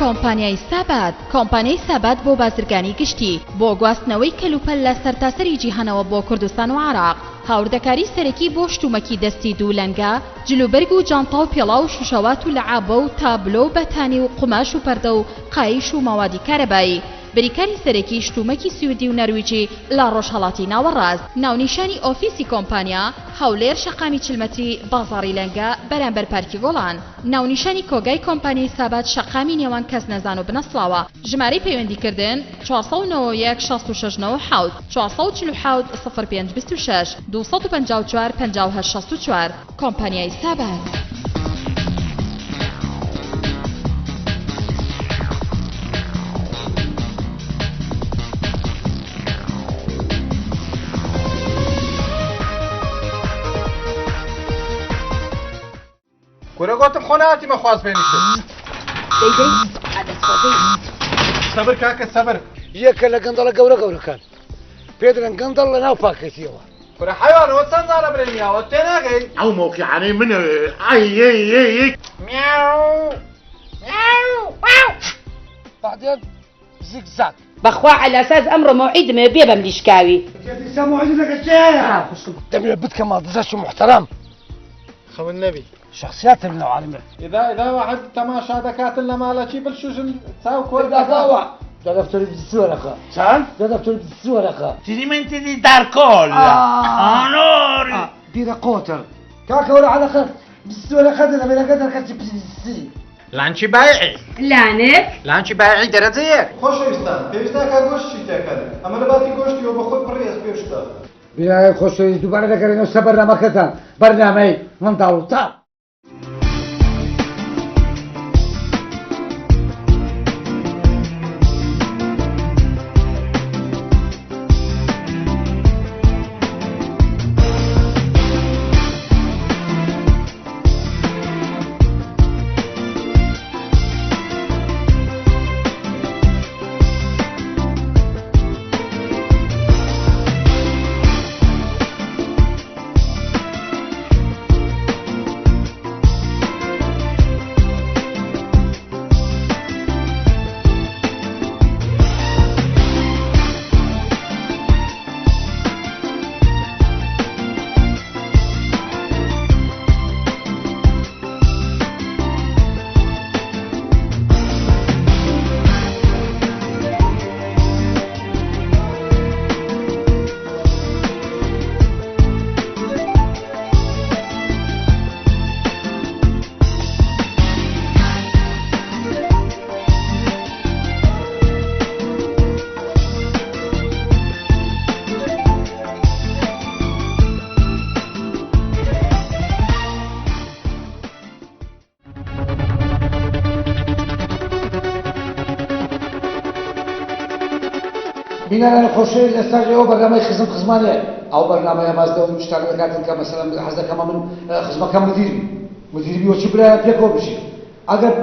کۆمپانیای سابات کۆمپانیای سابات بۆ بازرگانی گشتی، بۆ گواستنەوەی کەلوپەل لە سەرتاسەری جیهانەوە بۆ کوردستان و عێراق، هاوردەکاری سەرەکی بۆ شتومەکی دەستی دوو لەنگە، جلوبەرگ و جانتا و پێڵاو و شوشەوات و لەعابە و تابلۆ و بەتانی و قوماش و پەردە و قایش و مەوادی کارەبایی. بریکاری سەرەکی شتومەکی سویدی و نەرویجی لە ڕۆژهەڵاتی ناوەڕاست. ناونیشانی ئۆفیسی کۆمپانیا، هەولێر شەقامی 40 مەتری بازاڕی لەنگە بەرامبەر پارکی گۆڵان. ناونیشانی کۆگای کۆمپانیای سابات شەقامی نێوان کەسنەزان و بنەسڵاوە. ژمارەی پەیوەندی کردن، 491 66 97 447 05 26 254 58 64. کۆمپانیای سابات. کورە گۆتم خۆ ناتیمە خواز بێنیشت. دەی دەی ئادەست خۆ دەی. سەبر کاکە سەبر. یەکە لە گەندەڵە گەورە گەورەکان پێ دەڵێن گەندەڵ لە ناو پاکێتیەوە. کورە حەیوان ئەوە چەند جارە برێ میاوە تێناگەی. ئەو مەوقیعانەی منەوێ ئای یەی یەی یەی. میاو میاو واو. بعدين زیگزاگ. بەخوا عەلاساس ئەمڕۆ مەوعیدم هەیە بێ بەم لیشکاوی. دیسان مەوعیدت لەگەڵ کێ هەیە؟ دەمەوێ بتکەمە دزەکی موحتەرەم. خەون نەبی. شخصیات من العالم. إذا إذا واحد تەماشا دەکاتن لە ماڵەکی بلشوژن چاو کۆر دەکاوە. دە دەفتەری 23 وەرەقە. چەند؟ دە دەفتەری 23 وەرەقە. Ti dimenti di dar colla. Onore. بیرە قۆتر. کاکە وەرە عەلەقە 23 وەرەقە دەدەمێ لەگەڵ دەرکەچی 23. لانچی بایعی. لانک؟ لانچی بایعی دەرەجە یەک. خۆشەویستان پێویست ناکا گۆشتشی تێکەن ئەمە لە باتی گۆشتی وە بەخۆی پڕی ئەسپێ و شتە. برای خۆشەویست دووبارە دەگەرێنەوە سەر بەرنامەکەتان بەرنامەی منداڵ و تاڵ. بینەرانی خۆشەویست ئێستاش ئێوە بەرنامەی خزم خزمانێ ئەو بەرنامەیە باس لەو شتانە دەکاتن کە مەسەلەن حەز دەکەمە من خزمەکەم مدیر بی مدیر بی وەچی برایان پێکەوە بژین ئەگەر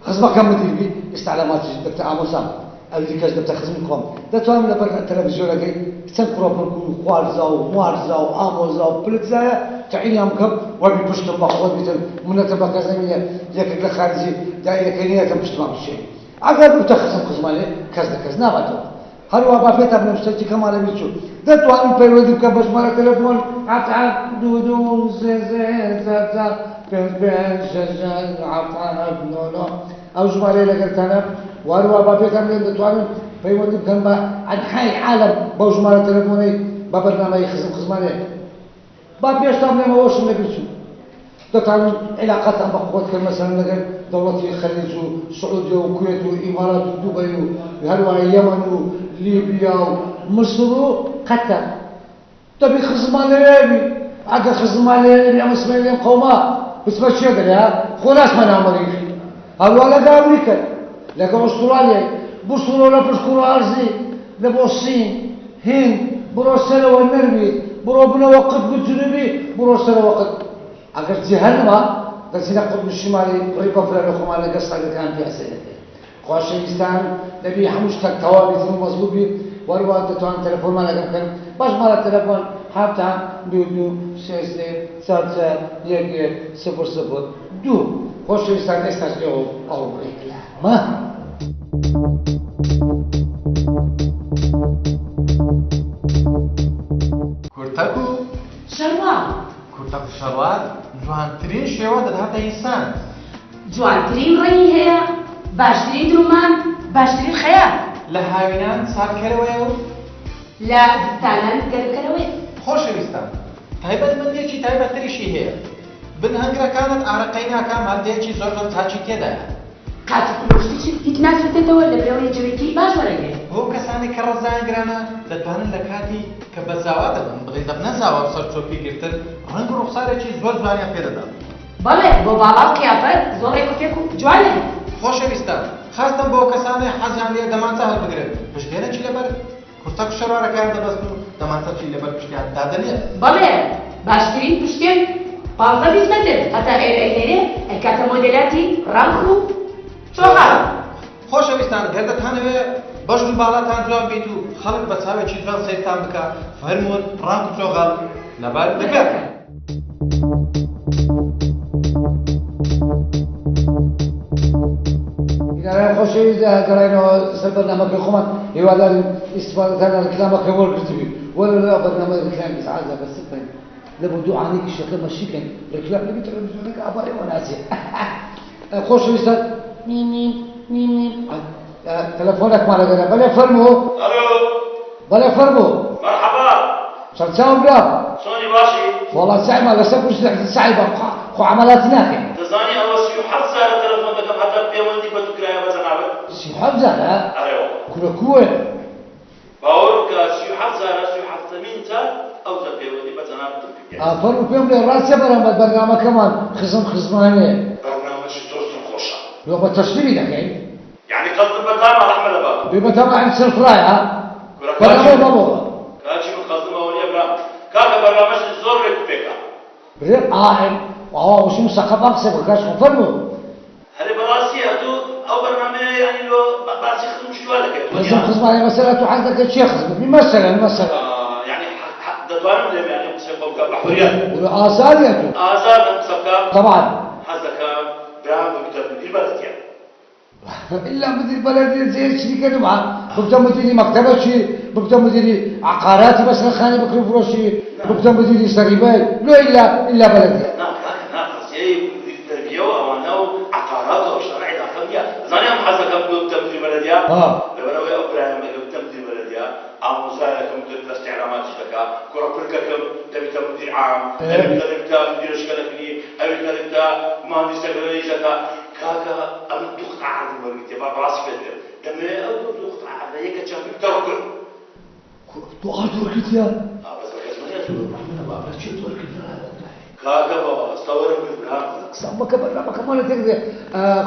خزمەکەم مدیر بی ئیستعلاماتیش دەبتە ئامۆزام ئەوی دیکەش دەبتە خزمی خۆم دەتوانم لەبەر تەلەڤیزیۆنەکەی چەند کوڕە پڵک و خوارزا و موارزا و ئامۆزا و پلکزایە تەعینیان بکەم وەبی پشتم بە خۆت بیتن منەتم بە کەس نەمینێ یەکێک لە خارجی دایرەکەی نەیەتم پشتمان بشێوی ئەگەر ببتە خزم خزمانێ کەس لە کەس ناباتەوە هەروا با پێتان بڵێم شتێکی کەمان لەبیر چوو دەتوانن پەیوەندی بکەن بە ژمارە تەلەفۆن حەفت حەفت دوو دوو سێ سێ چوار چوار پێنج پێنج شەش شەش حەفت حەفت نۆ نۆ ئەو ژمارەیە لەگەلتانە و هەروا با پێتان بڵێم دەتوانن پەیوەندی بکەن بە ئەنحای عالەم بەو ژمارە تەلەفۆنەی بە بەرنامەی خزم خزمانێ با پێشتان بڵێم ئەوەشم لەبیر چوو دەتانن عیلاقەتان بە قوت کرد مەسەلەن لەگەل دەوڵەتی خەلیج و سعودیە و کوێت و ئیمارات و دوبەی و هەروەها یەمەن و لیبیا و مسر و قەتەر دەبی خزممان لەوێ بی ئەگەر خزممان لەوێ نەبی ئەمە سبەی لێم قەوما بچمە کوێ دەرێ ها خۆ ناچمە ناو مەریخ هەروە لەگە ئەمریکا لەگە ئوسترالیای بسڕۆ لە پشت کوڕە ئەرزی لە بۆ سین هند بڕۆ سەرەوە نەرویج بڕۆ بنەوە قوتب جنوبی بڕۆ سەرەوە قوتب ئەگەر جیهەنما دەچینە قوتب شیمالی پڕی بەفرە لە خۆمان لەگەر سەگەکان پیاسەی دەکەین خۆشەویستان دەبی هەموو شتەک تەواو بیتن و مەزبوط بی وەروە دەتوان تەلەفۆنمان لەگەڵ بکەن بەس ماڵە تەلەفۆن حەفت حەفت دوو دوو سێ سێ چوار چوار یەک یەک سفر سفر دوو خۆشەویستان ئێستاش ئێوە ئەو ڕێکلامە. کورتەک و شەرواڵ. کورتەک و شەرواڵ جوانترین شێوە دەداتە ئینسان. جوانترین ڕەنگی هەیە، باشترین درومان، باشترین خەیات. لە هاوینان ساردکەرەوەیە و. لە زستانان گەرمکەرەوەیە. خۆشەویستان تایبەتمەندیەکی تایبەتتریشی هەیە بن هەنگرەکانت ئارەقەی ناکا ماددەیەکی زۆر زۆر چاکی تێدایە. قاچ و پلوشتیشت هیچ ناسوتێتەوە لە برەوەی جەوێکی باش وەرەگرێ. بۆ کەسانێک کە ڕەزایان گرانە دەتوانن لە کاتی کە بە زاوا دەبن بڵێی دەبنە زاوا و سەرچۆپی گرتن ڕەنگ و ڕوخسارێکی زۆر جوانیان پێ دەدات. بەڵێ بۆ باڵا و قیافەت زۆر ڕێک و پێک و جوان دەبیت. خۆشەویستان خاستەن بۆ کەسانێ حەزیان لێیە دەمانچە هەڵبگرن پشتێنەکی لەبەر کورتەک و شەروارەکەیان دەبەستن و دەمانچەکی لەبەر پشتیان دادەنێن. بەڵێ باشترین پشتێن 15 20 مەتر هەتا ئێرە ئەینێرێ ئەیکاتە مۆدێلاتی ڕانک و چۆغاڵ. خۆشەویستان گەر دەتانەوێ بەژن و باڵاتان جوان بیت و خەڵک بە چاوێکی جوان سەیرتان بکا فەرموون ڕانک و چۆغەڵ لەبەر بکەن. بینەرانی خۆشەویست گەڕاینەوە سەر بەرنامەکەی خۆمان هیوادارین ئیستفادەتان لە ڕیکلامەکە وەرگرتبی وەرە لە بەرنامەی ڕیکلام ئیزعاجە بەس بکەین لە بۆ دوعانەی ئیشەکە مەشی کەین ڕیکلام لەبی تەلەڤیزیۆنەکە ئابارێوە ناچێ خۆشەویستان میم میم میم میم تەلەفۆنێکمان لەگەرە بەلێ فەرموو ئەلۆ بەڵێ فەرموو. مەرحەبا. سەرچاوم برام. چۆنی باشی؟ وەڵا سەعیمان لەسەر کورسی دەکردن سەعی بە خۆ عەمەلاتی ناکەین. دەزانی ئەوە 37 جارە تەلەفۆن دەکەم هەتا پێوەندی بە تو کرایە بە جەنابت. 37 جارە؟ ئەرێ وەڵا. کورە کوێ؟ باوەڕ بکە 37 جارە 37مین جار ئەوجا پێوەندی بە جەنابتم کردیە. ئا فەرموو پێم بڵێ ڕاستە بەرامبەر بەرنامەکەمان خزم خزمانێ؟ بەرنامەکی زۆر زۆر خۆشە. لۆ بە تەسلیمی دەکەین؟ یەعنی قەزدم بە تامە ڕەحمە لە بابت. بێ بە تامە عەین سەرفڕایە کورە بەرنامەی کاکی بابەوە. کاکی من قەزدم ئەوە نیە برام کاکە بەرنامەشت زۆر ڕێک و پێکە. برێ ئا ئەوە وشی مسەقەف ئەم قسە بکە کاک خۆ فەرموو. هەرێ بەڕاستی ئەتوو ئەو بەرنامەیە یانی لۆ باسی خزم و شتی وا دەکەی ئەتوو خزم وەنیە؟ خزمانە مەسەلە ئەتوو حەز دەکەی کێ خزمت بی مەسەلەن مەسەلەن. یانی دەتوانم لێم یانی قسەی خۆم بکەم بە حوریەت. وەرە ئازادی ئەتوو. ئازادم قسە بکەم؟ تەبعەن. حەز دەکەم برام ببیتە مدیر بەلەدیە. إلا مدير بلدية زي شركة دمعة ببدا مديري مكتبة شي ببدا مديري عقاراتي مثلا خاني بكر فروشي ببدا مديري سريباي لو إلا إلا بلدية. نا کاکە نا قەزیەی مدیر تەربیە و ئەوانە و عەقارات و ئەو شتانە عیلاقە نییە زانی ئەم حەز دەکەم ببتە مدیر بەلەدیە ها. لەبەرئەوەی ئەو برایەم ئەگەر ببتە مدیر بەلەدیە ئامۆزایەکم دەستی ئیعلاماتیش دەکا کوڕە پرکەکم دەبیتە مدیر عام إيه. ئەوی دەبیتە مدیر شکەلەکنی ئەوی دەبیتە مهندس تەکنەلۆژی دەکا کاکە ئەمن دوو قطعە عەردم وەرگرتیە با بەڕاستی پێت بێم دەمەوێ ئەو دوو قطعە عەردە یەکە چەند ببیتە ڕکن. تۆ ئارد وەرگرتیە؟ ئا بەس بە کەس مەڵێ. ڕەحمە بابە چێت وەرگرتیە؟ کاکە بابا ئەستا وەرم گرت برام. قسە مەکە بەرنامەکەمان لە تێک دێ.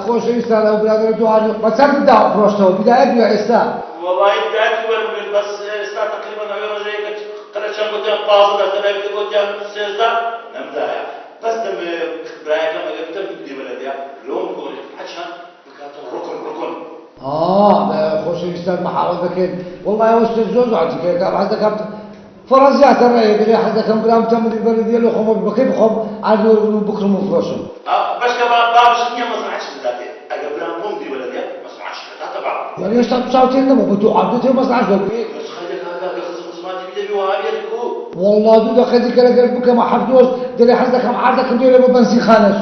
خۆشەویستان ئەو برادەرە دوو ئاردی بە چەندت داوە فرۆشتەوە بدایەت بووە ئێستا؟ وەڵایی بدایەتی وەرم گرت بەس ئێستا تەقریبەن ئەوێ ڕێژەیە کە قەرە چەند گۆتیان 15 دەفتەر ئەوی کە گۆتیان 13 نەمدایە بەس دەمەوێ برایەکەم ئەگەر بتە مدیری بەلەدیە لۆم گۆڕی قطعە چەند بکاتە ڕکن ڕکن. ئا خۆشەویستان مەحاوەل دەکەین وەڵڵای ئەوە شتێک زۆر زۆر عەجیبە کە حەز دەکەم فەڕە زیاتر ڕێیە دەبێ حەز دەکەم برام بتە مدیر بەلەدیە لۆ خۆم بەکەی بخۆم عەرد وەرگرم و بکڕم و فرۆشم. ئا بەشکە با بابشت نیە مەزرعەچ بداتێ ئەگەر برام بۆ مدیر بەلەدیە مەزرعەچ دەداتە بابم. یانی هێشتا تو چاوتێن نەبوو بە دوو عەردت هەیە و مەزرعەش وەرگری؟ بەس خەریکە کاکە ئەگەر خزم خزماتی بی دەبی وەها بێت کو. وەڵڵا دوو دەقە دیکە لەگەر بکەمە حەفت ڕۆژ دەرێ حەز دەکەم عەردەکەم بێ بە بەنزینخانەش.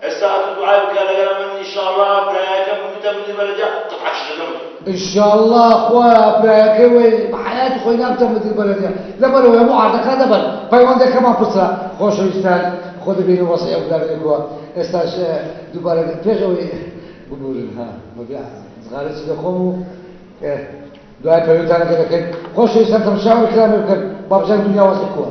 ئێستا ئەتوو دوعای بکە لەگەر من ئینشاڵڵا برایەکەم ببیتە مدیر بەلەدیە قطعەچ دەدەم. ئینشاڵڵا خوایە برایەکەی وەی بە حەیاتی خۆی نابتە مدیر بەلەدیە لەبەرئەوەی هەموو عەردەکان دەبەن پەیوەندەکەمان پرسە خۆشەویستان خۆ دەبینن وەزعی ئەو برادەرەی کووە ئێستاش دووبارە پێش ئەوەی ببورن ها بەبێ جغارەچی دەخۆم و دوای پەیوەندانەکە دەکەین خۆشەویستان تەماشا ئەو ڕیکلامە بکەن با بزانین دنیا وەزعی کووە.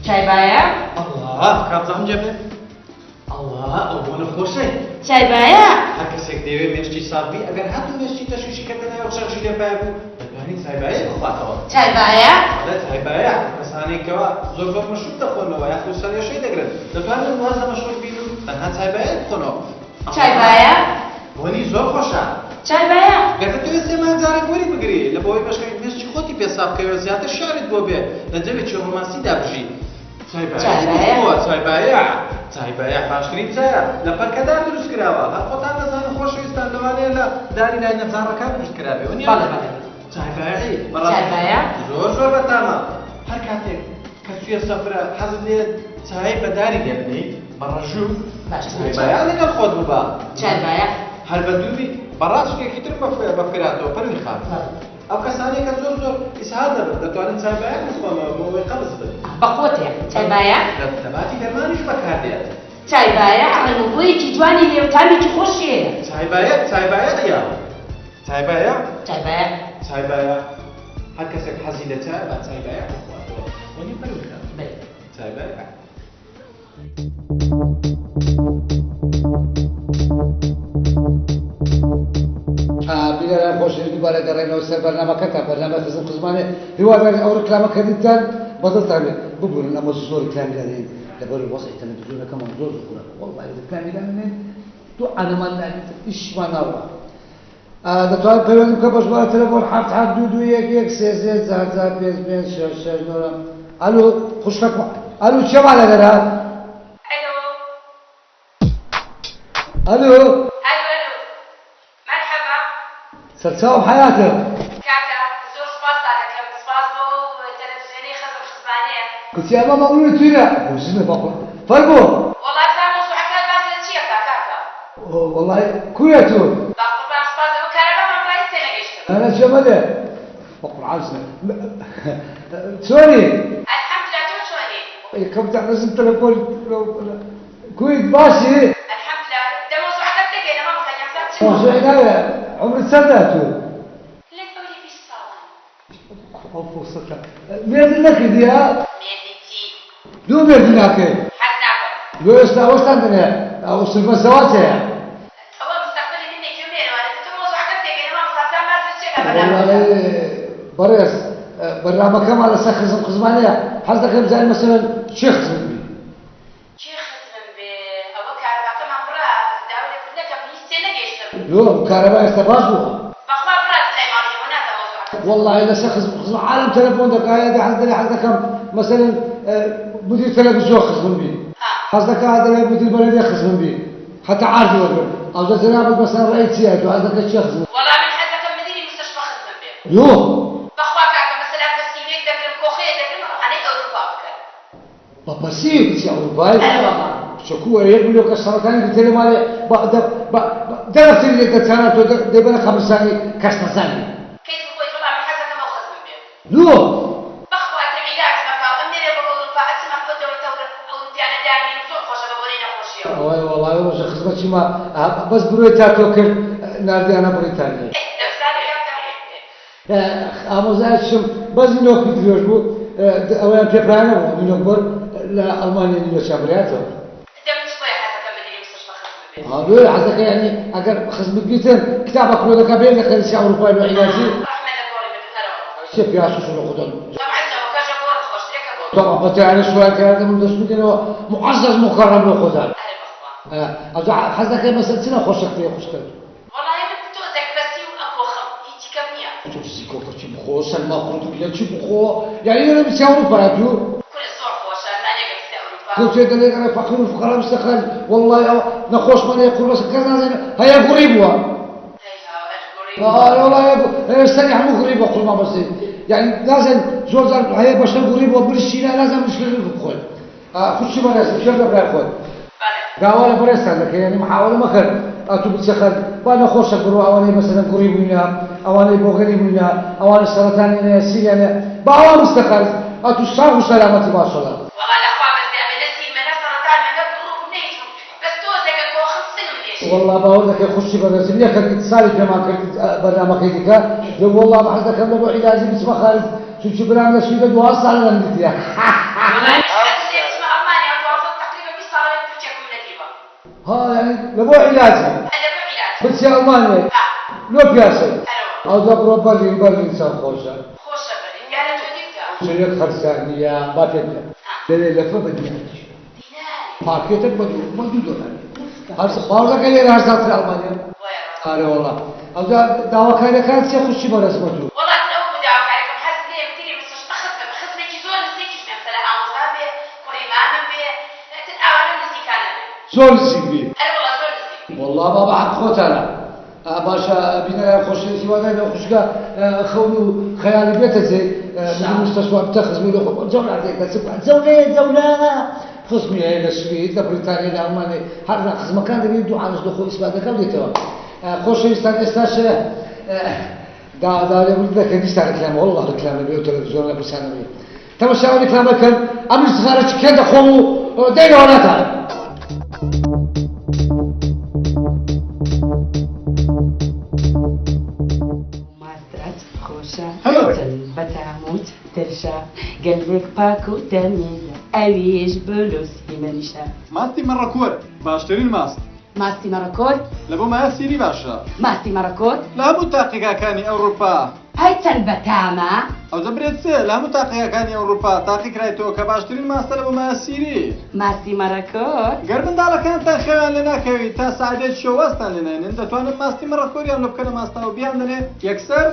چای بایە؟ ئەڵا کابزانم جێ بێ ئەڵا ئەو بۆنە خۆشەی. چای بایە؟ هەر کەسێک دەیەوێ مێشکی ساف بی ئەگەر هاتوو مێشکی تەشویشی کەتە ناوی خشەخشی لێ پایە بوو دەتوانی چای بایەی بخواتەوە. چای بایە؟ بەڵێ چای بایە. کەسانێک کەوا زۆر زۆر مەشروب دەخۆنەوە یاخود سەرئێشەی دەگرن دەتوانن واز لە مەشروب بین و تەنها چای بایەی بخۆنەوە. چای بایە؟ بۆنی زۆر خۆشە. چای بایە؟ گەر دەتەوێت سێ مانگ جارێک وەری بگری لە بۆ ئەوەی بەشکەویت مێشکی خۆتی پێ ساف بکەوێ زیاتر شارت بۆ بێ لە جەوێکی ڕۆمانسیدا بژی. چای بایەع چای بایەع چای بایەع باشترین چایە لە پەرکەدار دروست کراوە هەر خۆتان دەزانن خۆشەویستان لەوانەیە لە داری لای نەجاڕەکان دروست کرابێ وەنیە بەڵێ بەڵێ چای بایەعی چای بایەع زۆر زۆر بەتامە هەر کاتێک کە چویە سەفرە حەزت لێ چای بە داری لێ بنێیت بە ڕەژوو باشترین چای بایەع لەگەڵ خۆت ببە چای بایەع هەر بە دووری بەڕاست شتێکی ترم بە فکراتەوە پەروین خان ئەو کەسانەی کە زۆر زۆر ئیسهال دەبن دەتوانن چای بایەک بخۆنەوە بۆ ئەوەی قەبز بن. بەقوەتە چای بایەک. لە باتی دەرمانیش بەکاردێت. چای بایەک ڕەنگ و بۆیەکی جوانی هەیە و تامێکی خۆشی هەیە. چای بایەک چای بایەک یا چای بایەک. چای بایەک. چای بایەک هەر کەسێک حەزی لە چایە با چای بایەک بخواتەوە. وەنیە پەروین خان؟ بەلێ. چای بایەک. بینەران خۆشەویست دووبارە گەڕێنەوە سەر بەرنامەکەتان بەرنامەی خزم خزمانێ هیوادارین ئەو ڕکلامە کە دیتتان بەدڵتان بێت ببورن ئەمە زۆر ڕکلامی لادەین لەبەر وەزعی تەلەڤیزیۆنەکەمان زۆر زۆر خراپە وەڵڵاهی ڕکلامی لانەنێن دوعانەمان نابێت ئیشمان ناڕوا دەتوانن پەیوەندی بکەن بە ژمارە تەلەفۆن حەفت حەفت دوو دوو یەک یەک سێ سێ چار چار پێنج پێنج شەش شەش نۆ نۆ ئەلو خوشکەکم ئەلو کێمان لەگەرە؟ ئەلۆ. ئەلو. ئەلو ئەلو مەرحەبا. سەرچاوم حەیاتە. کاکە زۆر سوپاستان ئەکەم سوپاس بۆ ئەو تەلەفزیۆنەی خزم خزمانەیە. کچی ئەمە مەمنونی توینە خۆشزمە بەخوا فەرموو. وەڵا بزانم مەوزوعەکەت باس لە چیەکا کاکە. وەڵای کویە تو. بەقوربان سوپاس ئەوە کارەبامان بڕا هیچ تێنەگەیشتم. نا نا چیە مەلێ بەقورعان چۆنی. الحمدللە تۆ چۆنی. یەکەم جار دەستم تەلەفۆن کویت باشی. الحمدللە دە مەوزوعەکەت تێگەینە مامۆستا گیان بزانم چ مەوزوعی ناوێ عومرت چەندە تو. لە دەوری 20 ساڵان. ئەو فرسەتە مێردت نەکردیە؟ مێردی چی؟ لۆ مێردی ناکەی؟ حەز ناکەم. لۆ ئێستا وەستان دەنێ ئەو سلفە زەواج هەیە. ئەوە مستەقبلی منێ کوێ مێرەوانە تۆ مەوزوعەکەم تێگەینە مامۆستا بزانم باس لە چیەکا بەرنامەکە. وەڵای بەڕێز بەرنامەکەمان لەسەر خزم خزمانەیە حەز دەکەم بزانین مەسەلەن کێ خزمت بی؟ کێ خزمم بێ ئەوە کارەباکەمان بڕا داوای لێبوردن ئەکەم هیچ تێنەگەیشتم. لۆ کارەبا ئێستا باش بووە؟ بەخوا بڕا لای ماڵی ئێوە نازانم مەوزوعەکە چیە. وەڵاهی لەسەر خزم خزم عالەم تەلەفۆن دەکا یا دە حەز دەلێ حەز دەکەم مەسەلەن مدیر تەلەفزیۆن خزمم بی حەز دەکا دەلێ مدیر بەلەدیە خزمم بی حەتا عارضی وەرگرم ئەوجا جەنابت مەسەلەن ڕەئیت چیە تۆ حەز دەکەی کێ خزمت وەڵا من حەز دەکەم مدیری مستەشفا خزمم بێ. لۆ؟ بەخوا کاکە مەسەلەن پەسیویەک دەگرم کۆخەیە دەگرم ڕەوانەی ئەوروپا بکەن. بە پەسی بچی ئەوروپای؟ ئەرێ وەڵا. کچە کووە یەک ملیۆن کەس سەرەتانی گرتە لە ماڵێ بە دە بە دە دەفتەری لێ دەرچانە تۆ دەیبەنە قەبرستانی کەس نەزانی. کەیفی خۆیت وەڵا من حەزەکەم ئەو خزمم بێ. لۆ؟ بەخوا ئیتر عیلاجم ئەکا و ئەمنێرێ بۆ ئەوروپا ئەچمە ئەو دەوڵەتە ئەوروپیانە دامێنم زۆر خۆشە بە بۆنەی نەخۆشیەوە. ئەوەی وەڵا ئەو ڕۆژە خزمەتی ما بەس برۆی تاتۆ کرد ناردیانە بڕیتانیای. ئێ دەمزانی کاکە. ئامۆزایەکیشم بەس نینۆکی درێژ بوو ئەوەیان پێ پایە نەبوو نینۆک بۆر لە ئەڵمانیا نینۆکیان بریاتەوە. دە منیش بۆیە حەزەکەم مدیری مستەشفا خزمم بێت. ها لۆیە حەزەکەی یانی ئەگەر خزمت بیتن کتابە کلۆدەکە بێن لە کەنیسەی ئەوروپای لۆ عیلاجی. ڕەحمە لە گۆڕی مردن هەرەوەڵا. چیە پیاس و سوڕ خودان. تەبعەن جەوەکە ژە گۆڕت خۆشترە کە گۆڕ. تەبعەن بە تەیارە سوار کە دەمم دەست و دێنەوە معزز مکرم لۆ خودان. ئەرێ بەخوا. ئەوجا حەزەکەی مەسەل چ نەخۆشەک پێ خوشکەت. وەڵاهی من تۆزێک پەسی و ئەکۆخم هیچی کەم نیە. تۆ زیکۆکە چی بخۆ سەرما خۆردوو لە چی بخۆ یانی ئێرە بچی ئەوروپا تو. کورە زۆر خۆشە زانێ گەر بچیتە ئەوروپا. تۆ چێ دەلێ ئەرێ فەقیر و فوقەرا بچتە خەرج وەڵڵاهی ئەوە نەخۆشمان هەیە قوربەسە کەس نازانێ هەیە گوڕی بووە. هەی هاوار گوڕی بووە. ئارە وەڵا هەیە هەیە سەری هەموو گوڕی بووە قوربان بەسێ یانی نازانم زۆر جار هەیە بەشەر گوڕی بووە برشی نازانم مشکلە بخۆی. خوشکی بەڕێز کێ لە برای خۆت داوا لە بەڕێزتان دەکەین یانی محاوەلە مەکەن ئەتوو بچە خەر با نەخۆشە بڕۆ ئەوانەی مەسەلەن گوڕی بووینە ئەوانەی بۆگەنی بووینە ئەوانەی سەرەتانیان هەیە سیلیان هەیە با ئەوان بچنە خەرج ئەتوو ساغ و سەلامەتی ماشەڵا. وەڵا لە خوا بەزیا بێ نە سیلمە نە سەڕەتانمە نە گوڕوکم نە هیچم بەس تۆزێکە کۆخم سنگم دێشێ. وەڵا باوەڕ دەکەی خوشکی بەڕێزم یەکەم ئیتسالی پێمان کرد بەرنامەکەی دیکە لە وەڵا حەز دەکەم لە بۆ عیلاجی بچمە خارج چونکی برام لە سویدە 12 ساڵە نەمدیتیە. وەڵا منیش حەزم لێیە بچمە ئەڵمانیا 12 تەقریبەن 20 ساڵە بێت تورکیەکم نەدیوە. ها یانی لە بۆ عیلاجی. ئە لە بۆ عیلاجی. بچیە ئەڵمانیای. ئا. لۆ پیاسەی. ئەرەوە. ئەوجا بڕۆ بەرلین بەرلین چەند خۆشە. خۆشە بەرلین دیارە تۆ دیوتە. چەنێک خەرجتان نییە با پێت بڵێم. ئا. لەوێ لەفە بە دینارێکیش. دینارێک. پاکێتەک بە دوو بە دوو دۆلار. هەر باوەڕ دەکەی لێرە هەرزانترە ئەڵمانیا. وایە ڕاستە. ئارێ وەڵا. ئەوجا داواکاریەکان چیە خوشکی بەڕێز بۆ تۆ. وەڵا من ئەوە بوو داواکاریەکەم حەزم لێیە مدیری مستەشفا خزمم خزمێکی زۆر نزیکیش بێ مەسەلەن ئامۆزام بێ کوڕی. زۆر نزیک بی. ئەرێ وەڵا زۆر نزیک بی. وەڵا بابە حەق خۆتانە. باشە بینەران خۆشەویست هیوادارین ئەو خوشکە خەون و خەیاڵی بێتە جێ مدیر مستەشفا بتە خزمی لۆ خۆ جەولە دێتە چ بکات جەولەیە جەولە خزمی هەیە لە سوید لە بریتانیا لە ئەڵمانیا هەر لە خزمەکان دەبێت دوو عانس لۆ خۆ ئیسپات دەکا و دێتەوە خۆشەویستان ئێستاش دا دا لێبوردن دەکەن دیسان ڕیکلامە واللە ڕیکلام نەبێ و تەلەڤیزیۆن لە پرسیان نەبێ تەمەشا ئەو ڕیکلامە کەن ئەمنیش سغارەکی کێن دەخۆم و دەینەوە ناتان. ماستات خۆشە چەند بەتام و ترشە گەلێک پاک و تەمیزە ئەویش بلوسی منیشە. ماستی مەڕەکۆر باشترین ماست. ماستی مەڕەکۆر. لە بۆ مایە سیری باشە. ماستی مەڕەکۆر. لە هەموو تاقیگاکانی ئەوڕوپا. ئەی چەند بەتامە. ئەوجە برێ چ لە هەموو تاقیگاکانی ئەوڕوپا تاقی کرایتەوە کە باشترین ماستە لە بۆ مایە سیری. ماستی مەڕەکۆر. گەر منداڵەکانتان خەویان لێ ناکەوی تا سەعاتێکی شەو وازتان لێ ناینن دەتوانن ماستی مەڕەکۆریان لۆ بکەنە ماستاو بیاندەنێ یەکسەر.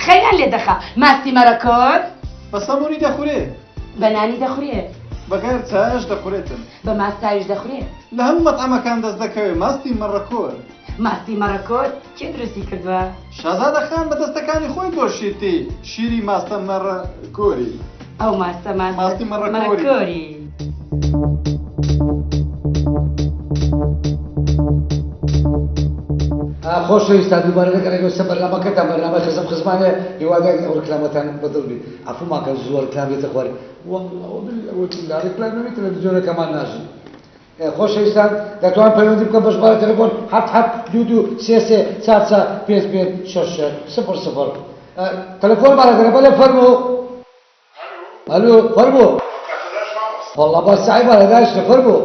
خەویان لێ دەخا. ماستی مەڕەکۆر. بە سەمونی دەخورێ. بە نانی دەخورێ. بە گەر چایش دەخورێتن. بە ماستاویش دەخورێ. لە هەموو مەتعەمەکان دەست دەکەوێ ماستی مەڕەکۆر. ماستی مەڕەکۆر کێ دروستی کردوە؟ شازادە خان بە دەستەکانی خۆی گۆشیتی شیری ماستە مەڕەکۆری. ئەو ماستە ماستی مەڕەکۆری. خۆشەویستان دووبارە دەگەڕێنەوە سەر بەرنامەکەتان بەرنامەی خزم خزمانە هیوادارین ئەو ڕیکلامەتان بەدڵ بی عەفومان کەن زوو ڕیکلام دێتە خوارێ واللە وباللە وتاللە ڕیکلام نەبی تەلەفزیۆنەکەمان ناژی خۆشەویستان دەتوان پەیوەندی بکەن بە ژمارە تەلەفۆن حەفت حەفت دوو دوو سێ سێ چار چار پێنج پێنج شەش شەش سفر سفر تەلەفۆنمان ئەگەرە بەلێ فەرموو ئەلو فەرموو واللە بەس عیبە لە دایشتە فەرموو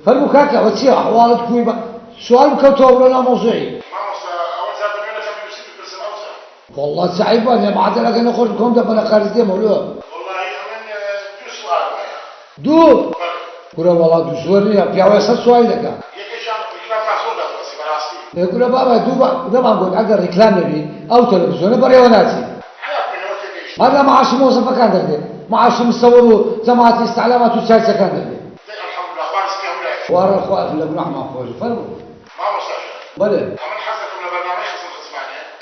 فەرموو کاکە ئەوە چییە ئەحواڵت کوی بە سوال بکە تۆ بڕۆ ناو مەوزوعی واللە چ عیبە نیە معادل ئەگەر نەخۆش بکەم دەبەنە قەرز دێمەوە لۆ دوو کورە وەڵا دوو زۆر نییە پیاوە سەد سوالی دەکا ئێ کورە بابە دوو بە نەمان گوت ئەگەر ڕیکلام نەبی ئەو تەلەڤیزیۆنە بەڕێوە ناچی هەر لە معاشی مۆزەفەکان دەردێ معاشی مسەوەر و جەماعەتی ئیستعلامات و چایچەکان دەردێ خوارە خوا لە گوناحمان خۆش فەرموو بەلێ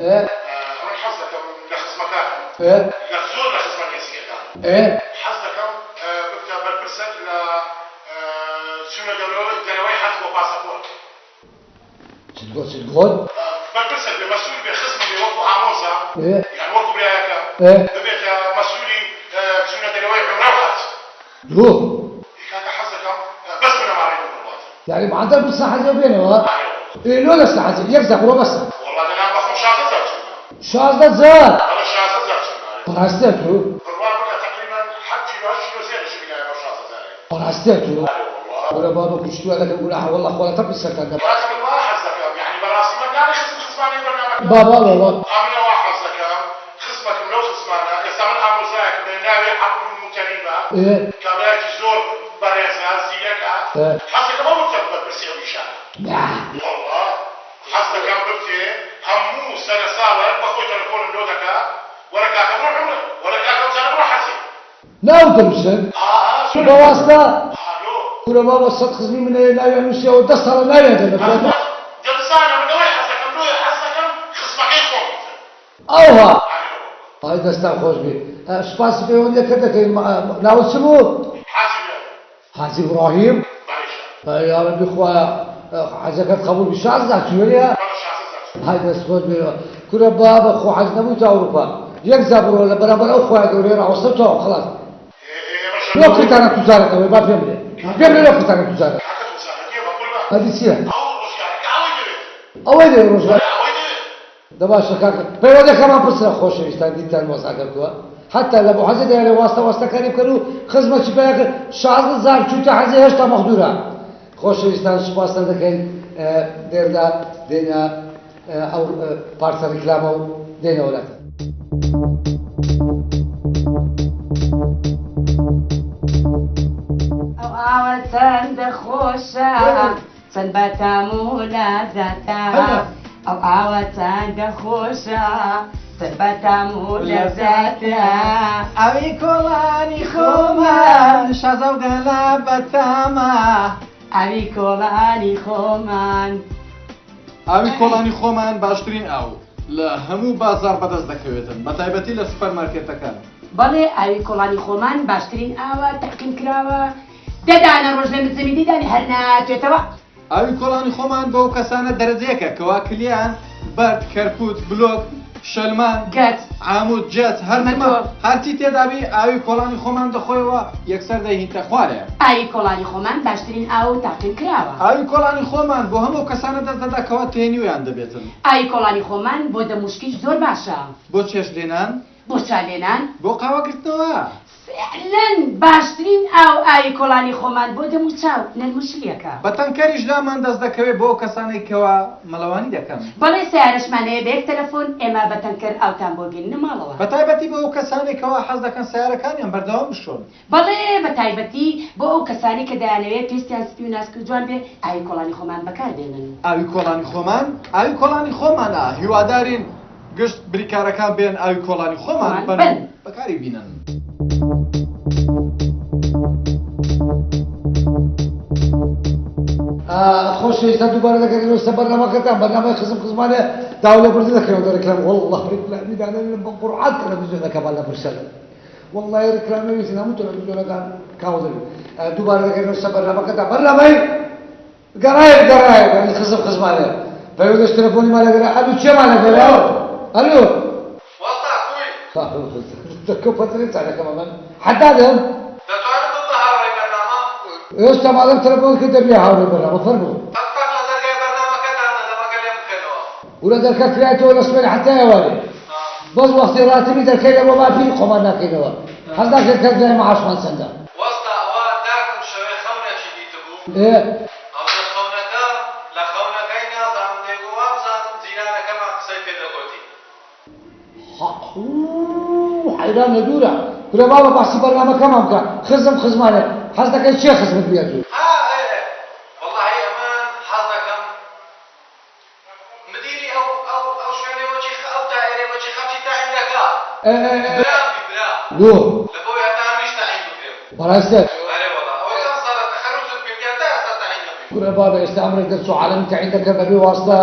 ئێ ئێ ئێ چت گۆت چت گۆت؟ ئێ ئێ دوو یانی معەدەل بچنە حەجەوە بێنەوە؟ ئێ لۆ دەچنە حەجێ یەک جار بڕۆ بەسە. 16 جار؟ بەڕاستیە تو؟ بەڕاستیە تو؟ کورە بابە کوشتوە دەکەم گوناحە واللە خوا لە تەپی سەرتان دەم. بابا واللە. ئێ. ئێ. نا. ناو دەنووسن بە واستە؟ کورە بابە سەت خزمی من هەیە ناویان نووسیەوە دە ساڵە ناویان دەردەکەوێت. ئەوها ئای دەستان خۆش بی سوپاسی پەیوەندیەکەت دەکەین ناوت چ بوو؟ حاجی ئیبراهیم یاڕەبی خوایە حەجەکەت قبوڵ بی 16 چووە های دەست خۆش بێ کورە بابە خۆ حەج نەبوویتە ئەوروپا یەک جار بڕۆ لە بەرامبەر ئەو خوایە گەورەیە ڕاوەستە و تەواو خەڵاس لۆ کردتانە توجارەکە با پێم بڵێ پێم بڵێ لۆ کردتانە توجارە ئەدی چییە ئەوەی دەوێ ڕۆژگار دە باشە کاکە پەیوەندەکەمان پرسرا خۆشەویستان دیتان وەزعەکە کووە حتا لە بۆ حەزێ دەیانێ واستە واستەکانی بکەن و خزمەتی پیا کرد 16 زار چووتە حەزێ هێشتا مەغدورە خۆشەویستان سوپاستان دەکەین لێردا دێنە ئەو پارچە ڕیکلامە و دێنەوە لاتان. ئەو ئاوە چەندە خۆشە چەند بەتام و لازەتە ئەو ئاوە چەندە خۆشە. بەتام و لەزەتە. ئاوی کۆڵانی خۆمان شازە و گەلە بەتامە. ئاوی کۆڵانی خۆمان. ئاوی کۆڵانی خۆمان باشترین ئاو لە هەموو بازاڕ بەدەست دەکەوێتن بەتایبەتی لە سوپەر مارکێتەکان. بەڵێ ئاوی کۆڵانی خۆمان باشترین ئاوە تەعقیم کراوە دە دانە ڕۆژ لە مزەمی دیدانی هەر ناتوێتەوە. ئاوی کۆڵانی خۆمان بۆ ئەو کەسانە دەرەجەیەکە کەوا کلیان، بەرد، کەرپوچ، بلۆک، شەلمان، گەچ، عامود، جەچ، هەر مەتۆ. هەرچی تێدابی ئاوی کۆڵانی خۆمان دەخۆیەوە یەکسەر دەیهینتە خوارێ. ئاوی کۆڵانی خۆمان باشترین ئاوە و تاقیم کراوە. ئاوی کۆڵانی خۆمان بۆ هەموو ئەو کەسانە دەست دەدا کەوا تێنیویان دەبێتن. ئاوی کۆڵانی خۆمان بۆ دەموشکیش زۆر باشە. بۆ چێشت لێنان. بۆ چا لێنان. بۆ قاوە گرتنەوە. فعلەن باشترین ئاو ئاوی کۆڵانی خۆمان بۆ دەم و چاو نەرم و شلیەکە. بە تەنکەریش لامان دەست دەکەوێ بۆ ئەو کەسانەی کەوا مەلەوانی دەکەن. بەڵێ سەیارەشمان هەیە بە یەک تەلەفۆن ئێمە بە تەنکەر ئاوتان بۆ بیننە ماڵەوە. بە تایبەتی بۆ ئەو کەسانەی کەوا حەز دەکەن سەیارەکانیان بەردەوام بشۆن. بەڵێ بە تایبەتی بۆ ئەو کەسانەی کە دەیانەوێ پێستیان سپی و ناسک و جوان بێ ئاوی کۆڵانی خۆمان بەکار بێنن. ئاوی کۆڵانی خۆمان ئاوی کۆڵانی خۆمانە هیوادارین گشت بریکارەکان بێن ئاوی کۆڵانی خۆمان بەن و بەکاری بینن. خۆشەویستان دووبارە دەگەڕێنەوە سەر بەرنامەکەتان بەرنامەی خزم خزمانە داوا لێبوردن دەکەین دەرەکرام والله ڕیکلامی دانەنێن بە قورعان تەلەڤیزیۆنەکەمان لە برسەلە والله ڕیکلامی ویستن هەموو تەلەڤیزیۆنەکان کاوە دەبێت دووبارە دەگەڕێنەوە سەر بەرنامەکەتان بەرنامەی گەڕایەک گەڕایەک یانی خزم خزمانێ پەیوەندەش تەلەفۆنی ما لەگەرە ئەلو چێمان لەگەرە ئەلو وەستا کوی؟ دەکەو پەترێ چارەکەمە من حەدادم دەتوانم ببمە هاوڕێی بەرنامە؟ ئێستا مادەم تەلەفۆن کرد دەبیە هاوڕێی بەرنامە فەرموو. تەق تەق لە دەرگای بەرنامەکەتان دەدەم ئەگەر لێم بکەنەوە. ورە دەرکە کرایتەوە لە سمێر حەتا ئێوارێ بەس وەختی ڕاتبی دەرکەی لە بۆ باپیری خۆمان ناکەینەوە حەز ناکەین کەس بزانێ معاشمان چەندە. وەستا ئەوە داکم شەوێ خەونەکی دیتبوو. ئێ. ئەوجە خەونەکە لە خەونەکەی نازانم دەیگۆ وابزانم جیرانەکەمان قسەی پێ دەگۆتی. حەحوو حەیران لە دوورە. کورە بابە باسی بەرنامەکەمان بکە خزم خزمانێ حەز دەکەی کێ خزمت بی ئەتوو. ها ئێ ئێ وەڵاهی ئەمن حەز دەکەم مدیری ئەو ئەو ئەو شوێنەی وەکی خ ئەو دائیرەی وەکی خەڵکی تەعین دەکا. ئێ ئێ ئێ. برام بی برا. لۆ. لە بۆی هەتا منیش تەعین بکرێم. بەڕاستە. ئەرێ وەڵا ئەوە چەند ساڵە تەخەروجم کردیە تا ئێستا تەعین نەبوویم. کورە بابە ئێستا ئەمرێک دەرچوو عالەمی تەعین دەکەن بەبێ واستە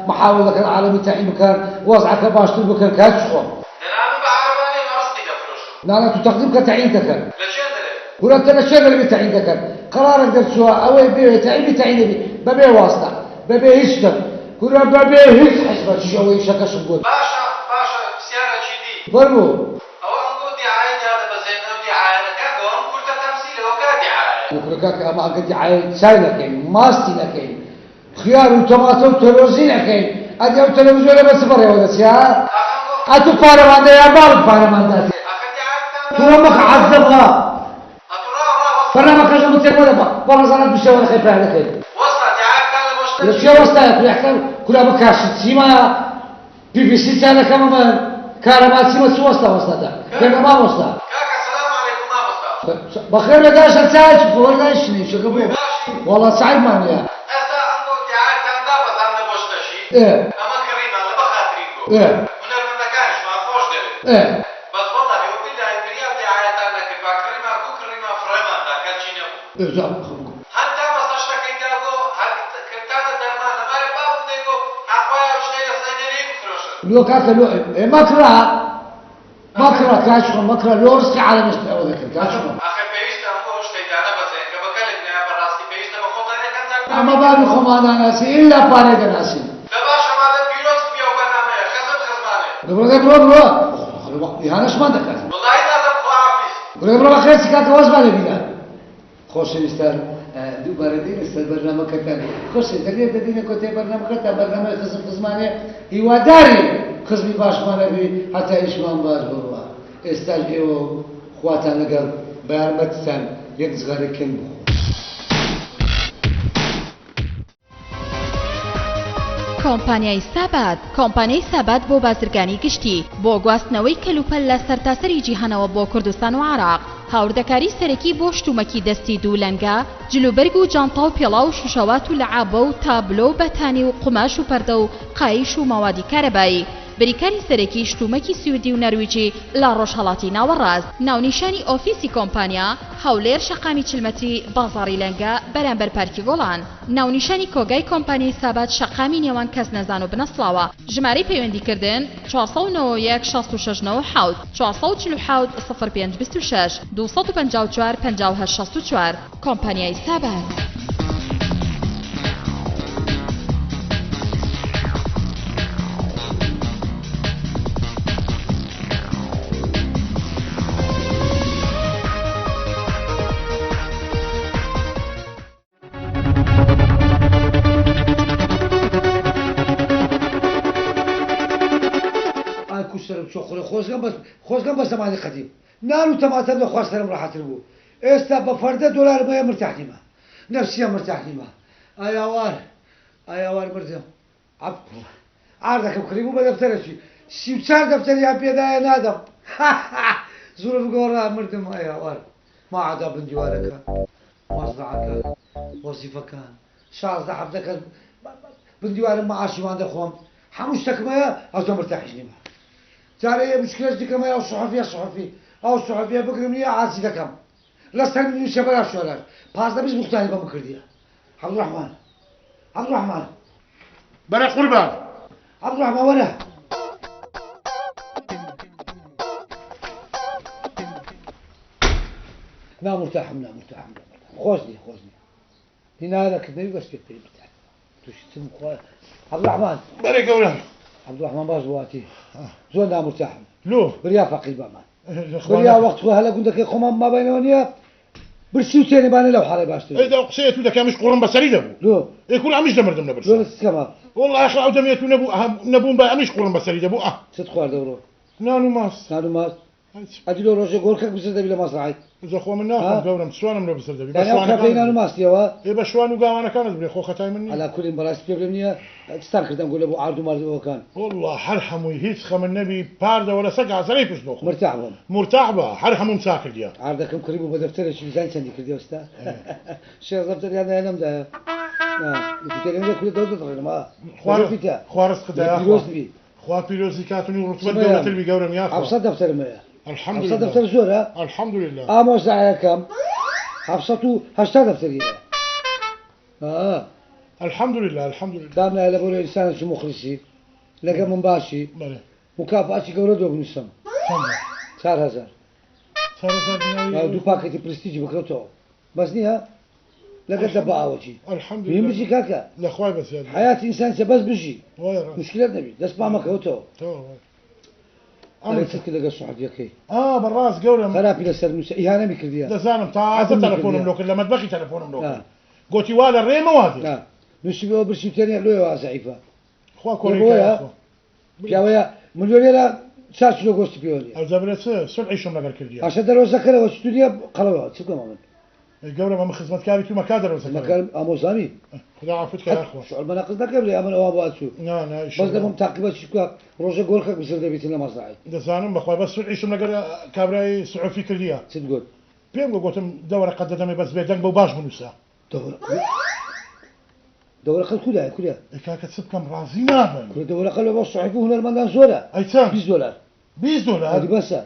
محاول دەکەن عالەمی تەعین بکەن وەزعەکە باشتر بکەن کاک خۆم. دەنا من بە عەرەبانەی مەڕستی دەفرۆشم. نانا تو تەقدیم کە تەعین دەکەن. لە چێن دەرێ؟ کورە تە لە چێ دەرێ تەعین دەکەن قەرارێک دەرچووە ئەوەی بێوێ تەعین بی تەعین دەبی بەبێ واستە بەبێ هیچ شتەک کورە بەبێ هیچ حیزبە چی ئەوەی ئیشەکەشم گوت. باشە باشە پسیارەکی دی. فەرموو. ئەوە ئەنگۆ دیعایەی دادەبەزێنن ئەو دیعایانە کاکە ئەم کورتە تەمسیلە ئەوە کا دیعایەیە. کورە کاکە ئەمە ئەگەر دیعایەی چای نەکەین ماستی نەکەین خیار و تەماتە و تەرۆزی نەکەین ئەدی ئەو تەلەڤزیۆنە بە چ بەڕێوە دەچێ ها؟ ئەتوو پارەمان دە یا باوک پارەمان داتێ؟ کورە مەکە عەزەب ها بەرنامەکەش هەموو تێک مەدە بە ڕەزانەت بشێ وەرەقەی پیا دەکەین کورە کێ وەستایە کورە حساب کورە ئەمە کاشی چیمە پی پی سی چا دەکەم ئەمە کارەبا چیمە چ وەستا وەستاتە پێگە مامۆستا بەخێر بێ داشە چایەکی بخۆ وەردایشنی شەکە بۆ وەڵا چایمان نییە ئێستا ئەمڕۆ دیعایەتان دابەزاندە بۆ شتەکی ئێ ئەمە کڕیمان لەبە خاتری تۆ ئێ هونەرمەندەکانیشمان خۆش دەوێ ئێ بەس وەڵاهی وبیلاهی بریا دیعایەتان نەکردبا کڕیمان کو کڕیمان فڕێمان دا کەلکی نەبوو ئێ جا هەر تا بەسە شتەکەی داگۆ هەر کردتانە دەرمانە مارێ بابم دەیگۆ هاخوایە ئەو شتەی لە سەیدەلەی بفرۆشن. لۆ کاکە لۆ ئێ مەکڕە مەکڕە کاک خۆم مەکڕە لۆ ڕزقی عالەمێش ئەوە دەکەن کاک خۆم. ئاخر پێویستە ئەم ئەو شتەی دانەبەزێن کە بە کەلک نایە بەڕاستی پێویستە بە خۆتان یەکەم جار پارەی ئەمە بابی خۆمان ناناسی ئیلا پارەی دەناسین. دە باشە مادەم پیرۆزت بی ئەو بەرنامەیە خزم خزمانێ. دە بڕۆ دە بڕۆ بڕۆ ئیهانەشمان دەکات. وەڵاهی نازم خواحافیز. بڕۆ بڕۆ بەخێر چی کاکە وازمان لێ بینە. خۆشەویستان دووبارە دێینە سەر بەرنامەکەتان خۆشەویستان لێرە دەدەینە کۆتای بەرنامەکەتان بەرنامەی خزم خزمانێ هیوادارین خزمی باشمان هەبی هەتا ئیشمان باش بڕوا ئێستاش ئێوە و خواتان لەگەڵ بە یارمەتیتان یەک جغارەی کەن بخۆن. کۆمپانیای سابات کۆمپانیای سابات بۆ بازرگانی گشتی بۆ گواستنەوەی کەلوپەل لە سەرتاسەری جیهانەوە بۆ کوردستان و عێراق هاوردەکاری سەرەکی بۆ شتومەکی دەستی دوو لەنگە جلوبەرگ و جانتا و پێڵاو و شوشەوات و لەعابە و تابلۆ و بەتانی و قوماش و پەردە و قایش و مەوادی کارەبایی. بریکاری سەرەکی شتومەکی سویدی و نەرویجی لە ڕۆژهەڵاتی ناوەڕاست. ناونیشانی ئۆفیسی کۆمپانیا، هەولێر شەقامی 40 مەتری بازاڕی لەنگە بەرامبەر پارکی گۆڵان. ناونیشانی کۆگای کۆمپانیای سابات شەقامی نێوان کەسنەزان و بنەسڵاوە. ژمارەی پەیوەندی کردن، 491 66 97 447 05 26 254 58 64. کۆمپانیای سابات. ئای کو سەرم چۆ خوڕێ خۆزگەم بەس خۆزگەم بە زەمانی قەدیم نان و تەماتەم دەخوارد سەرم ڕەحەتر بوو ئێستا بە فەردە دۆلارم هەیە مرتاح نیمە نەفسیە مرتاح نیمە ئای ئاوار ئای ئاوار مردم عاردەکەم کڕیبوو بە دەفتەرەکی 34 دەفتەریان پێدایە نادەم زورف گۆڕا مردم ئای هاوار ما عدا بن دیوارەکان مەزرعەکان وەزیفەکان 16 حەفتە کەس بن دیوارم معاشی وان دەخۆم هەموو شتەکم هەیە ئەوجا مرتاحیش نیمە جارێ مشکلەش دیکەم هەیە ئەو سوحەفیە سوحەفی ئەو سوحەفیە بگرم نییە عاجزی دەکەم لەسەر نووسە بەرا شۆراش 15 20 بوختانی بەم کردیە عەبدوڕەحمان عەبدوڕەحمان. بەرە قوربان. عەبدوڕەحمان وەرە. نامرتاحم نامرتاحم نامرتاحم خۆش نییە خۆش نییە دینارە کردنەوەی بەس پێ پێی مرتاح تووشی چم خوا عەبدوڕەحمان. بەرێ گەورەم. عەبدوڕەحمان باش بواتی زۆر نامرتاحم. لۆ؟ بریا فەقیر بامان. بریا وەخت خۆ هەلە گوندەکەی خۆمان مابینەوە نییە برسی و تێنێ لەو حاڵی باشتر. ئەی ئەو قسەیە تو دەکا منیش قوڕم بەسەری دەبوو. لۆ؟ ئێ کوڕ ئەمیش دەمردم لە برسا. لۆ لە چ وەڵڵا ئاخر ئەو دەمێ تو نەبوو نەبووم بە ئەمیش قوڕم بەسەری دەبوو ئاه. چت خوارد ئەوڕۆ؟ نان و ماست. نان و ماست؟ ئەدی لۆ ڕۆژێ گۆڵکەک بزر دەبی لە مەزرەعەی؟ ئەجا خۆ من ناخۆم گەورەم شوانم لۆ بزر دەبی. یانی ئەو کاتەی نان و ماستیەوە؟ ئێ بە شوان و گاوانەکانت بلێ خۆ خەتای من نییە. عەلا کولین بەڕاستی پێ بلێم نییە چتان کرد ئەم گۆلە بۆ عارد و مارد و ئەوەکان؟ وەڵڵا هەر هەمووی هیچ خەمت نەبی پاردەوە لەسەر گازەرەی پشت بۆ خۆم. مرتاح بم. مورتاح بە هەر هەمووم چا کردیە. عاردەکەم کڕیبوو بە دەفتەرێکی بزانی چەندی کردیە ئێستا شێخ دەفتەریان دایە نەمدایە وتوتێنم لە کورە دەو دەدڕێنم ها خوا ڕزقت دا یاخوا پیرۆز بی. خوا پیرۆزی کاتن و ڕوتبەت گەورەتر بی گەورەم یاخوا. 700 دەفتەرم هەیە. الحمدللە. 700 دەفتەر زۆرە؟ الحمدللە. ئامۆزایەکەم 780 دەفتەری هەیە. ها. الحمدللە الحمدللە. دامنایە لە بۆرە ئینسانێکی موخلیسی لەگەڵ من باشی بەڵێ. مکافاتی گەورە دۆ بنووسم. چەندە؟ 4000. 4000 دیناری. دوو پاکەتی پرستیجی بکرێتەوە بەس نییە؟ لەگەڵ دەبا ئاوەکی. الحمدللە. بژی کاکە. لە خوای بەزیاد. حیاتی ئینسان چە بەس بژی. وایە ڕاست. مشکلەت نەبی دەست پامەکەوتەوە. تەواو. ئەمە چ کرد لەگەڵ سوحەفیەکەی؟ ئا بەڕاست گەورەم. خراپی لەسەر نووسە ئیهانەمی کردیە. دەزانم تازە تەلەفۆنم لۆ کرد لە مەتبەخی تەلەفۆنم لۆ کرد. گۆتی وا لە ڕێمەوە دێ. نووسی بەوە برسی و تێنێ لۆیەوە زەعیفە. خوا کۆڕی کە یاخوا. پیاوەیە ملیۆنێرە 4 کیلۆ گۆشتی پێوە نییە. ئەو جەبرە چ سولحیشم لەگەڵ کردیە. باشە دەرۆزەکەرەوە چطوریە قەڵەوە چ بکەم ئەمن؟ گەورەم ئەمە خزمەتکاری تو مەکا دەرۆزەکەرەوە. مەکەرم ئامۆزامی. خدا عەفوت کە یاخوا. شعور مەناقز نەکەم لێ ئەمن ئەوە بۆ ئەچوو. نا نا بەس دەبم تاقیبەت چی بکە ڕۆژە گۆڵکەک بزر دەبیتن لە مەزرعەی. دەزانم بەخوای بەس سولحیشم لەگەڵ کابرای سعوفی کردیە. چت گوت؟ پێم گوت گوتم دەوەرە قەت دەدەمێ بەس بێدەنگ بە و باش بنووسە. دەوەرە قەت کودایە کورە؟ ئەی کاکە چ بکەم ڕازی نابن. کورە دەوەرە قەت لە بۆ سعوفی و هونەرمەندان زۆرە. ئەی چەند؟ 20 دۆلار. 20 دۆلار؟ ئەدی بەسە.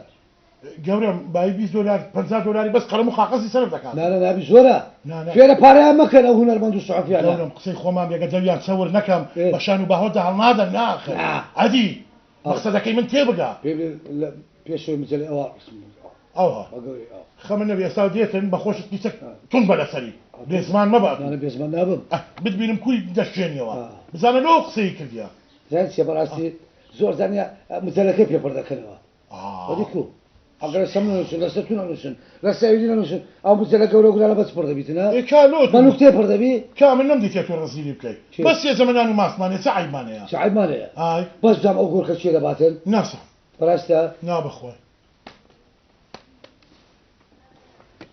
گەورەم بایی 20 دۆلار 50 دۆلاری بەس قەڵەم و قاقەزی سەرف دەکات. نا نا نابی زۆرە. فێرە پارەیان مەکەن ئەو هونەرمەند و سعوفیانە. گەورەم قسەی خۆمان بێگە دەویان چەور نەکەم بە شان و باهۆتدا هەڵنادەن ناخر. ئەدی مەقسەدەکەی من تێبگە. پێشەوەی مجەلەی ئەوە ڕسم ئەوها خەمە نەبی ئێستا دێتن بە خۆشت کیسە توند بە لەسەری بێزمان مەبە. نانە بێزمان نابم. بتبینم کوی دەشێنیەوە بزانە لۆ قسەی کردیە. زانی چیە بەڕاستی زۆر زانیە مجەلەکەی پێ پڕ دەکەنەوە. ئەدی کو ئەگەر لەسەر من نووسن لەسەر تو نەنووسن لەسەر ئەوی نەنووسن ئەو مجەلە گەورە گرانە بەس پڕ دەبیتن ها؟ کا لۆ بە نوکتەی پڕ دەبی؟ کا من نەمدیتێ تۆ ڕزیلی بکەی بەس سێ زەمەنان و ماستمانێ چ عەیبمان هەیە؟ چ عەیبمان هەیە؟ ئای بەس جام ئەو گۆرکە چیە دەباتن؟ ناسا بەڕاستە؟ نا بەخوای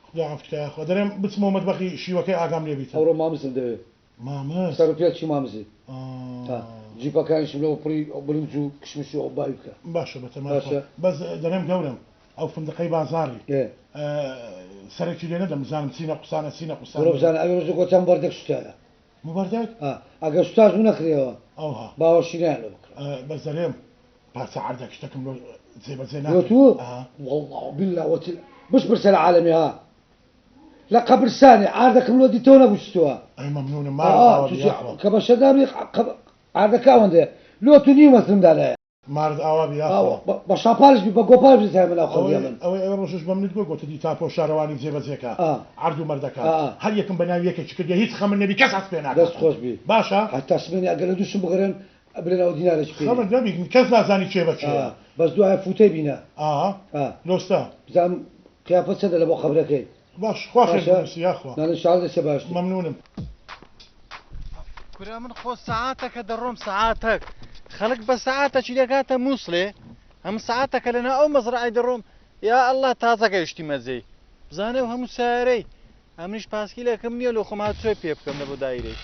خدا عەفوت کە یاخوا دەرێم بچمەوە مەتبەخی شیوەکەی ئاگام لێ بیتن. ئەوڕۆ مامزم دەوێ. مامز؟ سەر و پێچی مامزی. جیپەکانیشم لەوە پڕی برنج و کشمش و ئەو باوی بکە. باشە بەتەمای خوا. بەس دەرێم گەورەم ئەو فندقەی بازاڕی سەرەکی لێ نەدەم بزانم چینە قوسانە چینە قوسانە. بڕۆ بزانە ئەوێ ڕۆژێک گۆتیان مبەردەک سوتایە. مبەردەک؟ ئەگەر سوتاش بوو نەکرێەوە. ئەوها. باوەشینیان لۆ بکڕە. بەس دەرێم پارچە عەردێک شتەکم لۆ جێبەجێ لۆ ناکەی تو؟ ئا. وەڵڵا وبیللا وتل بشپرسە لە عالەمی ها لە قەبرسانێ عاردەکم لۆ دیتەوە نەگوشتووە. ئەی مەمنونم مارت ئا ئاوا تو بی چی یاخوا. کە بە شەردابی عاردەکە ئەوەندەیە لۆ تو نیو مەترم دانایە. مارت ئاوا بی یاخوا. بە شاپاڵیش بی بە گۆپاڵیش بی دەتایمە ناو ئەوەی قەبریە من. ئەوەی ئەوێ ڕۆژەش بە منت گۆ گۆتت ی تاپۆ شارەوانی جێبەجێ کا عەرد و مەردەکان هەر یەکم بە ناوی یەکێکی کردیە هیچ خەمت نەبی کەس هەست پێ ناکا دەست خۆش بی باشە. هەتا سبەینێ ئەگەر لە دووشم بگەرێن بلێن ئەوە دینارێکی پێ نیە. خەمت نەبی کەس نازانی کێ بە کێیە. بەس دوایە فوتەی بینە. لۆستە. بزانم قیافەت چەندە لە بۆ قەبرەکەی. باش خوا خێر باشە بنووسی یاخوا. نان ان شاء اللە دەچێ باشتر. مەمنونم. کورە من خۆ سەعاتەکە دەڕۆم سەعاتەک خەڵک بە سەعاتەکی دەگاتە مووسڵێ ئەم سەعاتەکە لەنا ئەو مەزرعەی دەڕۆم یا ئەللە تازە گەیشتیمە جێی بزانێ و هەموو سەیارەی ئەمنیش پاسکیلێکم نییە لۆ خۆم هاتوچۆی پێ بکەم لە بۆ دایرەی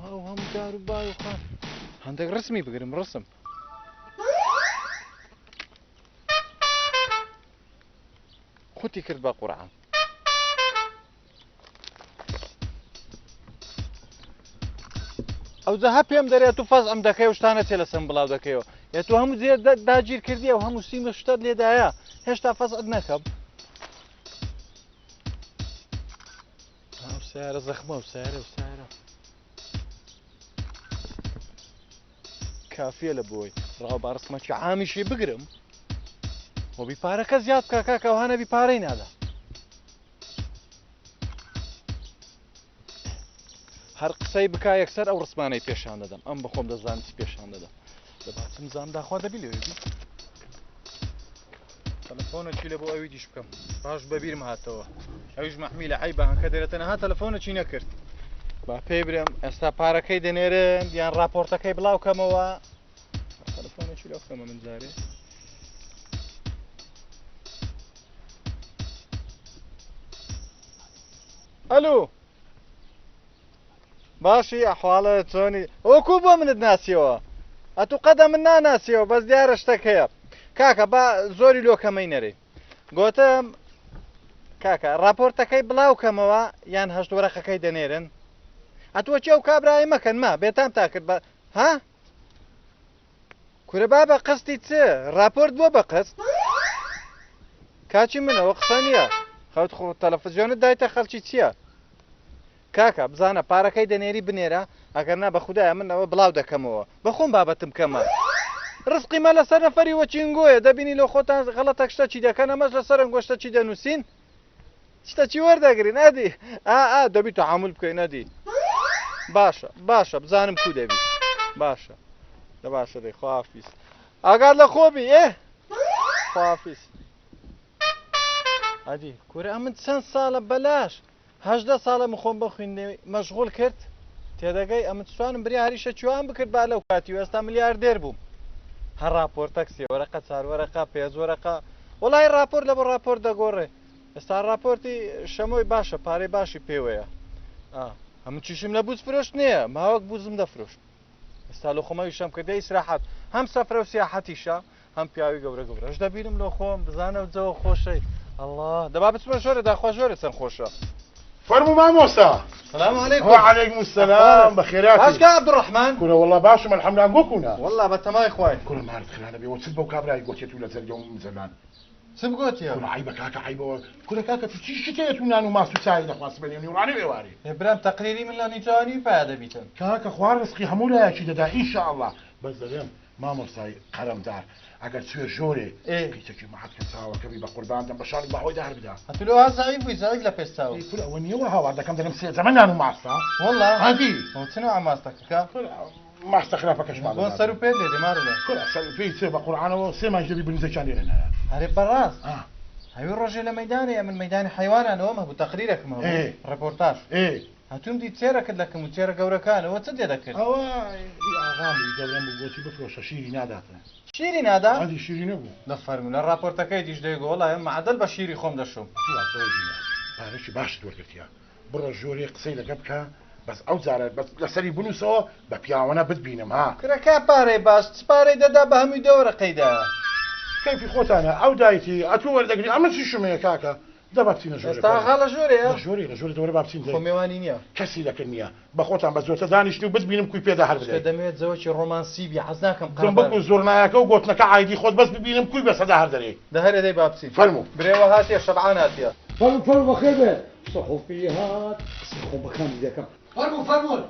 ئەو هەموو دار و بار و خان هەندێک ڕسمی بگرم ڕسم خوتی کرد بە قورعان. ئەوجا هە پێم دەرێ تو فەزعم دەکەی و شتانە چێ لەسەرم بڵاو دەکەیەوە یە تو هەموو جێ داگیر کردیە و هەموو سیم و شتت لێدایە هێشتا فەزعت نەکەم ئەو سیارە زەخمە و سیارە و سیارە کافیە لە بۆی ڕاو با ڕسمەکی عامیشی بگرم وەبی پارەکە زیاد بکە کاکە ئەوها نەبی پارەی نادا هەر قسەی بک یەکسەر ئەو ڕسمانەی پێشان دەدەم ئەم بەخۆم دەزانم چی پێشان دەدەم دەباچم زام داخوا دەبی لەوێ بی تەلەفۆنەکی لە بۆ ئەوی دیش بکەم باش بەبیرم هاتەوە ئەویش مەحمیلە عیبە هەنکە دەرێتە نەها تەلەفۆنەکی نەکرد با پێی برێم ئێستا پارەکەی دەنێرن یان راپۆرتەکەی بڵاو کەمەوە تەلەفۆنێکی لەو بکەمە من جارێ ئەلو باشی ئەحواڵە چۆنی ئۆکو بۆ منت ناسیەوە ئەتو قەدە من ناناسیەوە بەس دیارە شتەک هەیە کاکە با زۆری لۆ کەمەی نەرێ گۆتم کاکە راپۆرتەکەی بڵاو کەمەوە یان هەشت وەرەقەکەی دەنێرن ئەتوە چێ و کابرای مەکەن ما بێتام تا کرد بە ها کورە بابە قستی چ راپۆرت بۆ بە قست کاچی منەوە قسە نییە خەوت خۆ تەلەفزیۆنت دایتە خەڵکی چییە؟ کاکە بزانە پارەکەی دەنێری بنێرە ئەگەر نا بەخودایە من ئەوە بڵاو دەکەمەوە بەخۆم بابەتم کەمە ڕزقی مە لەسەر نەفەری وەچینگۆیە دەبینی لۆ خۆتان غەڵەتەک شتە چی دەکەن ئەمەش لەسەر ئەنگۆ شتە چی دەنووسین شتە چی وەردەگرین ئەدی ئا ئا دەبی تەعامول بکەین ئەدی باشە باشە بزانم کو دەبی باشە دە باشە دەی خوافیز ئاگات لە خۆ بی ئێ خوافیز ئەدی کورە ئەمن چەند ساڵە بەلاش 18 ساڵە من خۆم بە خوێندنەوەی مەشغوڵ کرد تێدەگەی ئەمن چوانم بریا هەریشە چوان بکرد با لەو کاتی و ئێستا ملیاردێر بووم هەر راپۆرتەک سێ وەرەقە چار وەرەقە پێنج وەرەقە وەڵی راپۆرت لە بۆ راپۆرت دەگۆڕێ ئێستا راپۆرتی شەمۆی باشە پارەی باشی پێوەیە هەموو چیشم لە بوز فرۆشت نییە ماوەک بوزم دەفرۆشت ئێستا لۆ خۆم ئەویشم کردە ئیسراحەت هەم سەفرە و سیاحەتیشە هەم پیاوی گەورە گەورەش دەبینم لۆ خۆم بزانە و جەوە خۆشەی ئەڵا دەبا بچمە ژۆرە داخوا ژۆرە چەند خۆشە فەرموو مامۆستا سلام علیکم وعلیکم السلام بەخێراتی باش کا عبدالرحمن کورە والله باشم الحمدلله گۆ کونا والله بە تەمای خوای کورە مارت خرانە بێ وە چت بەو کابرای گۆتێت و لە جەرگە و مزەلان چ بگۆتیە کورە عەیبە کاکە عەیبەوە کورە کاکە تو چی شتەیە تو نان و ماست و چای دەخوا سبەینێ و نیوڕانێ و ئێوارێ ئێ برام تەقریری من لە نیجوانی پیا دەبیتن. کاکە خوا ڕزقی هەموو لایەکی دەدا ان شاء اللە بەس دەلێم مامۆستای قەرەمدار ئەگەر چوێ ژۆرێ پیتەکی مەعەت کە چاوەکە بی بەقوربان دەم بەشانی باهۆی دار بدا. ئەتو لۆ ها زەعیف بووی زەعیف لە پێش چاوم. ئەی کورە ئەوە نیە وا هاوار دەکەم دەلێم سێ جەمە نان و ماستە وەڵا هەدی. ئەوە چ نوعە ماستەکەکە. کورە ماستە خراپەکەشمان بۆ سەر و پێت لێ دێ مارولە. کورە سەر و پێی چێ بە قورعانەوە سێ مانگ دەبی برنجەکیان لێ نەنایە. ئەرێ بەڕاست هەوی ڕۆژێ لە مەیدانێ ئەمن مەیدانی حەیوانان ئەوەم هەبوو تەقریرەکم هەبوو ڕێپۆرتاژ هەتوم دیت چێرەکت لە کم و چێرە گەورەکانەوە چت لێ دەکرد؟ ئەوە هی ئاغام بوو گەورەم بوو گۆتی بفرۆشە شیری ناداتن. شیری نادا؟ ئەدی شیری نەبوو. دەفەرموو لە ڕاپۆرتەکەی دیش دەیگۆ وەڵا ئێمە مەعەدەل بە شیری خۆم دەشۆم. ئەتوو وازەوەی پارەکی باشت وەرگرتیە بڕۆ ژۆرێ قسەی لەگە بکە بەس ئەو جارە بەس لەسەری بنوسەوە بە پیاوەنە بتبینم ها. کورە کا پارەی باش چ پارەی دەدا بە هەمووی دە وەرەقەی دایە. کەیفی خۆتانە ئەو دایتی ئەتوو وەردەگری ئەمن چیشم هەیە کاکە. دە با بچینە ژوورێ. ئێستا ئاغا لە ژوورێیە؟ لە ژوورێ، لە ژوورێ دەوەرە با بچین خۆ مێوانی نییە. کەسی لەکن نییە. بە خۆتان بە زۆتە دانیشتن و بتبینم کوی پێدا هەر چونکە بدەی. دەمەوێت زەوەکی ڕۆمانسی بی، حەز ناکەم دم بکو قەرەباڵغ. زوڕنایەکە و گۆتنەکە عایدی خۆت بەس ببینم کوی بەسەدا هەر دەرێی. دە هەرێ دەی با بچین. فەرموو. برێوە هاتیە، شەبعان هاتیە. فەرموو فەرموو بەخێر بێن. سحوفی هات. قسەی خۆم بە کامی دەکەم. فەرموو فەرموون.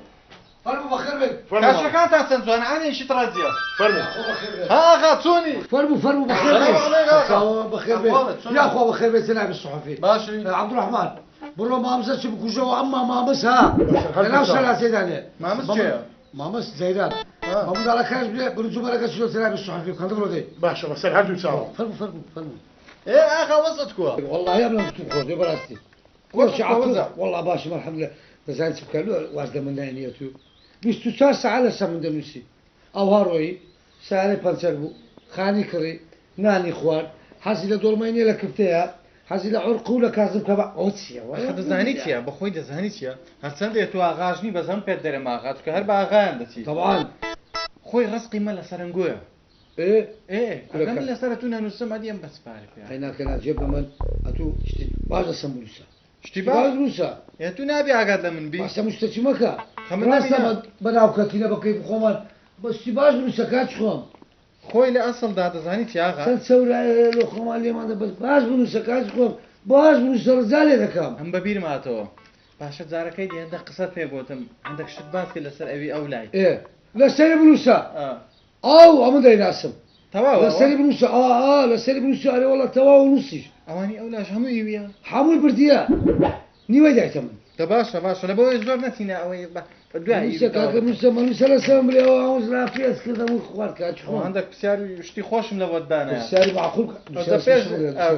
فەرموو بەخێر بێن. کاشەکانتان چەند جوانە ئانێ ئیشی تڕەجیە. فەرموو. یاخوا بەخێر بێن. ها ئاغا چۆنی؟ فەرموو فەرموو بەخێر بێن. سلام علیک ئاغا. سەرچاوە بەخێر بێن. ئەحواڵت چۆنە؟ یاخوا بەخێر بێن جەنابی سحوفی. باشی؟ عەبدوڕەحمان بڕۆ مامزە چ بکوژەوە ئەمما مامز ها هەر لەناو دوو چاوم. سەلاسێ دانێ. مامز کێیە؟ مامز جەیران. ها. بە منداڵەکانش بلێ برنج و بەرەکە چیرۆ جەنابی سحوفی بکەن بڕۆ دەی. باشە بەسەر هەردوو چاوم. فەرموو فەرموو فەرموو. ئێ ئاغا وەزعت کووە؟ وەڵڵاهی ئەمنم گوتم خۆش بێ بەڕاستی. وەزعت خۆشی کووە عەقڵ وەزع؟ وەڵڵا باشم الحمدلله. دەزانی چ بکە لۆ واز لە من ناینیە تو 24 سەعات لەسەر من دەنووسی. ئەوها ڕۆیی سەیارەی پەنچەر بوو، خانی کڕی، نانی خوارد، حەزی لە دۆڵمەی نییە لە کفتەیە، حەزی لە عورق و لە کازم کەباب. ئەوە چییە؟ ئەخە دەزانی چییە؟ بە خۆی دەزانی چییە؟ هەرچەندە تۆ ئاغاش نی بەس هەم پێت دەرێم ئاغا چونکە هەر بە ئاغایان دەچی. تەبعەن. خۆی ڕزقی مە لەسەر ئەنگۆیە. ئێ ئێ کورە ئەگەر من کاک. لەسەر ئەتوو نەنووسم ئەدی ئەم بە چ پارە پێیان. ئەی ناکە ناجێ بە من ئەتوو شتی باش لەسەر بنووسە. شتی شتی باش؟ باش بنووسە. ئێ تو نابی ئاگات لە من بی. باشە مشتەچی مەکە. خەمت ڕاستە نەبی نا. بە ناوکەتینە بە کەیف خۆمان بەس شتی باش بنووسە کاک خۆم. خۆی لە ئەسڵدا دەزانی چی ئاغا؟ چەند چەورایە لۆ خۆمان لێمان دە بەس باش بنووسە کاک خۆم باش بنووسە ڕزا لێ دەکەم. ئەم بە بیرم هاتەوە. باشە جارەکەی دی هەندەک قسەت پێ گۆتم هەندەک شت باس کرد لەسەر ئەوی ئەو لای. ئێ لەسەری بنووسە. ئا. ئاو ئەمن دەیناسم. تەواوە ئەوە؟ لەسەری بنووسە ئا ئا لەسەری بنووسە ئەرێ وەڵا تەواو نووسیش. ئەوانی ئەو لاش هەموو ئیویە؟ هەمووی بردیە نیوەی دایتە من. دە باشە باشە لە بەوەی زۆر نەچینە ئەوەی بە دوای نووسە کاکە نووسە مەنووسە لەسەرم بلێ ئەوە هەموو زرافیەت کردم و خوارد کاک ئەوە خۆم. هەندێک پرسیار و شتی خۆشم لە بۆت دانایە. پرسیاری معقول کە ئەوجا پێش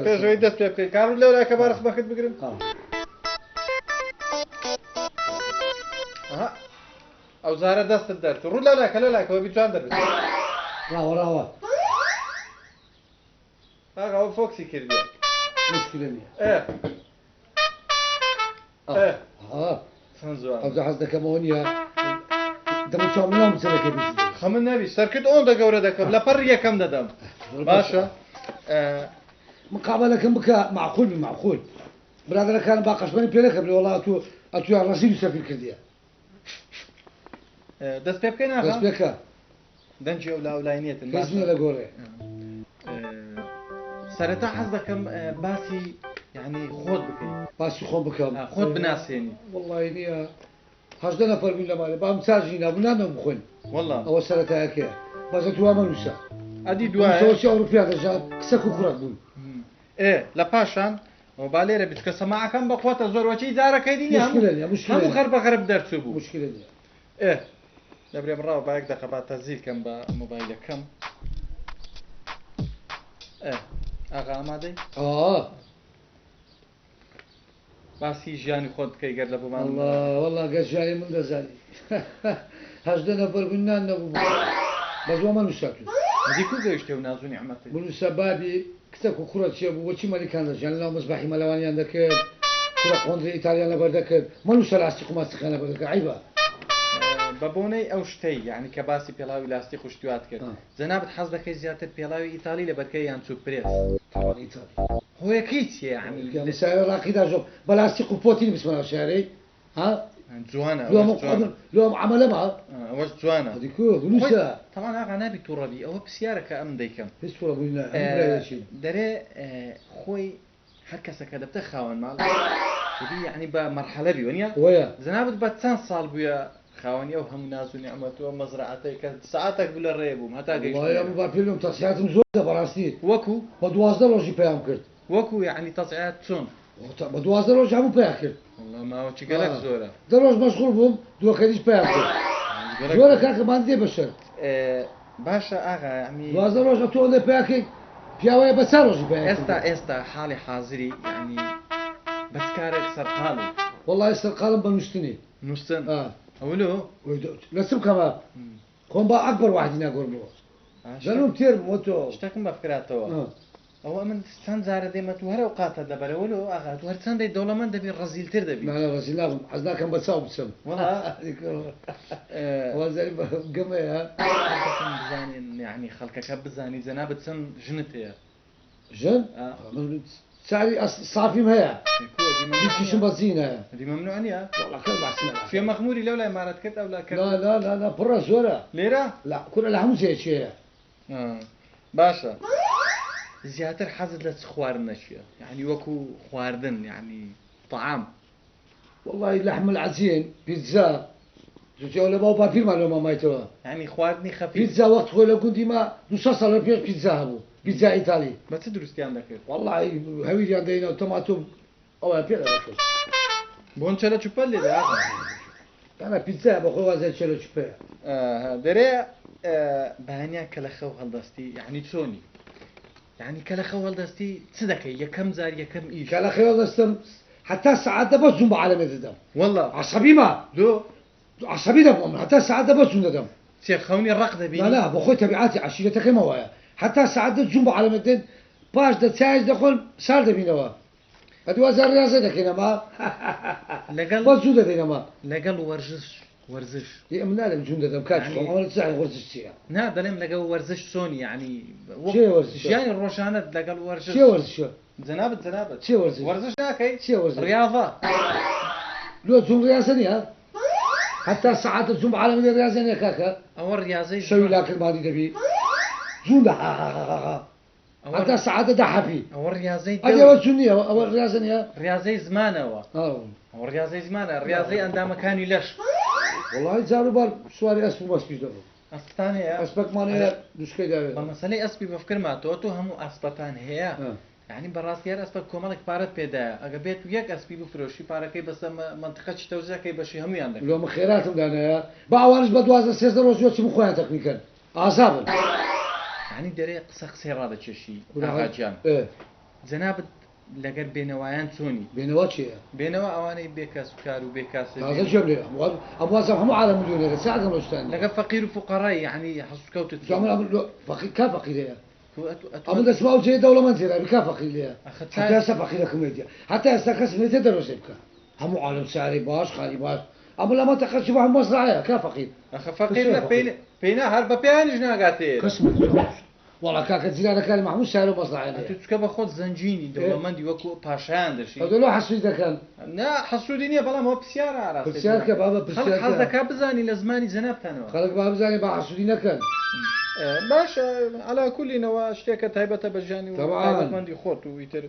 پێش ئەوەی دەست پێ بکەی کاڕوو لەولا کە با ڕەسمەکەت بگرم. ئەها ئەو جارە دەستت دەرچوو ڕوو لەولا کە لەولا کەوە بی جوان دەربچێت. ڕاوە ڕاوە. ئاغا ئەوە فۆکسی کردیە. مشکلە نییە. ئێ ئێ ها چەند جوانە. ئەوجا حەز دەکەمەوە نییە دەمو چاو مناڵ بچەکەی بزیدە. خەمت نەبی سەرکرد ئەوەندە گەورە دەکەم لە پەڕ یەکەم دەدەم. باشە مقابلەکەم بکە معقول بی معقول. برادەرەکانم با قەشمەری پێ نەکەم بلێ وەڵا ئەتوو ئەتویان ڕەزیل و سەفیر کردیە. دەست پێ بکەین ئاغا؟ دەست پێکە. دەنگی ئەو لاولای نیەتن کەس نییە لە گۆڕێ. سەرەتا حەز دەکەم باسی یعنی خۆت بکەی. باسی خۆم بکەم. خۆت بناسێنی. وەڵڵاهی نییە 18 نەفەر بووین لە ماڵێ بام چارجی نابوو نانەوە بخۆین. وەڵڵا. ئەوە سەرەتایەکەیە. بەس ئەتوو وا مەنووسە. ئەدی دوایە. مستەوەچی ئەوروپیا دەژان کچەک و کوڕەک بوون. ئێ لە پاشان ئەوە با لێرە بچکە سەماعەکەم بە قوتە زۆر وەچی جارەکەی دی نییە مشکلە نییە، مشکلە هەموو نییە. غەربە غەرب دەرچوو بوو. مشکلە نییە. ئێ دەبرێم ڕاوە با یەک دەقە با تەزیل کەم بە مۆبایلەکەم. ئێ ئاغا ئامادەی؟ ئا. باسی ژیانی خۆت بکەی گەر لە بۆمان. وەڵا وەڵا گەر ژیانی من دەزانی 18 نەفەر بووین نان نەبوو بخۆین. بەس وا مەنووسە تو. ئەدی کو گەیشتێ و ناز و نیعمەتی؟ بنووسە بابی کچەک و کوڕە چێ بوو وەچی مەلیکان دەژیان لەناو مەزبەحی مەلەوانیان دەکرد کوڕە قۆندرەی ئیتالیان لەبەر دەکرد مەنووسە لاستیق و ماستیقیان لەبەر دەکرد عەیبە. بە بۆنەی ئەو شتەی یعنی کە باسی پێڵاوی لاستیق و شتیوات کرد جەنابت حەز دەکەی زیاتر پێڵاوی ئیتالی لەبەرکەی یان چوب پرێس؟ تاوان ئیتالی. هۆیەکەی چییە یعنی؟ یعنی سیارە ڕاقیدا ژۆ بە لاستیق و پۆتین بچمە ناو سیارەی ها؟ جوانە لۆ ئەوەش جوانە. لۆ ئەم عەمەلەمە؟ ئەوەش جوانە. ئەدی کو بنووسە. تەمان ئاغا نابی تووڕە بی ئەوە پرسیارە کە ئەم دەیکەم. هیچ تووڕە بوونی نا، هەموو برای دەچین. دەرێ خۆی هەر کەسەکە دەبتە خاوەن ماڵ دەبی یعنی بە مەرحەلە بی وەنیە؟ وەیە. جەنابت بە چەند ساڵ بوویە خاوەنی ئەو هەموو ناز و نیعمەت و ئەو مەزرعەتەی کە سەعاتێک بوو لە ڕێ بووم هەتا گەیشتم. وەڵڵاهی ئەمە با پێم تەسیحاتم زۆر دە بەڕاستی. وەکو؟ بە 12 ڕۆژی پەیام کرد. وەکو یعنی تەسیحات چۆن؟ بە 12 ڕۆژ هەموو پەیا کرد. وەڵڵا ماوەکی گەلەک زۆرە. 10 ڕۆژ مەشغوڵ بووم دووەکەریش پەیا کرد. زۆرە کاکە مان دێ بەشەر. باشە ئاغا یعنی 12 ڕۆژ تۆ ئەوەندە پەیا کەیت پیاوەیە بە چار ڕۆژی پەیا کرد. ئێستا ئێستا حاڵی حازری یعنی بە چ کارێک سەرقاڵی؟ وەڵڵاهی سەرقاڵم بە نووسنی. نووسن؟ ئەوە لۆ؟ لە چ بکەمە؟ خۆم با ئەکبەر واحدی ناگۆڕمەوە. ژەنوم تێر بووم تۆ. شتێکم بە فکراتەوە. ئەوە من چەند جارە دێمە تو هەر ئەو قاتە دەبەرەوە لۆ ئاغا تو هەر چەندەی دەوڵەمەند دەبی ڕەزیلتر دەبی. نا نا ڕەزیل نابم حەز ناکەم بە چاو بچم. وەڵا وازاری گەمەیە. بزانین یعنی خەڵکەکە بزانی جەنابت چەند ژنت هەیە. ژن؟ من چاری سافیم هەیە. بیستیشم بە زین هەیە. دی مەمنوع نییە؟ وەڵا کەس باسی نەکات. چوویە مەخموری لەو لای مارەت کرد ئەو لا کەرکوک؟ لا لا لا لا پڕە زۆرە. لێرە؟ لا کورە لە هەموو جێیەکی هەیە. باشە زیاتر حەزت لە چ خواردنە چیە؟ یانی وەکو خواردن یانی طعام. وەڵی لحم العجین پیتزا چونکە ئەو لە باو باپیرمان لۆ مامایتەوە. یانی خواردنی خەفیف. پیتزا وەخت خۆی لە گوندی ما 200 ساڵ لە پێش پیتزا هەبوو پیتزا ئیتالی. بە چ دروستیان دەکرد؟ وەڵی هەویریان دەینا و تەماتۆ ئەویان پێ دەکرد. بۆن چەلە چوپەت لێ دێ ئاغا. دانا پیتزایە بە خۆی وازای چەلە چوپەیە. دەرێ بەیانیان کە لە خەو هەڵدەستی یانی چۆنی؟ یانی کە لە خەو هەڵدەستی چ دەکەی یەکەم جار یەکەم ئیش؟ کە لە خەو هەڵدەستم حتا سەعات دە بەس جوون بە عالەمێ دەدەم. وەڵا. عەسەبیمە. لۆ؟ عەسەبی دەبم من حتا سەعات دە بەس جوون دەدەم. چێ خەونی ڕەق دەبینی؟ نا نا بۆ خۆی تەبیعاتی عەشیرەتەکەمە وایە حتا سەعات دە جوون بە عالەمێ دەدەن پاش دە چایش دەخۆن سارد دەبینەوە. ئەدی وازا ڕیازە دەکەین ئەمە. لەگەڵ بەس جوون دەدەین ئەمە. لەگەڵ وەرزش وەرزش. ئێ ئەمن نالێم جوون دەدەم کاکی خۆم ئەوە چ وەرزش چییە؟ نا دەڵێم لەگەڵ وەرزش چۆنی یانی چێ وەرزشە؟ ژیانی ڕۆژانەت لەگەڵ وەرزش. چێ وەرزشە؟ جەنابت جەنابت. چێ وەرزش؟ وەرزش ناکەی؟ چێ وەرزش؟ ڕیاضە. لۆ جوون ڕیازە نییە؟ حتا سەعاتە جوون بە عالەمی ڕیازە نییە کاکە؟ ئەوە ڕیازەی شەوی لاکرد مادی دەبی جوون دە ها ها ها ها حتا سەعاتە دە حەپی. ئەوە ڕیازەی ئەدی ئەوە جوون نییە ئەوە ڕیازە نییە؟ ڕیازەی زمانەوە. ئەوە ڕیازەی زمانە ڕیازەی ئەندامەکانی لەش. وەڵی جاروبار سواری ئەسپ و مەسپیش دەبوو. ئەسپتان هەیە؟ ئەسپەکمان هەیە دوشکەی داوێ. بە مەسەلەی ئەسپی بەفکرماتەوە تۆ هەموو ئەسپەتان هەیە یعنی بەڕاستی هەر ئەسپە کۆمەڵێک پارەت پێدایە ئەگە بێت و یەک ئەسپی بفرۆشی پارەکەی بەسە مەنتیقەکی تەوزیعکەی بەشی هەموویان دەکەی. لۆ من خێراتم دانایە با ئەوانش بە 12 13 ڕۆژ وەچم خۆیان تەکمیل کەن ئازابن. یعنی دەرێ قسە قسەی ڕادەکێشی ئاغا گیان جەنابت لەگەر بێنەوایان چۆنی؟ بێنەوا چییە؟ بێنەوە ئەوانەی بێکەس و کار و بێکاسبی. تازە گوێم لێ ئەم وازم هەموو عالەم ملیۆنێرە چ ئەگەم لەو شتانە؟ لەگەر فەقیر و فوقەڕای یعنی هەڵسوکەوتت چۆن؟ فەقیر کا فەقیرەیە؟ ئەمن دەچمە ئەو جێیە دەوڵەمەند تێدا کا فەقیر لێیە؟ حتا ئێستا فەقیرەکەم لێ دییە حتا ئێستا کەسم لێ تێ دەرۆزێ بکە هەموو عالەم سارەی باش خانی باش ئەمن لە مەنتەقە چوومە هەموو مەزرعەیە کا فەقیر؟ ئەخە فەقیر نە پێینا هەر بە پێیانیش ناگاتێ. کەسم لێ وەڵا کاکە جیرانەکانی مەحموود سارە و مەزرعەیان هەیە. ئەتوو چکە بە خۆت زەنگینی دەوڵەمەندی وەکو پاشایان دەشی. ئەدۆ لۆ حەسوودی دەکەن؟ نا حەسوودی نییە بەڵام ئەوە پرسیارە ئاراستەی پرسیار کە بابە پرسیار خەڵک حەز دەکا بزانی لە زمانی جەنابتانەوە. خەڵک با بزانێ با حەسوودی نەکەن. باشە عەلا کولینەوە شتێکە تایبەتە بە ژیانی و تایبەتمەندی خۆت و ئیتر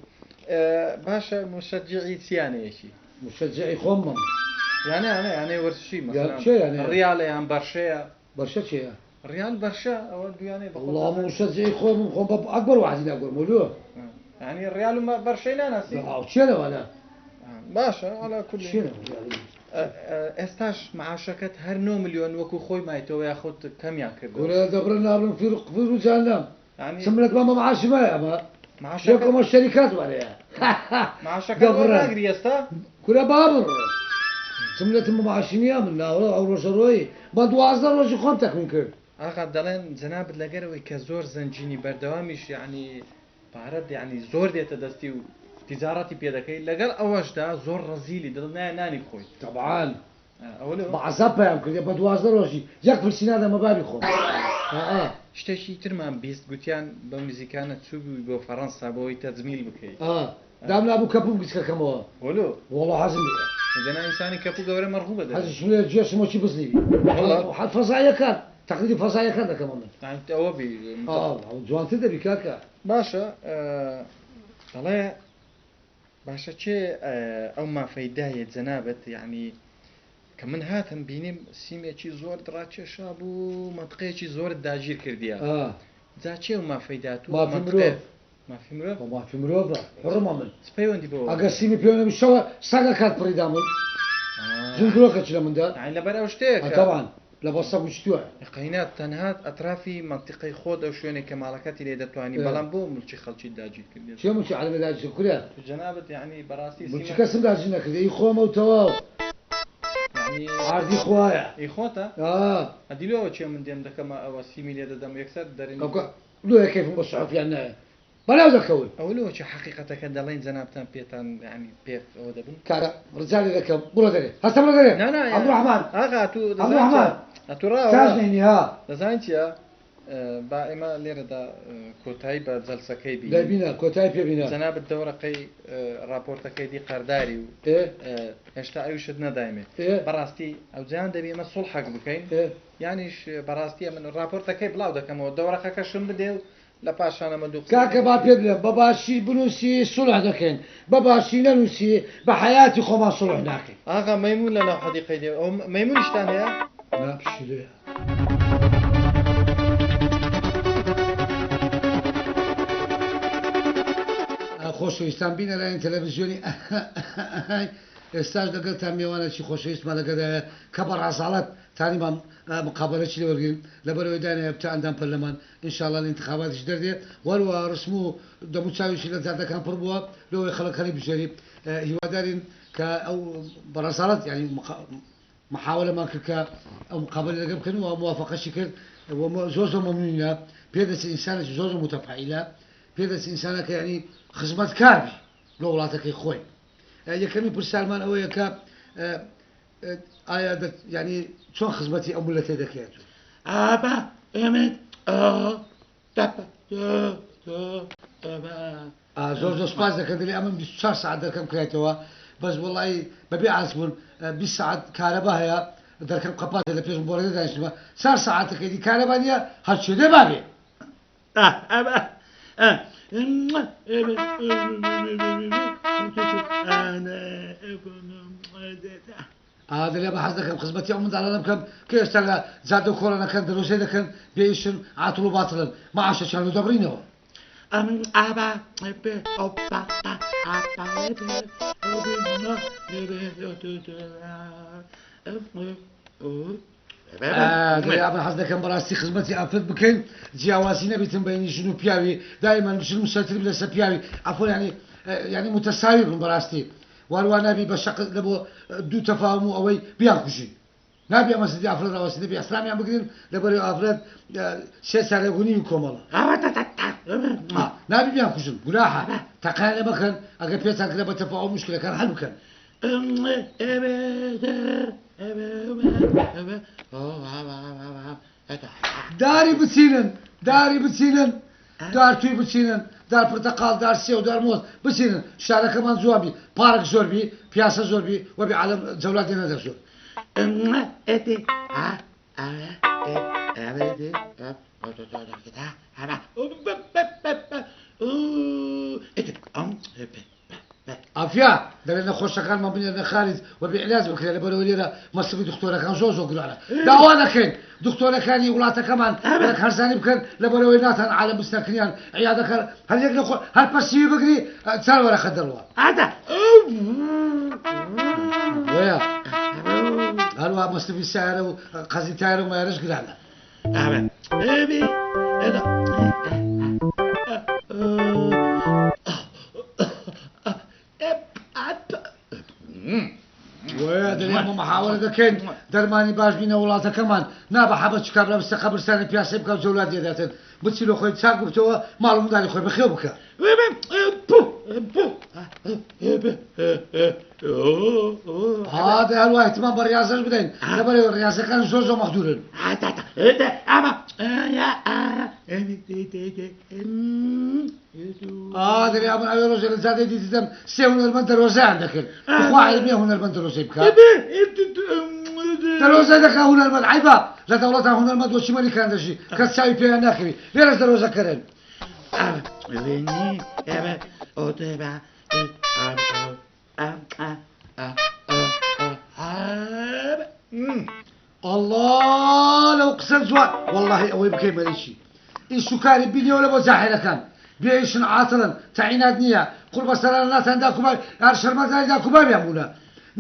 باشە مشەجعی چیانەیەکی؟ مشەجعی خۆمم. یانە یانە یانەی وەرزشی مەسەلەن ڕیالە یان بەرشەیە؟ بەرشە چییە؟ ڕیال بەرشە ئەوە دویانەی بەخۆت. وەڵا مشەجعی خۆمم خۆم بە ئەکبەر واحدی ناگۆرم لۆ. یعنی ڕیال و بەرشەی ناناسی؟ چیە لەوانە؟ باشە عەلا کولی. ئێستاش معاشەکەت هەر 9 ملیۆن وەکو خۆی مایتەوە یاخود کەمیان کردەوە؟ کورە دەبڕن نابڕن فیر فیر و جەهەنەم. چ ملت بە معاشی مایە ئەمە؟ یەکەمە شەریکات وانەیە. معاشەکەت وەرناگری ئێستا؟ کورە بابڕ چ ملتم بە معاشی نییە من ناوە ئەو ڕۆژە ڕۆیی بە 12 ڕۆژی خۆم تەکمیل کرد. ئاغا دەڵێن جەنابت لەگەرەوەی کە زۆر زەنگینی بەردەوامیش یعنی پارەت یعنی زۆر دێتە دەستی و تیجارەتی پێ دەکەی لەگەڵ ئەوەشدا زۆر ڕەزیلی دڵت نایە نانی بخۆیت. تەبعان بە عەزاب پەیام کردیە بە 12 ڕۆژی یەک پرسی نادەمە بابی خۆم. شتێکی ترمان بیست گوتیان بەو نزیکانە چووبووی بۆ فەڕەنسا بۆ ئەوەی تەجمیل بکەی. دامنابوو کەپوو گچکەکەمەوە. وەلۆ؟ وەڵا حەزم لێیە. دەنا ئینسانی کەپوو گەورە مەرغوبە دەبێت. حەزیشم لێیە گوێشم وەکی بزنی بی. وەڵا؟ فەزاییەکان تەقلیدی فەزاییەکان دەکەم ئەمن. ئەوە بی. جوانتر دەبی کاکە. باشە دەڵێ باشە کێ ئەو مافەی دایە جەنابت یعنی کە من هاتم بینیم سیمێکی زۆر دڕاکێشا بوو مەنتقەیەکی زۆرت داگیر کردیە جا کێ ئەو مافەی دات و مافی مرۆڤ مافی مرۆڤ مافی مرۆڤە حڕمە من چ پەیوەندی بەوە ئەگەر سیمی پێوە نەبی شەوە سەگە کات پڕی دا من زنگرۆکە چ لە مندا یعنی لەبەر ئەو شتەیە تەبعەن لەبەر سەگ و شتووە. قەینات تەنها ئەترافی مەنتیقەی خۆت ئەو شوێنێک کە ماڵەکەتی لێ دەتوانی بەڵام بۆ ملکی خەڵکیت داگیر کردیە؟ چێ ملکی عەلەمێ داگیر کرد کورە؟ تو جەنابت یەعنی بەڕاستی ملکی کەسم داگیر نەکردیە ئی خۆمە و تەواو. یەعنی عەردی خوایە. ئی خۆتە؟ ئا. ئەدی لۆ ئەوە چێ من دێم دەکەمە ئەوە سیمی لێ دەدەم یەکسەر دەرێن. کاکە لۆیە کەیفم بە سوحوفیان نایە بەلاو دەکەون. ئەوە لۆ چێ حەقیقەتەکە دەڵێن جەنابتان پێتان یەعنی پێ ئەوە دەبن؟ کاکە ڕجا لێ دەکەم بڕۆ دەرێ هەستە بڕۆ دەرێ. نا نا عەبدوڕەحمان ئاغا ئەتوو عەبدوڕەحمان ئەتوو ڕاوە تاج نەینی ها دەزانی چییە؟ با ئێمە لێرەدا کۆتایی بە جەلسەکەی بینین. دەبینە کۆتایی پێ بینە. جەنابت دەوەرەقەی ڕاپۆرتەکەی دی قەرداری و هێشتا ئەویشت نەدایمێ. بەڕاستی ئەوجان دەبی ئێمە سوڵحەک بکەین یانیش بەڕاستی ئەمن ڕاپۆرتەکەی بڵاو دەکەمەوە دەوەرەقەکەشم بدێ و لە پاشان ئەمە دوو قسە کاکە با پێت بڵێم بە باشی بنووسی سوڵح دەکەین بە باشی نەنووسی بە حەیاتی خۆمان سوڵح ناکەین. ئاغا مەیموون لە ناو حەدیقەی دێ ئەو مەیموونیشتان هەیە؟ نا پشیلەیە. خۆشەویستان بینەرانی تەلەڤیزیۆنی ئێستاش لەگەلتان مێوانێکی خۆشەویستمان لەگەدایە کە بە ڕەزاڵەت تانیمان مقابەلەکی لێ وەرگرین لەبەرئەوەی دانایە بتە ئەندام پەرلەمان ان شاء اللە لە ئینتخاباتیش دەردێ وەروەها ڕسم و دەمو چاویشی لە جادەکان پڕ بووە لۆوەی خەڵک هەڵی بژێری هیوادارین کە ئەو بە ڕەزاڵەت یانی محاوەلەمان کرد کە ئەو مقابەلەی لەگەڵ بکەن و موافەقەشی کرد و زۆر زۆر مەمنونینە پێدەچێ ئینسانێکی زۆر زۆر متەفەعیلە پێدەچێ ئینسانەکە یانی خزمەتکار بی لۆ وڵاتەکەی خۆی یەکەمین پرسیارمان ئەوەیە کە ئایا یانی چۆن خزمەتی ئەو میللەتەی دەکەیت؟ ئابا ئێمە زۆر زۆر سپاس دەکەم دەلێ ئەمن 24 ساعت دەرکەم کرایتەوە بەس وەڵی بەبێ ئاست بوون 20 ساعت کارەبا هەیە دەرکەم قەپاتە لە پێش بۆڕێ دانیشتمە 4 ساعتەکەی دی کارەبا نییە هەرچێ دێ بابێ. دەلێ بە حەز دەکەم خزمەتی ئەو منداڵانە بکەم کە ئێستا لە جادە و کۆڵانەکان دەرۆزێ دەکەن بێ ئیشن عاتڵ و باتڵن معاشەکیان لۆ دەبڕینەوە. دەلێ ئەمن حەز دەکەم بەڕاستی خزمەتی ئافرەت بکەین جیاوازی نەبیتن بەینی ژن و پیاوی دایمەن ژن مسەتر بی لەسەر پیاوی عەفوەن یانی یانی متەساوی بن بەڕاستی واروا نابی بە شەق لە بۆ دوو تەفاهم و ئەوەی بیانکوژین نابی ئەمە زدی ئافرەت ڕاوەستی دەبی ئیحترامیان بگرن لەبەرەی ئافرەت سێ چارەک و نیوی کۆمەڵە نابی بیانکوژن گوناحە تەقەیان لێ مەکەن ئەگەر پێتان کرا بە تەفاهم مشکلەکان حەل بکەن. داری بچینن داری بچینن دار توی بچینن دار پرتەقاڵ دار سێو دار مۆز بچینن شارەکەمان جوان بی پارک زۆر بی پیاسە زۆر بی وەبی عالەم جەولات لێ نەدە زۆر. عافیە دەبێت نەخۆشەکانمان بنێرنە خارج و بێ علاج بکرێت لەبەرئەوەی لێرە مەسرەفی دکتۆرەکان زۆر زۆر گرانە داوا دەکەین دکتۆرەکانی وڵاتەکەمان بەرەک هەرزانی بکەن لەبەرئەوەی ناتان عالەم بچنە کنیان عیادەکە هەر یەک نەخۆ هەر پەسیوی بگری چار وەرەقە دەڕوا بۆیە هەروە مەسرەفی سیارە و قەزی تایرە و مایرەش گرانە. وەیە دەرێ ئەمە محاوەلە دەکەین دەرمانی باش بینە وڵاتەکەمان نا بە حەبە چ کابرا بچتە قەبرستانی پیاسەی بکا و جەولات لێداتن بچی لۆ خۆی چاک ببتەوە ماڵ و منداڵی خۆی بەخێو بکا. ها دەی هەروا اهتمام بە ڕیازەش بدەین لەبەرئەوەی ڕیازەکان زۆر زۆر مەغدورن. ئا دەرێ ئەمن ئەوێ ڕۆژێ لە جادەی دیتیدەم سێ هونەرمەند دەرۆزەیان دەکرد بخوا عەیب نییە هونەرمەند دەرۆزەی بکا دەرۆزە دەکا هونەرمەند عەیبە لە دەوڵەتا هونەرمەند وەکی مەلیکان دەژی کەس چاوی پێیان ناکەوی لێرەش دەرۆزەکەرن. ئەڵڵا لەو قسە جوان وەڵاهی ئەوەی بکەی مەلیکی ئیش و کاری بینیەوە لە بۆ جاحێلەکان بێ ئیشن عاتڵن تەعینات نییە قوڕ بەسەرانە ناتان داک و باوی هەر شەرمەزاری داک و باویان بوونە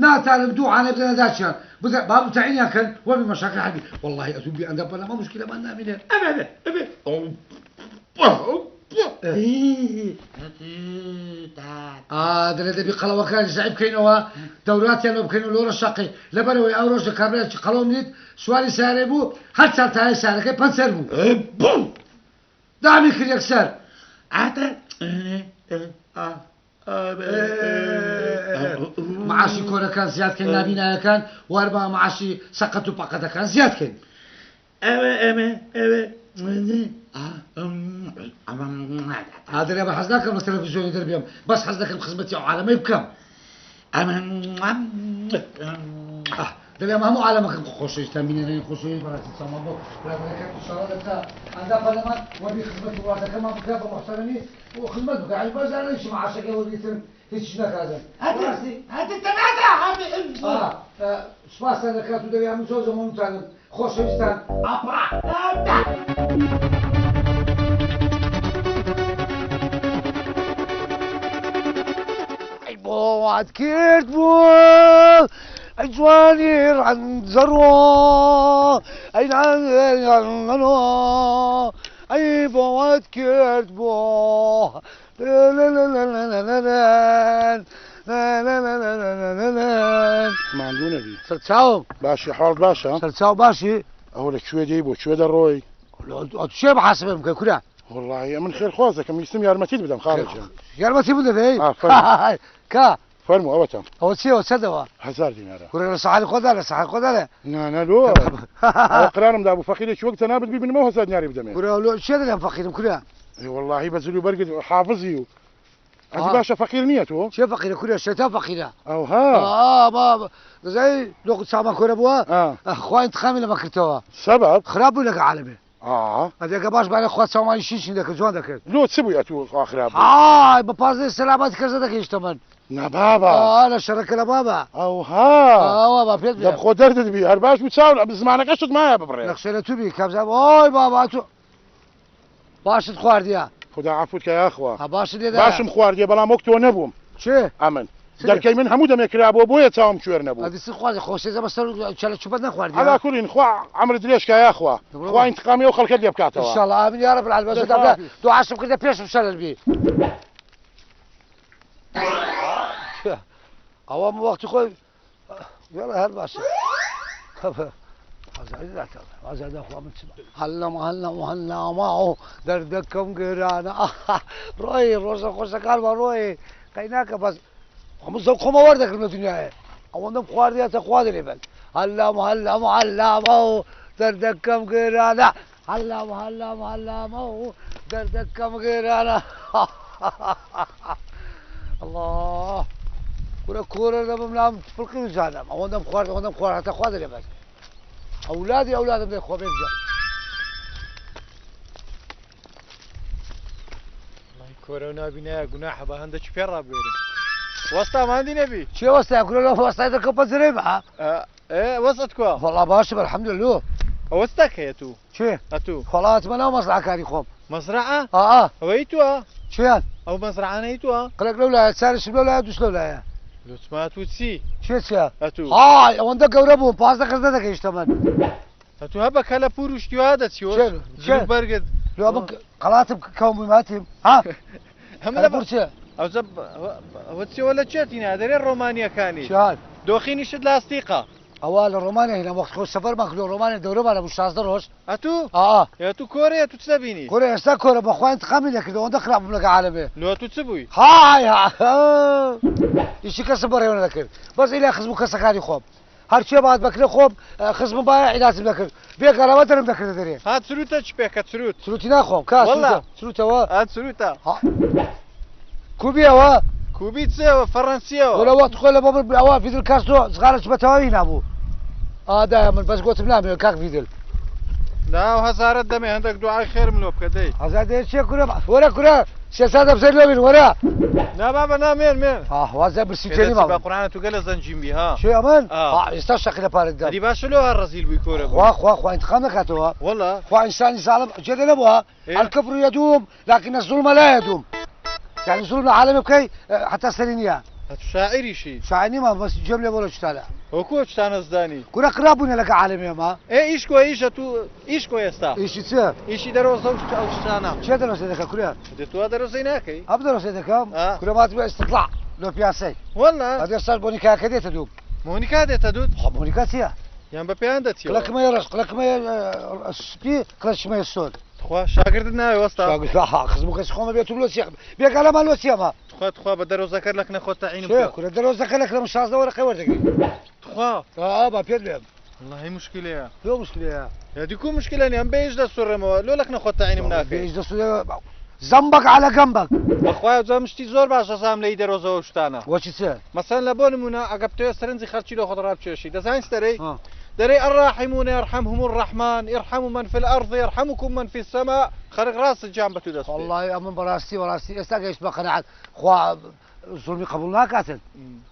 ناتانن دوو عانە بدەنە داکیان بدە بابم تەعینیان کەن وەبی مەشاکل حەبی وەڵاهی ئەتوو بێ ئەندام پەرلەمان مشکلەمان نامینێ. ئا دەلێ دەبی قەڵەوەکانی زەعیف بکەینەوە دەوراتیان لۆ بکەین و لۆ ڕەشاقی لەبەرئەوەی ئەو ڕۆژە کابرایەکی قەڵەوم دیت سواری سەیارەی بوو هەر چار تایەی سەیارەکەی پەنچەر بوو دامی کرد یەکسەر. معاشی کۆرەکان زیاد کەین نابینایەکان وەربا معاشی سەقەت و پەقەتەکان زیاد کەین. هادرێ بە حەز ناکەم لە تەلەڤیزیۆنی دەربێم، بەس حەز دەکەم خزمەتی ئەو عالەمەی بکەم. دەڵێم هەموو عالەمەکەم خۆشەویستان، بینەرانی خۆشەویست، بەڕاستی چاومان بۆ برادەرەکەت ئینشاڵڵا دەکا ئەندام پەرلەمان وەبی خزمەتی وڵاتەکەمان بکا بە موحتەرەمی و خزمەت بکا، یانی بەس نەچی معاشەکەی وەرگرتن هیچیش نەکاتن. بەڕاستی سوپاستان دەکات و دەڵێ من زۆر زۆر مەمنونتانم خۆشەویستان. ئەی بۆ وات کرد بوو ئەی جوانی ڕەنجەڕۆ ئەی نانۆ ئەی بۆ وات کرد بۆ ماندوو نەبی. سەرچاوم. باشی حاڵت باشە؟ سەرچاو باشی. ئەوە لە کوێ دێی بۆ کوێ دەڕۆی؟ چێ محاسبە بکە کورە؟ وەڵڵاهی ئەمن خێرخوازەکەم ویستم یارمەتیت بدەم خاڵە گیان. یارمەتی من دەدەی؟ ئا فەرموو. کا؟ فەرموو ئەوەتە. ئەوە چییە ئەوە چەندەوە؟ 1000 دینارە. کورە لە سەحالی خۆدا لە سەحالی خۆدا لە. نا نا لۆ ئەوە قرارم دابوو فەقیرێکی وەک جەنابت بیبینمەوە 1000 دیناری بدەمێ. کورە لۆ چێ دەلێم فەقیرم کورە؟ ئەی وەڵڵاهی بە جل و بەرگت حافزی و ئەدی باشە فەقیر نییە تۆ؟ چێ فەقیرە کورە شەیتان فەقیرە. ئەوها. ئا با دەزانی لۆ چاومان کۆرە بووە؟ خوا ئینتقامی لەمە کردەوە. سەبەب؟ خراپ بوو لەگە عالەمێ. ئا. ئەدی ئەگە باش بایە خوا چاومانی شین شین دەکرد جوان دەکرد. لۆ چ بووی ئەتوو خوا خراپ بوو؟ ئای بە پازدەی سەلامەت کەس نەدەگەیشتە من. نا بابا. ئا لە شەڕەکە لە بابا. ئەوها. ئاوا با پێت بێ. دەب خۆ دەردت بی هەر باش بوو چاو زمانەکەشت مایە ببڕێ. نەخشە لە تو بی کابزا ئۆی بابا ئەتوو باشت خواردیە. خودا عەفوت کە یاخوا. ها باشت لێ دایە. باشم خواردیە بەڵام وەک تۆ نەبووم. چێ؟ ئەمن. دەرکەی من هەموو دەمێ کرابووە بۆیە چاوم کوێر نەبوو. ئەدی چ خواردی خۆ سێزە بەسەر چەلە چوبەت نەخواردیە؟ عەلا کولین خوا عەمرت درێژ کا یاخوا. خوا ئینتقامی ئەو خەڵکەت لێ بکاتەوە. ئینشاڵڵا ئامین یا رب العالمین. بەس دەبلا دوعاشم کردە پێشم شەلەل بی. ئەوە وەختی خۆی یاڵا هەر باشە. هەلم هەلم هەلاماو دەردەکەم گرانە ڕۆی ڕۆژە خۆشەکان بە ڕۆی قەیناکە بەس هەموو زەو خۆمە وەردەکردم لە دنیاە ئەوەندەم خواردیاتە خوا دەلێ بن هەلام هەلام هەلامەو دەردەکەم گرانە هەلام هەلام هەلامەو دەردەکەم گرانە الله کورە کۆرە دەبم لام فڵقی و جانم ئەوەندەم خوارد ئەوەندەم خوارد هەتا خوا دەلێ بەس ئەولادی ئەولادم دەی خۆ بێ بجا. کۆرە و نابینایە گوناحە بە هەندێکی پێ ڕابوێرم. وەستا ماندی نەبی؟ چێ وەستا کورە لۆ وەستای دەکەم پەنجەرەی بە؟ ئێ وەسعت کوا؟ وەڵا باشە الحمدلله. وەستا کەیە تو؟ چێ؟ ئەتوو؟ وەڵا هاتمە ناو مەزرعەکانی خۆم. مەزرعە؟ ئا. ئەوەی تووە؟ چیان؟ ئەو مەزرعانەی تووە؟ قلەک لەو لایە چارشم لەو لایە دووش لەو لایە. لۆچما تو چی؟ چێ چیە؟ ئەتوو؟ های ئەوەندە گەورە بووم 15 کەس نەدەگەیشتە من. ئەتوو هە بە کەلەپوور و شتی وا دەچی چێ؟ چێ؟ بەرگت. لۆ من قەڵاتم کەوم بوویم هاتیم ها؟ کەلەپوور چێ؟ ئەوجە ئەوە چیەوە لە چێتینا دەرێ ڕۆمانیەکانی. چیان؟ دۆخینیشت لاستیقە. ئەوە لە ڕۆمانیا هێنا وەخت خۆ سەفەرمان کردو ڕۆمانیا دەورەمان هەبوو 16 ڕۆژ. ئەتوو؟ ئا. ئێ تو کۆرەیە تو چ دەبینی؟ کورە ئێستا کۆرە بەخوا ئینتقامی لێکردەوە ئەوەندە خراپ بووم لەگە عالەمێ. لۆ تو چ بووی؟ های ئیشی کەسم بەڕێوە نەدەکرد بەس ئیلا خزم و کەسەکانی خۆم هەرچێ بات بەکرێ خۆم خزمم باە عیلاجم دەکرد بێگەرەوە دەرم دەکردە دەرێ. ها چروتە چ پێکە چروت؟ چروتی ناخۆم کا والله. چروتەوە. ها چروتە. کوبیەوە؟ کوبی چێوە فەڕەنسیەوە. وەرە وەخت خۆی لە بۆ ئەوە فیدل کاسترۆ جغارە چ بە تەواوی نابوو. ئادایە من بەس گوتم نامەوێ کاک فیدل. نا هەزارت دەمێ هەندێک دوعای خێرم لۆ بکە دەی. هەزار دەیە چێ کورە وەرە کورە سێ دەبزەر لۆ بین وەرە. نا بابە نا مێن مێن. وازە برسی تێنی ماوە. بە قورئان تو گەلە زەنجین بی ها. چێ ئەمن؟ ئێستا شەقی لە پارەت دەم. ئەدی باشە لۆ هەر ڕەزیل بووی کۆرە بووی. خوا خوا خوا ئینتقام نەکاتەوە. وەڵا. خوا ئینسانی زاڵم جێ نەبووە. الكفر يدوم لكن الظلم لا يدوم. يعني ظلم العالم بکەی حتا سەری نییە. شاعریشی؟ شاعر نیمە بەس گوێم لێ بۆ لە شتانە. وەکوو شتانە زانی؟ کورە خراپ بوونە لەگە عالەمی ئێمە. ئێ ئیش کۆ ئیشە تو ئیش کۆ ئێستا؟ ئیشی چێ؟ ئیشی دەرۆزە و ئەو شتانە. چێ دەرۆزە دەکە کورە؟ دە تو دەرۆزەی ناکەی؟ ئەم دەرۆزەی دەکەم؟ کورە ماتم ئێستطلاع لۆ پیاسەی. وەڵا؟ ئەدێ ئێستاش مۆنیکاکە دێتە دووم. مۆنیکا دێتە دووت؟ خۆ مۆنیکا چییە؟ یان بە پێیان دەچیەوە؟ قلەکمەیە ڕەش، قلەکمەیە سپی، قلەکمەیە سۆر. تخوا شاگردت ناوێ وەستا؟ شاگرد خزم و کەسی خۆمە بێت و لۆ چییە؟ بێگانەمان لۆ چییەمە؟ تخوا تخوا بە دەرۆزەکەت لەکنە خۆت تەعینم چێ بکە. کورە دەرۆزەکە لەکنە من 16 وەرەقەی وەردەگری. تخوا؟ ئا با پێت بێم. وەڵڵاهی مشکلەیە. لۆ مشکلەیە؟ یادی کو مشکلە نیە ئەم بێیش دەسوڕێمەوە لۆ لەکنە خۆت تەعینم ناکەی. بێیش دەسوڕێ زەمبەک عەلە گەمبەک. بەخوایە جا من شتی زۆر باش دەزانم لە ئی دەرۆزەوە و شتانە. وەچی چ؟ مەسەلەن لە بۆ نموونە ئەگە بتەوێ سەرنجی خەڵکی لۆ خۆت ڕابکێشی دەزانی چ دەرێی؟ دەرێی الراحمون یرحمهم الرحمن ارحموا من فی الارض یرحمکم من فی السماء خەرک ڕاست گیان بە تو دەسپێ. وەڵڵاهی ئەمن بەڕاستی بەڕاستی ئێستا گەیشتمە قەناعەت خوا زوڵمی قبوڵ ناکاتن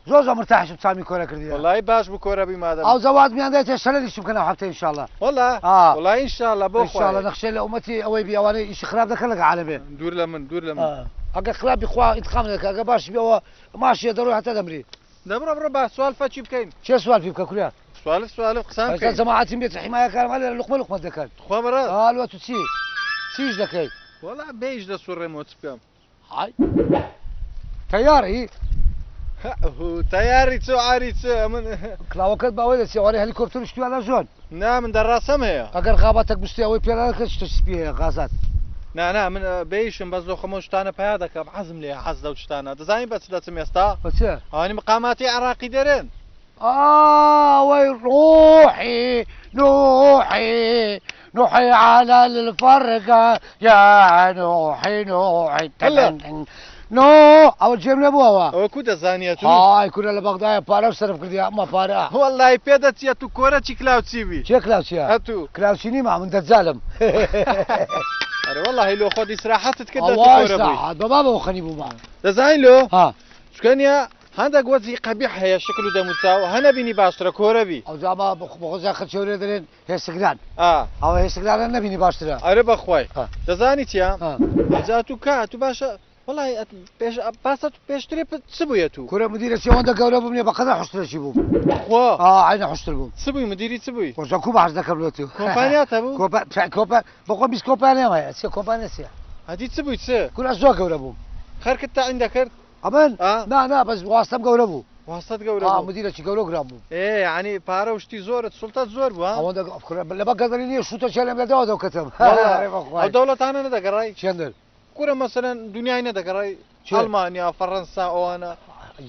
زۆر زۆر مرتاحشم چامی کۆرە کردیە. وەڵایی باش بوو کۆرە بووی مادەم. ئەوجا وازمیان دایتێ شەلەلیشم بکەن ئەو هەفتەیە ئینشاڵا. وەڵا وەڵایی ئینشاڵا بۆ خوایە. ئینشاڵا نەخشەی لە ئومەتی ئەوەی بی ئەوانەی ئیشی خراپ دەکەن لەگە عالەمێ. دوور لە من دوور لە من. ئەگەر خراپ بی خوا ئینتقام دەکا ئەگەر باشی بی ئەوە ماشیە دەڕۆی هەتا دەمری. دە بڕۆ بڕۆ با سوال فەکی بکەین. کێ سوال پی بکە کورە. سوالف سوالف قسان ئێستا بکەین. جەماعەتیم بێت حیمایەکانم هەر لێرە لوقمە لوقمەت دەکەن. تخوا بەڕاست. ئا لۆ تو چی چیش دەکەی. وەڵا بێیش دەسوڕێمەوە چ بکەم. های تەیاری تەیاری چ عاری چ من کلاوەکەت باوەی دەچێ ئەوانەی هەلیکۆپتەر و شتیوانە زۆن. نا من دەڕاسەم هەیە. ئەگەر غاباتەک بشتێ ئەوەی پێ ناکرێت شتە سپی هەیە غازات. نا نا من بێیشم بەس لۆ خۆم ئەو شتانە پەیا دەکەم حەزم لێیە حەز لەو شتانە دەزانی بە چ دەچم ئێستا؟ بە چ؟ ئەوانی مقاماتی عێڕاقی دەرێن. ئاوەی ڕوحی نوحی نوحی على الفرقە یا نوحی نوحی نو ئەوە جێم نەبووەوە. ئەوە کو دەزانیە تو؟ های کورە لە بەغدایە پارەم سەرف کردیە ئەمە پارە. وەڵای پێ دەچیە تو کۆرە چی کلاوچی بی. کێ کلاوچیە؟ ئەتو. کلاوچی نیمە من دەجالم. ئەرێ وەڵاهی لۆ خۆت ئیسراحەتت کرد دە تو کۆرە بووی. ئەوە بە بابەوە خەنی بوومە. دەزانی لۆ؟ ها. چونکە نیە هەندەک وەجهی قەبیح هەیە شکل و دەموچاو هە نەبینی باشترە کۆرە بی. ئەوجا ئەمە بەخۆزیا خەلکی هەولێر دەلێن هێسکران ئا. ئەوە هێسکرانە نەبینی باشترە. ئەرێ بەخوای ها. دەزانی چیە ها. ئەوجا تو کا تو باشە وەڵای ئەت پێش باسە تو پێشترێ چ بوویە تو؟ کورە مدیرە چی ئەوەندە گەورە بووم نیە بەقەدەر حوشترەکی بووم. تخوا. ئا عەینە حوشتر بووم. چ بووی مدیری چ بووی؟ خۆ جا کو بەحس دەکەم لۆ تو. کۆمپانیات هەبوو؟ کۆمپا کۆمپا بەخۆم 20 کۆمپانیام هەیە چیە کۆمپانیا چیە؟ ئەدی چ بووی چ؟ کورە زۆر گەورە بووم. خەرکت تەعین دەکرد؟ ئەمن؟ ئا. نا نا بەس واستەم گەورە بوو. واستەت گەورە ئا بوو. مدیرەکی گەورە و گران بووم. ئێ یەعنی پارە و شتی زۆرت سوڵتەت زۆر بوو ها؟ ئەوەندە کورە لەبەر گەندەڵی نییە شووتە چێلم لە دەوە دەوکەتم. وەڵا ئەرێ بەخوای. ئەو دەوڵەتانە نەدەگەڕای؟ چێندر؟ کورە مەسەلەن دونیای نەدەگەڕای؟ چێ؟ ئەڵمانیا فەڕەنسا ئەوانە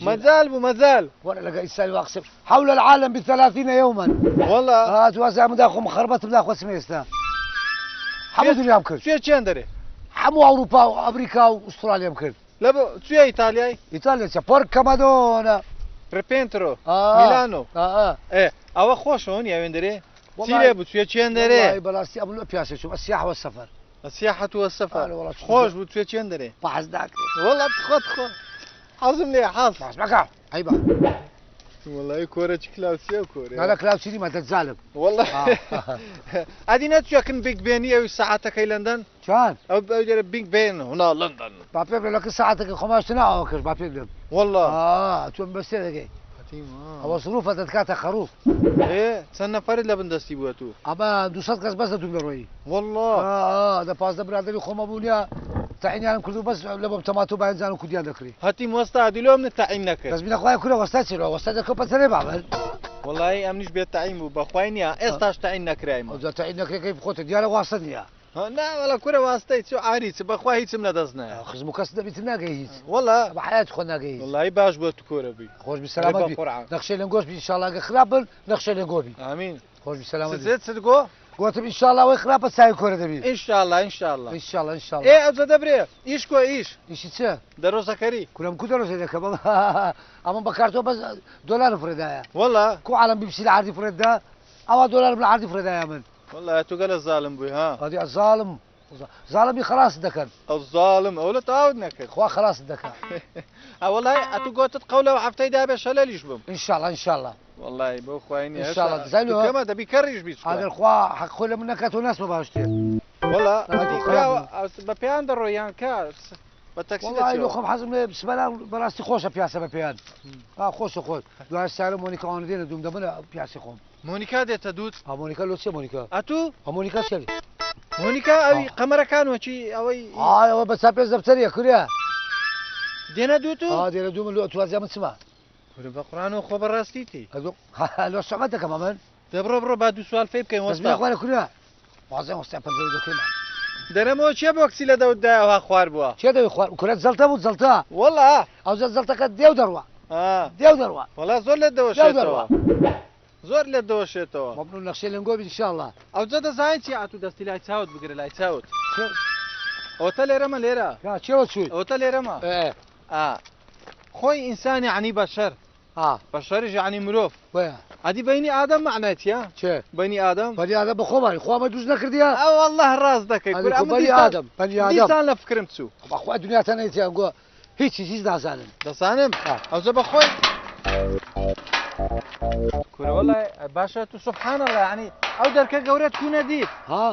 مەجال بوو مەجال. وەرە لەگە ئیسای وا قسە حول العالم بثلاثين يوما. وەڵا. ئا تو وازیان من داخۆم خەربەتم داخۆ چم ئێستا. هەموو دنیام کرد. چێ چێندەرێ؟ هەموو ئەوروپا و ئەمریکا و ئوسترالیام کرد. لە بۆ چویە ئیتالیای؟ ئیتالیا چیە؟ پۆرکە مادۆنا. رپێنترۆ. میلانۆ. ئێ ئەوە خۆشە ونیە ئەوێندەرێ؟ چی لێ بوو چویە چێندەرێ؟ وەڵای بەڕاستی ئەمن لۆ پیاسە چووم السیاحە والسفر. السیاحە والسفر. ئەرێ وەڵا چووم خۆش بوو چویە چێندەرێ؟ بەحس ناکرێ. وەڵا تخوا تخوا حەزم لێیە حەز. بەحس مەکە عەیبە. وەڵای کۆرە چ کلاوچیە ئەو کۆرەیە. نا نا کلاوچی نیمە دەجالم. وەڵا ئەدی نەچویە کن بیگ بێنی ئەوی سەعاتەکەی لەندەن؟ چۆن؟ ئەو ئەو دەرێ بیگ بێن هنا لەندەن. با پێ بڵێم لەکن سەعاتەکەی خۆمان شتە ناوە کرد با پێ بڵێم. وەڵا. ئا تۆ بەستێ دەکەی. ئەوە زروفە دەتکاتە خەڕوف. ئێ چەند نەفەرت لە بن دەستی بووە تو؟ ئەمە 200 کەس بەس لە دووم دەڕۆیی. وەڵا. ئا دە 15 برادەری خۆمە بوونە تەعینیانم کردو بەس لە بۆم تەماتە و باینجان و کوردیان دەکڕی. هەتیم وەستا ئەدی لۆ منت تەعین نەکرد؟ دەست بینە خوایە کورە وەستا چێ لۆ وەستا دەکەو پەنجەرەی بابن. وەڵایی ئەمنیش بێ تەعین بوو بەخوای نییە ئێستاش تەعین نەکرایمە. ئەوجا تەعین نەکرێ کەیف خۆتە دیارە واستە نییە. نا وەڵا کورە واستەی چ عاری چ بەخوا هیچم لە دەست نایە. خزم و کەس نەبیت ناگەی هیچ. وەڵا. بە حەیاتی خۆت ناگەی هیچ. وەڵایی باش بووە تو کۆرە بووی. خۆش بی سەلامەت بی. نەخشەی لەنگۆش بی ئینشاڵا گەر خراپ بن نەخشەی لەنگۆ بی. ئامین. خۆش بی سەلامەت بی. چت چت گۆ؟ گۆتم ئینشاڵا ئەوەی خراپە چاوی کۆرە دەبی. ئینشاڵا ئینشاڵا. ئینشاڵا ئینشاڵا. ئێ ئەوجا دەبرێ ئیش کۆ ئیش. ئیشی چ؟ دەرۆزەکەری. کورە من کو دەرۆزەی دەکەم ئەمن بە کارتۆ بەس دۆلارم فڕێدایە. وەڵا. کو عالەم بیبسی لە عەردی فڕێدا ئەوا دۆلارم لە عەردی فڕێدایە من. وەڵا تو گەلە زاڵم بووی ها. ئەدی زاڵم زاڵمی خەڵاست دەکەن. الظالم ئەو لە تەواوت نەکرد. خوا خەڵاست دەکا. ئە وەڵای ئەتو گۆتت قەولە و هەفتەی دابێ شەلەلیش بم. ئینشاڵا ئینشاڵا. وەڵای بۆ خوای نیە ئینشاڵا دەزانی لۆ. تو کەمە دەبی کەڕیش بی چکە. ئەگەر خوا حەق خۆی لە من نەکا تۆ ناچمە بەهەشتێ. وەڵا ئەدی کراوە بە پێیان دەڕۆی یان کا بە تەکسی وەڵای لۆ دەچیەوە. خۆم حەزم لێ بسمەلا بەڕاستی خۆشە پیاسە بە پێیان. ئا خۆشە خۆش. دوای سارە مۆنیکا ئەوانە دێنە دووم دەمنە پیاسی خۆم. مۆنیکا دێتە دووت؟ ئا مۆنیکا لۆ چیە مۆنیکا؟ ئەتوو؟ ئا مۆنیکا چیە؟ مۆنیکا ئەوی قەمەرەکان وەکی ئەوەی. ئای ئەوە بە چاپێ زەبتەریە کورە. دێنە دووت و؟ ئا دێنە دوو من لۆ ئەتوو وازیان من چمە؟ کورە بە قورئان و خۆ بەڕاستیتی. ئەدۆ لۆ سەعبەت دەکەم ئەمن. دە بڕۆ بڕۆ با دوو سوال فەی بکەین دەست وەستا. بینە خوارە کورە. وازیان وەستا پەنجەرە دەکەین. دەرەمەوە کێ بۆکسی لە دەوت دایە وا خوار بووە؟ کێ دەوی خوار کورە جەڵتە بوو جەڵتە. وەڵا. ئەوجا جەڵتەکە دێو دەڕوا. ئا. دێو دەڕوا. وەڵا زۆر لێت دێو دەڕوا. دەوەشێتەوە. زۆر لێت دەوەشێتەوە. مەمنون نەخشەی لەنگۆ بی انشاءاللە. ئەوجە دەزانی چیە ئەتوو دەستی لای چاوت بگرە لای چاوت. ئەوەتە لێرەمە لێرە. کا چێوە چووی؟ ئەوەتە لێرەمە. ئێ. ئا خۆی ئینسان یەعنی بەشەر. ئا. بەشەریش یەعنی مرۆڤ. وەیە. ئەدی بەینی ئادەم مەعنای چیە؟ چێ؟ بەنی ئادەم؟ بەنی ئادەم بە خۆمانی خوا ئەمەی دروست نەکردیە؟ ئە واللە ڕاست دەکەی ئەدی کورە کو ئەمن بەنی دیسان ئادەم بەنی ئادەم. دیسان لە فکرم چوو. بەخوا دنیاتان نەیتیە ئەنگۆ هیچ هیچ نازانن. دەزانم ئا. ئەوجە بە خۆی. کورە وەڵا باشە تو سبحان اللە یەعنی ئەو دەرکە گەورەت کو نەدیت؟ ها؟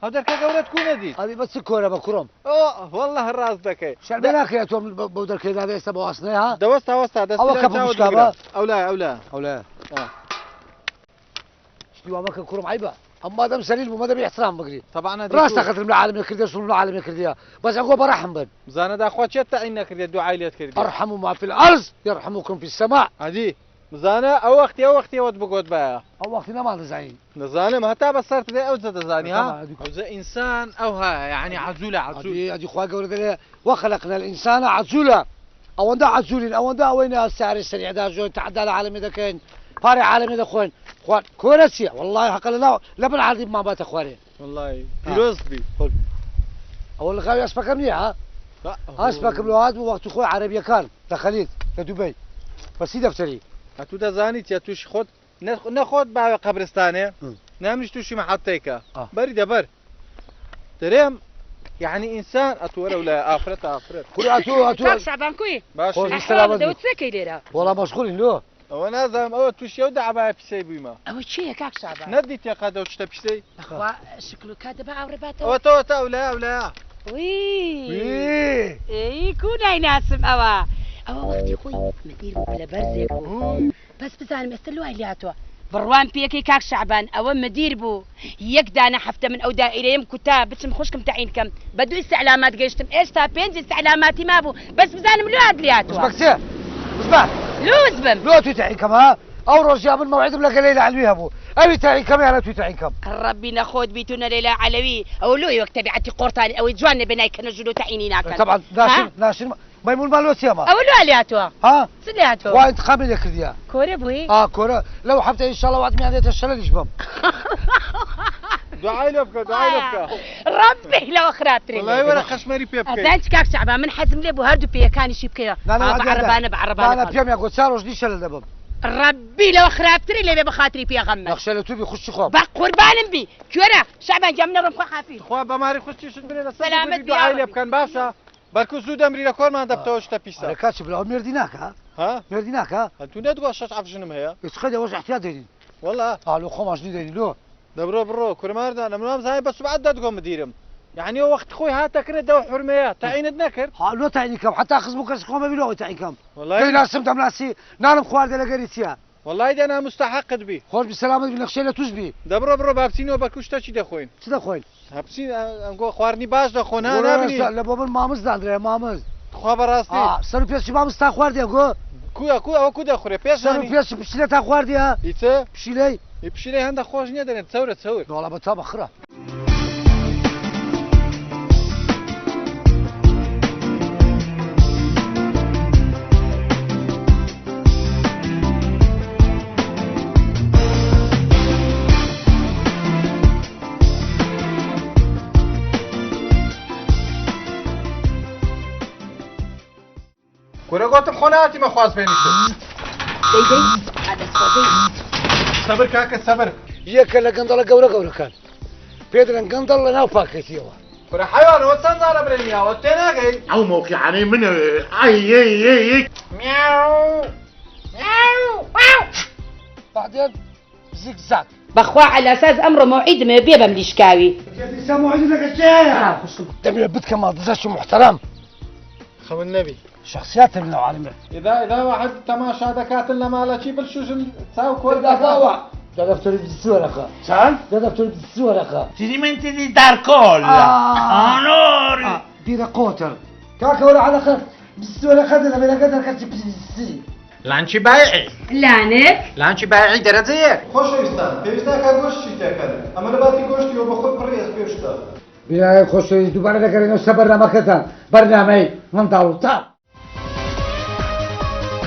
ئەو دەرکە گەورەت کو نەدیت؟ ئەدی بە چ کۆرە بە کوڕم؟ ئۆ واللە ڕاست دەکەی. شەرمێ ناکەی ئەتۆ من بەو دەرکەی دادە ئێستا بۆ ئاسنەی ها؟ دە وەستا وەستا دەستی ئەوە لای کەپوو چاوت بشکا بگرە بە؟ ئەولایە ئەولایە. ئەولایە. ئا. شتی وا مەکە کوڕم عەیبە. ئەم مادەم زەلیل بوو مادەم ئیحترام بگری. تەبعەن ئەدی ڕاستە تو. قەدرم لە عالەمێ کردیە سوڵم لە عالەمێ کردیە بەس ئەگۆ بەڕەحم بن. بزانە داخوا چێت تەعین نەکردیە دوعای لێت کردیە. ارحموا ما فی الارض یرحمکم فی السماء. ئەدی بزانە ئەو وەختی ئەو وەختی ئەوەت بگۆتبایە. ئەو وەختی نەمان دەزانی. دەزانم هەتا بەسەرت دێ ئەوجە دەزانی ها. ئەوجە ئینسان ئەوها یەعنی عەجولە عەجول. ئەدی ئەدی خوای گەورە دەلێ وخلقنا الانسان عجولا ئەوەندە عەجولین ئەوەندە ئەوەینە ساری سەریع داژۆین تەعەدا لە عالەمێ دەکەین پارەی عالەمێ دەخۆین خوا کۆرە چیە وەڵڵاهی حەقە لەناو لەبن عەردی بمان باتە خوارێ. وەڵڵاهی پیرۆز بی. ئەوە لغاوی ئەسپەکەم نییە ها ئەسپەکم لۆ هات بوو وەختی خۆی عەرەبیەکان لە خەلیج لە دوبەی بە سی دەفتەری. ئەتوو دەزانی چیە تووشی خۆت نە خۆت باوێ قەبرستانێ نە منیش تووشی مەحەتەیکە بەری دەبەر دەرێم یعنی ئینسان ئەتوو وەرە لای ئافرەت ئافرەت. کورە ئەتوو ئەتوو کاک شەعبان کوی؟ باشی. خۆش بی ئەحواڵت سەلامەت ئەوە بی. چ دەکەی لێرە؟ وەڵا مەشغوڵین لۆ. ئەوە نازانم ئەوە تووشی ئەو دەعبایە پیسەی بوویمە. ئەوە کێیە کاک شەعبان؟ نەتدیتێ قەت ئەو شتە پیسەی؟ بەخوا شکل و کات دەبا ئاوڕێ باتەوە. ئەوەتە ئەوەتە ئەولایە ئەولایە. وی ئێی کو نایناسم ئەوە ئەوە وەختی خۆی مدیر بوو پلە بەرزێک بوو. بەس بزانم ئێستە لۆ وای لێهاتوە. بڕوام پێکەی کاک شەعبان ئەوە مدیر بوو یەک دانە هەفتە من ئەو دائیرەیەم کوتا بچم خوشکم تەعین کەم بە دوو ئیستعلامات گەیشتم ئێستا پێنج ئیستعلاماتی مابوو بەس بزانم لۆ هات لێهاتوە. وزبەک چێ وزبە. لۆ وزبم. لۆ توی تەعین کەم ها ئەو ڕۆژیا من مەوعیدم لەگەل لەیلا عەلوی هەبوو ئەوی تەعین کەم یان توی تەعین کەم. ڕەبی نە خۆت بیت و نە لەیلا عەلەوی ئەوە لۆ وەک تەبیعەتی قۆڕتانی ئەوەی جوان نەبێ نایکەنە ژوور و تەعینی ناکەن تەبعەن ها. ناشر ناشر مەیمون مال لۆ چیە ئەمە. ئەوە لۆ لێهاتوە. ها. چ لێهاتوە. خوا ئینتقامی لێ کردیە. کۆرە بووی؟ ئا کۆرە لەو هەفتە ئینشاڵا وەعدمیان دێتە شەلەلیش بم. دوعای لۆ بکە دوعای لۆ بکە. ڕەبی لەوە خراپترین وەڵای وەرە قەشمەری پێ بکەی. ئەزانی چ کاک شەعبان من حەزم لێ بوو هەردوو پێیەکانیشی بکەیەوە نا نا ها بە عەڕەبانە بە عەڕەبانە نا نا پاڵ. پێم یا گۆ چار ڕۆژ دی شەلەل دەبم. ڕەبی لەوە خراپتری لێ بێ بە خاتری پێغەمبەر. نەخشە لە توبی خوشکی خۆم. بە قوربانم بی کوێرە شەعبان گیان من ئەڕۆم خوا حافیز. تخوا بە ماری خوشکیشت بنێ لەسەر سەلامەت دوو بی یا دوعای لێ ڕەبی. بکەن باشە بەلکو زوو دەمری لە کۆرمان دەبتەوە شتە پیسە. ئەرێ کاچ برا ئەو مێردی ناکا؟ ها؟ مێردی ناکا؟ ئەتوو نەتگوت شەش عەف ژنم هەیە؟ ئێ چ خەدە ئەوەش ئیحتیات دەینین. وەڵا. ئا لۆ خۆمان ژنی دەینین لۆ. دە بڕۆ بڕۆ کورە ماردان ئەمن وام زانی بە سوبعەت دەتگۆ مدیرم یەعنی ئەو وەخت خۆی هاتە کنت دەو حورمەیە تەعینت نەکرد؟ ها لۆ تەعینی کەم حەتا خزم و کەسی خۆم بی لۆ ئەوەی تەعین کەم. وەڵای. دەیناسم دەمناسی نانم خواردە لەگەری چیە؟ وەڵای دەنا موستەحەقت بی. خۆش بی سەلامەت بی نەخشەی لە توش بی. دە بڕۆ بڕۆ با بچینەوە بەکو شتەکی دەخۆین. چ دەخۆین؟ ها بچین ئەنگۆ خواردنی باش دەخۆن ها نابینی. لە بۆ من مامز داندرایە مامز. تخوا بەڕاستی؟ ئا سەر و پێستی مامز تا خواردیە گۆ؟ کو کو ئەوە کو دەخورێ پێش سەر و نانی. پێستی پشیلە تا خواردیە؟ ئی چ؟ پشیلەی؟ ئی پشیلەی هەندە خۆش نییە دەرێن چەورە چەور. نەوەڵا بە تا بە خرە. کورە گۆتم خۆ ناتیمە خواست بێنیشت. دەی دەی ئادەست خۆ دەی. سەبر کاکە سەبر. یەکە لە گەندەڵە گەورە گەورەکان پێ دەڵێن گەندەڵ لە ناو پاکێتیەوە. کورە حەیوان ئەوە چەند جارە برێ میاوە تێناگەی. ئەو مەوقیعانەی منە ئای یەی یەی یەی. میاو میاو واو. بعدين زیگزاگ. بەخوا عەلاساس ئەمڕۆ مەوعیدم هەیە بێ بەم لیشکاوی. دیسان مەوعیدت لەگەڵ کێیە؟ دەمەوێ بتکەمە دزەکی موحتەرەم. خەون نەبی. شخصیات من العالم. إذا إذا واحد تەماشا دەکاتن لە ماڵەکی بلشوژن چاو کۆر دەکا. دە دەفتەری 20 وەرەقە. چەند؟ دە دەفتەری 20 وەرەقە. Ti dimentichi di dar colla. Onori. بیرە قۆتر. کاکە وەرە عەلەقە 20 وەرەقە دەدەمێ لەگەڵ دەرکەچی 20. لانچی بایعی. لانک؟ لانچی بایعی دەرەجە یەک. خۆشەویستان پێویست ناکات گۆشتیشی تێکەن ئەمە لە باتی گۆشتی وە بە خۆی پڕی ئەسپێ و شتە. برای خۆشەویست دووبارە دەگەڕێنەوە سەر بەرنامەکەتان بەرنامەی منداڵ و تاڵ.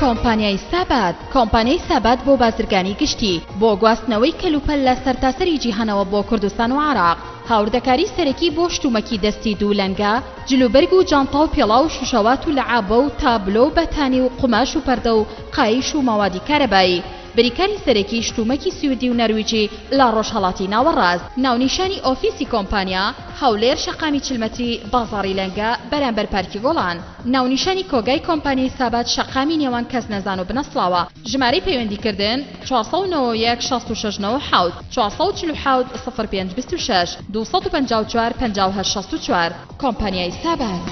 کۆمپانیای سابات کۆمپانیای سابات بۆ بازرگانی گشتی، بۆ گواستنەوەی کەلوپەل لە سەرتاسەری جیهانەوە بۆ کوردستان و عێراق، هاوردەکاری سەرەکی بۆ شتومەکی دەستی دوو لەنگە، جلوبەرگ و جانتا و پێڵاو و شوشەوات و لەعابە و تابلۆ و بەتانی و قوماش و پەردە و قایش و مەوادی کارەبایی. بریکاری سەرەکی شتومەکی سویدی و نەرویجی لە ڕۆژهەڵاتی ناوەڕاست. ناونیشانی ئۆفیسی کۆمپانیا، هەولێر شەقامی 40 مەتری بازاڕی لەنگە بەرامبەر پارکی گۆڵان. ناونیشانی کۆگای کۆمپانیای سابات شەقامی نێوان کەسنەزان و بنەسڵاوە. ژمارەی پەیوەندی کردن، 491 66 97 447 05 26 254 58 64. کۆمپانیای سابات.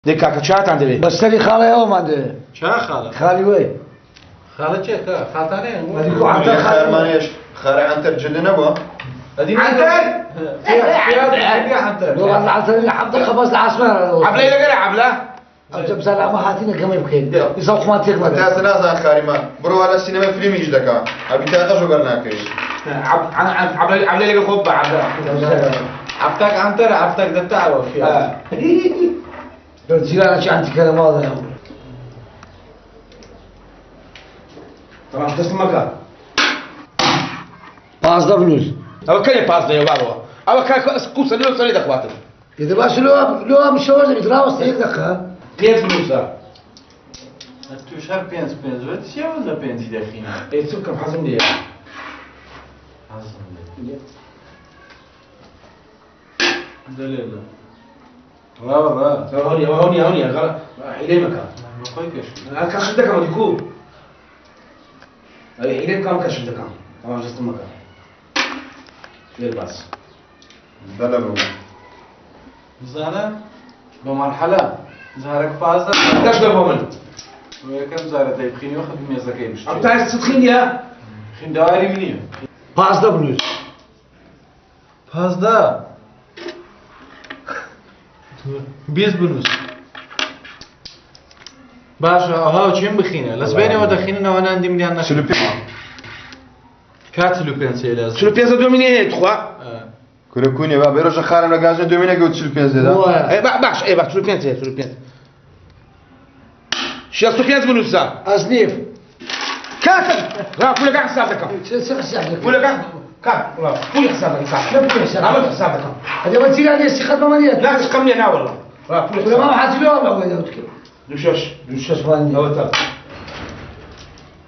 دەی کاکە چاتان دەوێ؟ بە سەری خاڵی ئەومان دەوێ. چا خاڵە؟ خاڵی وەی. خاڵە چێ کە خاڵتانەیە؟ ئەدی کو عەنتەر خاڵی خارمانێش خارە عەنتەر جدە نەبووە؟ ئەدی عەنتەر؟ عەنتەر والله عەنتەر لە حەفت دقە بەس لە عاسمان عەبلەی لەگەرە عەبلە؟ ئەوجا بزانە ئەمە هاتینە گەمەی بکەین ئیسا خۆمان تێک مەدە. تا نازان خاریمان بڕۆ لە سینەمای فیلمیش دەکا ئەبی تاقەش وەگەر ناکەوی. عەبلەی لەگەڵ خۆ بە عەبلە. عەفتاک عەنتەر عەفتاک دەتاوە فیا. جیرانەکی عەنتیکە لە ماڵ دەنام. تەماش دەستم مەکە. 15 بنووس. ئەوە کەێ پازدەیە بابەوە ئەوە کاکە قوسە لەو سەری دەخواتن. ئێدە باشە لۆ لۆ ئەم شەوە دەبیت ڕاوەستە یەک دەقە. پێنج بنووسە. توش هەر پێنج پێنج وت چیەوە لە پێنجی دەخینە؟ ئێ چ بکەم حەزم لێیە. حەزم لێ. دەلێ ڕاوە ڕا. هەونی هەونی هەونی غەڵ حیلەی مەکە. خۆی کەش. کەشف دەکەم ئەدی کو. ئەی حیلەی بکەم کەشف دەکەم. تەماش دەستم مەکە. لێر باس. دەلە بوو. بزانە بە مەرحەلە جارێک پازدە دەش لە بۆ من. یەکەم جارە دەیبخینی وەخت مێزەکەی بشتێ. ئەم تا ئێستا خینیە؟ خیندەواری منیە. 15 بنووس. 15 20 بنووس. باشە ئەوها چیم بخینە لە سبەینەوە دەخیننەوە ناندی منیان نەخین. 45. کا 45 لە 45 دومینێ هەیە تخوا. کورە کوونێ با بێرۆژە خارم لە گازە دومینە گەوت 45 دێدا. ئێ باش ئێ باش 45 هەیە 45. 65 بنووسە. ئەزنیف. کاکە ڕا پولەکە حساب دەکەم. چ حساب دەکەم؟ پولەکە کاک ڕا پولی حساب دەکەم کاک. لە پولی حساب ئەمە حساب دەکەم. ئەدی ئەوە جیران ئێستی خەت بەمە نییە. نا سقەم نییە ناوەڵا. ڕا پولی کورە حساب. مام حاجی لۆ ئەمە ئەوەی دەوت کرد. دوو شەش. دوو شەش وان نییە. ئەوە تا.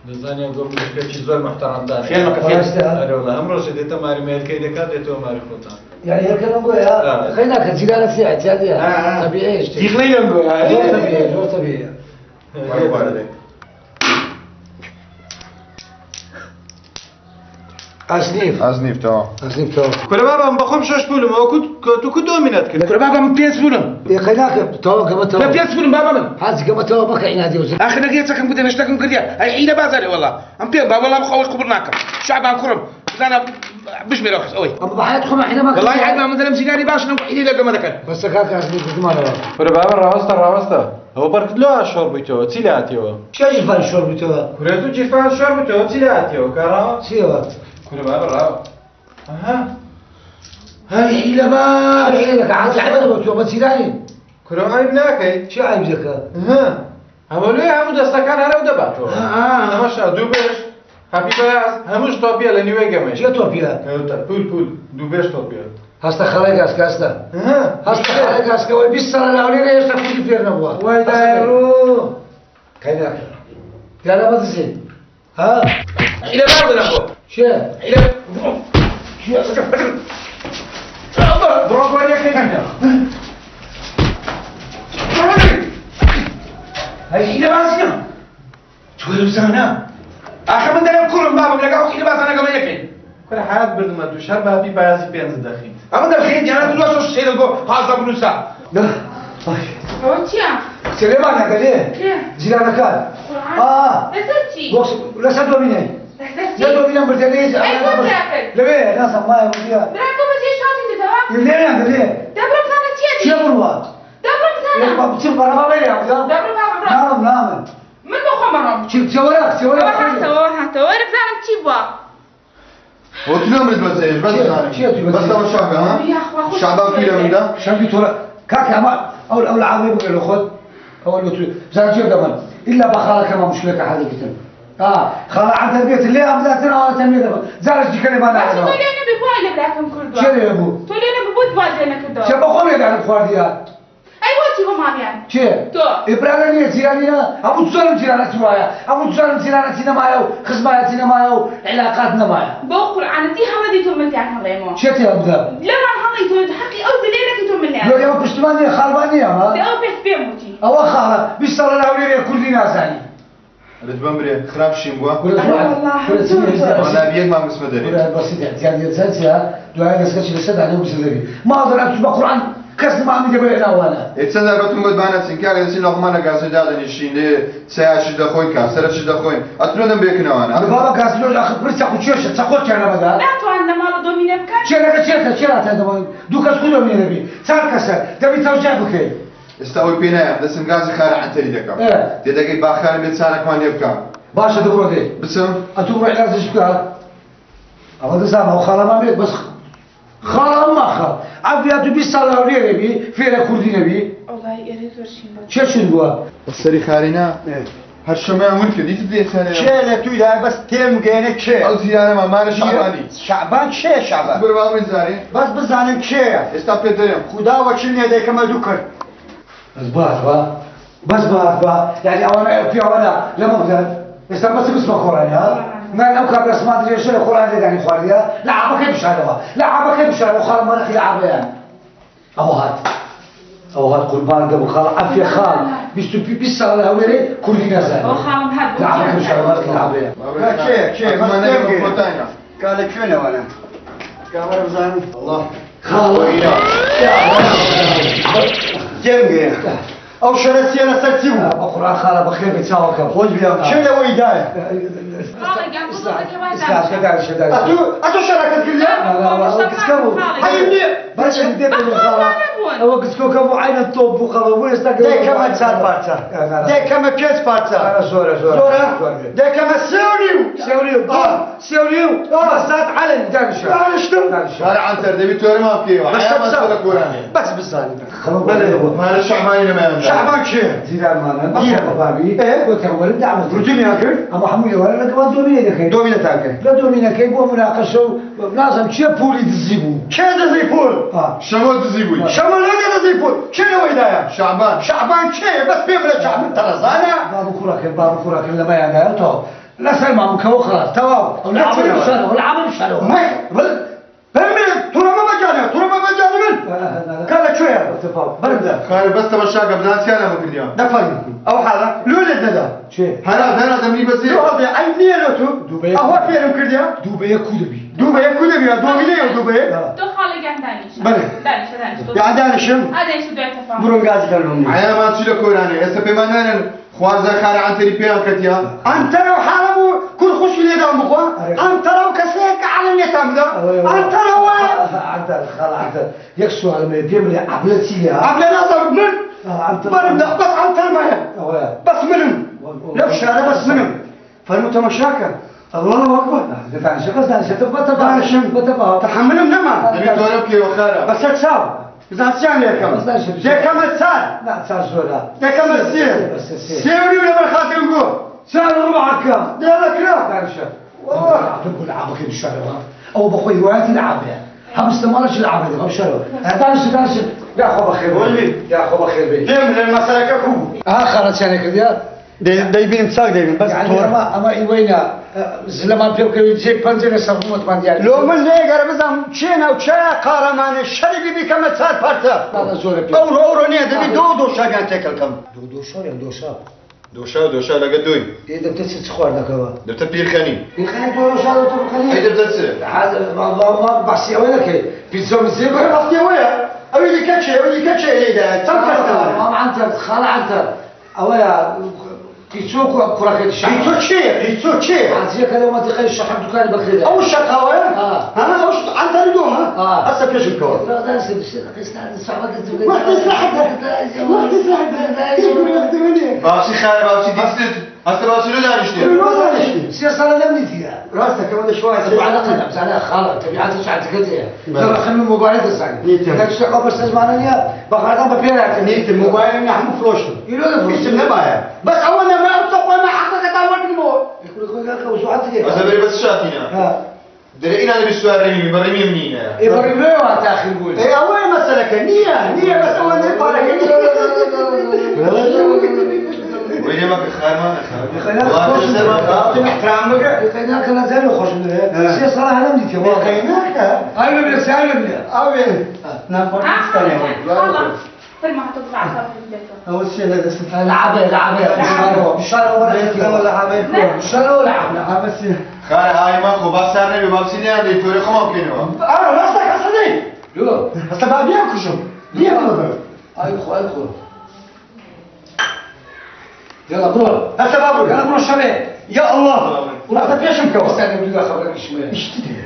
دەزانی ئەو گەمەشکەکی زۆر محتەڕەمدانە. خێر مەکە خێر. ڕاستە؟ ئەرێ وەڵا ئەم ڕۆژە دێتە ماری مێرکەی دەکات دێتەوە ماری خۆتان. يعني هيك انا نقول خلينا كجيران في اعتيادية طبيعية دیخڵەی لەم گۆیا. زۆر طبيعية زۆر طبيعية ئەزنیف ئەزنیف تەواو. ئەزنیف تەواو. کورە بابا من بەخۆم شەش پولم ئەوە تو کو دۆمینەت کرد. کورە بابا من پێنج پولم. ئێ قەیناکە تەواو گەمە لە تەواو. پێنج پولم بابا من. حاج گەمە تەواو مەکە عینادی وزن. ئاخر نەگەیە چەکم کردە نەشتەکم کردیە ئەی حیلە بازارێ وەڵا ئەم پێم با وەڵا بخۆ ئەوەی قبوڵ ناکەم شعبان کوڕم بزانە بژمێرەوە حس ئەوەی ئەمە بە حەیات خۆمان حیلە مەکە. وەڵای حەیات من دەلم جیرانی باشن ئەو حیلەی لەگەمە دەکەن. بەسە کاکە ئەزنیف گوتمانەوە. کورە بابا ڕاوەستە ڕاوەستە ئەوە بەرکت لۆ شۆڕ بوویتەوە چی لاتیەوە؟ چێ جیرفانی شۆڕ بوویتەوە؟ کورە تو جیرفان شۆڕ بوویتەوە چی لاتیەوە کاڕاوە؟ چیەوە؟ کورە بابا ڕاوە. ئەها هەی حیلە با حیلە دەکە حاجی عەبەد بۆ تۆ بە جیرانی. کورە عەیب ناکەی؟ چی عەیب دەکا؟ ها هەموو لێ هەموو دەستەکان هەرەو دەباتەوە. تەماشا دوو بێژ هەپی بەیاز هەمووش تۆپیە لە نیوەی گەمەی. چیە تۆپیە؟ پول پول دوو بێژ تۆپیە. هەستە خەڵێ گاسکە هەستە. هەستە خەڵێ گاسکە وەی 20 ساڵە لە هەولێرە هێشتا کوردی فێر نەبووە. وای دایە ڕۆ. کەی ناکە. دیارە بەدزێ. ها؟ حیلە بازنە بۆ. چێ؟ حیلە. چێ؟ بڕۆ گۆریەکەی بینە. هەی حیلە بازنە. تۆ بزانە. ئاخە من دەڵێم کوڕم بابم لەگەڵ حیلە بازانە گەڵ یەکەین. کورە حەیات بردمە دوو شەر بە هەپی بایازی پێنج دەخیت. ئەمە دەخیت یانە دوو سۆ شێرە بۆ 15 بنووسە. ئەوە چییە؟ سلێمانە گەلێ کێ؟ جیرانەکان. قورئان. ئا. لەسەر چی؟ بۆ لەسەر دۆمینەی. لەسەر چی؟ لە دۆمینەم بردە لێ ئەی بۆ براکەت؟ لەوێ نازانم مایە وتیە. براکە بەجێ شاتیتەوە؟ لێیان گەلێ. دەبڕۆ بزانە چییە چێ بڕوا؟ دەبڕۆ بزانە. بچم بەڕەما بێ دەبڕۆ بابە بڕۆ. ناڵم نامن. من بۆ خۆم ئەڕۆم. چی چێوەرە چێوەرە. ئەوە هاتەوە هاتەوە وەرە بزانم چی بووە. هۆ تو نەمرد بەس ئێش بەس زانم. بەس تەماشاکە ها؟ شەعبان توی لە مندا؟ شەمبی تۆرە کاکە ئەمە ئەو ئەو لعاوەی بگرە لە خۆت ئەوە لۆ تو بزانە چێ دەمەن ئیلا بە خاڵەکەمە مشکلەکە حەل بکەن. آه خاڵە عەنتەر بێت لێ ئەم زیاتر ئەوانە تەنبیە دەبن جارێک دیکە لێمان باشە تۆ ناکەنەوە. لێ نەبی بۆ وای لە براکەم کردووە؟ چێ لێ بوو؟ تۆ لێ نەبوو بۆ وات لێ نەکردەوە؟ چێ بە خۆم لێدانم خواردیە؟ ئەی بۆچی بۆ ماڵیان؟ چێ؟ تۆ. ئێ برادەر نییە جیرانی نا هەموو جوانم جیرانەتی وایە هەموو جوانم جیرانەتی نەمایە و خزمایەتی نەمایە و عیلاقات نەمایە. بەو قورئانەتی هەڵەدی تۆ من تیان هەڵێمەوە. چێ تێ هەڵبدە؟ لەوان هەڵی تۆ حەقی ئەو زلێ نەکەی تۆ من لێیان. لۆ ئێمە پشتمان نییە خاڵمان نییە ئەمە؟ دە ئەو پێت پێم وتی. ئەوە خاڵە 20 ساڵە لە هەولێرێ کوردی نازانی. رتبەم برێ خراپ شیم بووە. کورە کورە چی وەلا یەک مانگ بچمە دەرێ. کورە بەسیت احتیاط یە چیە دوای دەستکەچی لەسەر دانێ و بزر دەبی. مازەر ئەتوو بە قورئان کەس نمامی دەبێ ناوانە. ئێ چەند جار بەتم گوت با نەچین کاکە دەچین لەقمان لە گازێ دادەنیشین لێ چایشی دەخۆین کاسەرەشی دەخۆین ئەترۆ دەم بێکنەوانە. بابا گازلۆش ئاخر پر چەقو چێشە چەقۆ چیان نەمەدا؟ ناتوان لە ماڵە دۆمینە بکەن؟ چێنەکە چێتە چێ ناتوان دەمەوە دوو کەس خۆ دۆمینە دەبی چار کەسە دەبی تەوزیع بکەی. ئێستا ئەوەی پێ نایەم دەچم گازی خارە عەنتەری دەکەم. تێدەگەی باخارم بێت چارەکمان لێ بکەم. باشە دەبڕۆ دێ. بچم؟ ئەتوو بڕۆ عیلاجش بکە. ئەوە دەزانم ئەو خاڵەمان بێت بەس خاڵە ماخە. عەفیا تو 20 ساڵ لە هەولێرێ بی فێرە کوردی نەبی؟ وەڵای ئێرە زۆر شین بوو. چێ چون بووە؟ سەری خارینا هەر شەمەیان ون کرد دیتت لێ سەرێ. کێ لە تویدا بەس تێم گەێنە کێ؟ ئەو جیرانەمان مارە شەعبانی. شەعبان کێ شەعبان؟ بڕ باڵی زارێ. بەس بزانم کێیە. ئێستا پێ دەرێم. خودا وەکیل نییە دەیکەمە دوو کرد. بەس بات بە بەس بات بە یعنی ئەوانە پیاوانە لەمە بدەن ئێستا بەس بچمە خۆرانی ها؟ من ئەو کابرا سمان درێژە لە خۆران لێدانی خواردیە لە عابەکەی بشارەوە لە عابەکەی بشارەوە خاڵ مەرەقی لە عابەیان ئەوە هات ئەوە هات قوربان دەبوو خاڵ عەفیە خاڵ 25 ساڵ لە هەولێرێ کوردی نازانێ ئەوە خاڵم هات لە عابەکەی بشارەوە مەرەقی لە عابەیان. کێ کێ بەس تێم گەێنە. کا لە کوێنەوەنە؟ کاوەرە بزانم. الله. خاڵ تێم گەێنە. ئەو شەرە چییە لەسەر چی بوو؟ بە قورئان خاڵە بەخێر بێ چاوەکەم. خۆش بیام کێ لەوەی دایە؟ خاڵە گیان بۆ دەکە وای ئێستا دانیشە دانیشە. ئەتوو شەرەکەت کردیە؟ ئەوە گچکە بوو. هەی نییە. باشە دێ بە خاڵە. ئەوە گچکۆکە بوو عینە تۆپ بوو خەڵە بوو ئێستا دەیکەمە چار پارچە. دەیکەمە پێنج پارچە. زۆرە زۆرە. زۆرە؟ دەیکەمە سێ و نیو. سێ و نیو. سێ و نیو. سات عەلەن دانیشە. دانیشتم. دانیشە. خارە عەنتەر دەبی تۆرەمان بکەیەوە. حەیامان چۆ لە کۆرانێ. بەس بزانم. مارە شەعبانی لەمایان دا. شەعبان کێ؟ جیرانمانە. بە بابی. گوتیان وەرن دەعوەت. ڕوتینیان کرد؟ ئەمە هەموو ئێوارە لەگەڵمان دۆمینە دەکەین. دۆمینەتان کرد. لە دۆمینەکەی بۆ مناقەشە و نازم کێ پولی دزی بوو. کێ دزی پول؟ شەمۆ دزی بووی. شەمۆ لێ دزی پول؟ کێ لەوەی دایە؟ شەعبان. شەعبان کێیە؟ بەس پێم بڵێ شەعبان تەڕەزانە؟ بابو کوڕەکە بابو کوڕەکە لەمەیاندایە تەواو. لەسەر مامکەوە خلاص تەواو. ئەو لە عەمەلی بشارەوە لە عەمەلی بشارەوە. توڕە مەبە توڕە مەبە جانە من. کە لە کوێیە؟ بەرم دە. خارە بەس تەماشاکە بزان چیان لەمە کردیان. دەفەرموو. ئەو حاڵە لۆ لێت نەدا. چێ؟ هەرا هەرا دەمری بەسێ. لۆ هەڵدێ عەیب نییە لۆ تو؟ ئەوە فێرم کردیە؟ دوو بە یەک کو دەبی. دوو بە یەک کو دەبی؟ دۆمینەیە و دوو بە یەک؟ تۆ خاڵە گیان دانیشە. بەڵێ. دانیشە دانیشە. یان دانیشم؟ ئا دانیشە دوای تەفاهم. بڕۆم گازی کەم لۆم نییە. حەیامان چی لە کۆرانێ ئێستا پێمان نانێن خوارزای خارە عەنتەری پێیان کەتیە؟ عەنتەرە و حاڵە بوو کوڕ خوشکی لێدام بخوا. عەنتەرە و کەسێک کە عەلم لێتان بدە. عەنتەرە وایە. عەنتەر خاڵ عەنتەر یەک سوالم هەیە پێم بڵێ عەبلە چییە؟ عەبلە نازانم من بەرم دە بەس عەنتەرم هەیە. بەس منم لەو شارە بەس منم. فەرموو تەماشاکە. الله أكبر. دانیشە بەس دانیشە دانیشم. بەتەفاهم. تحملم نەما. دەبی تۆرە بکەیەوە خارە. بەسەر چاو. بزان چیان لێکەم دەکەمە چار نا چار زۆرە دەکەمە سێ سێ و نیو لەبەر خاترم گۆ چار و ڕبعەکەم دێڵە کرا دانیشە بگو لعابەکەی بشارەوە ئەوە بەخۆی هیوایەتی لعابەیە هەموو سنەماڵەش لعابە دەبە بشارەوە دانیشە دانیشە یاخوا بەخێر بێی یاخوا بەخێر بێی پێم لێ مەسەلەکە کوو ئا خەڵەتیانە کردیا دەیبینم چاک دەیبینم بەس یعنی ئەمە ئەمە ئیوەینە زلەمان پێ بکەوی جێ پەنجە لەسەر ڕوومەتمان دیار لۆ من لێگەرە بزانم کێ ناو کێ قارەمانێ شەری بی بیکەمە چار پارچە زۆرە پێ ئەوڕۆ ئەوڕۆ نییە دەبی دۆ دۆ شاگان تێکەڵ کەم دۆ دۆشاو یان دۆشاو دۆشاو دۆشاو لەگە دۆی ئێ دەبتە چ چ خواردنەکەوە دەبتە پیرخەنی پیرخەنی تۆ دۆشاو دەبتە پیرخەنی ئەی دەبتە چ بەحسی ئەوە نەکەی پیتزا و میتزا بەحسی ئەوەیە ئەوی دیکە کێ ئەوی دیکە کێ لێی دایە چەند کەس دەوانێ مام عەنتەر خاڵە عەنتەر ئەوەیە پیچۆ کوڕەکەی شەحم پیچۆ کێیە پیچۆ کێیە حاجیەکە لەو مەنتیقەی شەحم دوکانی بەکرێ ئەو شەقاوەیە ها ئەو عەنتەری دۆمە هەستە پێشم کەوە باسی خارە باسی دیتت هەستە باسی لۆ دانیشتێ سێ ساڵە لەم دیتیە ڕاستە کەەوە لە شوای علاقە بزانە خاڵە تەبیعەتی چاکەکەت هەیە ڕەقەمی مۆبایل دەزانی ئەو بەستەزمانە نییە بەغادان بە پێ نیتم مۆبایل هەموو فرۆشتم هیچم نەمایە بەس ئەوە نەما ئەو خۆی ما حەقەکەتان وەرگرمەوە ئەسە بەرێ بەس شاتینە دەرێ ئینا دەبی سوار ڕێمی بە ڕێمی منینە ئێ بە ڕێمیەوە تاخیر بووی ئێ ئەوەیە مەسەلەکە نییە نییە بەس ئەوە نێ پارەکە نییە وەی لێ مەکە خارمان قەیناکە نازانم خۆشم دەوێ سێ ساڵە هەرم دیتیە قەیناکە ئاوێ بێ ساوێ بێ ئاوێ ئەوە چیە لە دەستت لعبە لعبە بشارەوە بشارەوە لعبە لعبە چیە خارە ئای مەخۆ باسان نەبێ باسی نیان دەی تۆرێ خۆمان بکەینەوە ئارە ڕاستە کەسە دەی هەستە با بیان کوژم بیان ببەم ئای خۆ ئای خۆ يلا بڕۆ هەستە با بڕۆ يلا بڕۆ شەوێ یا الله وڵاتە پێشم کەوە ئێستا لەم دوودا خەبەرە ئیشمە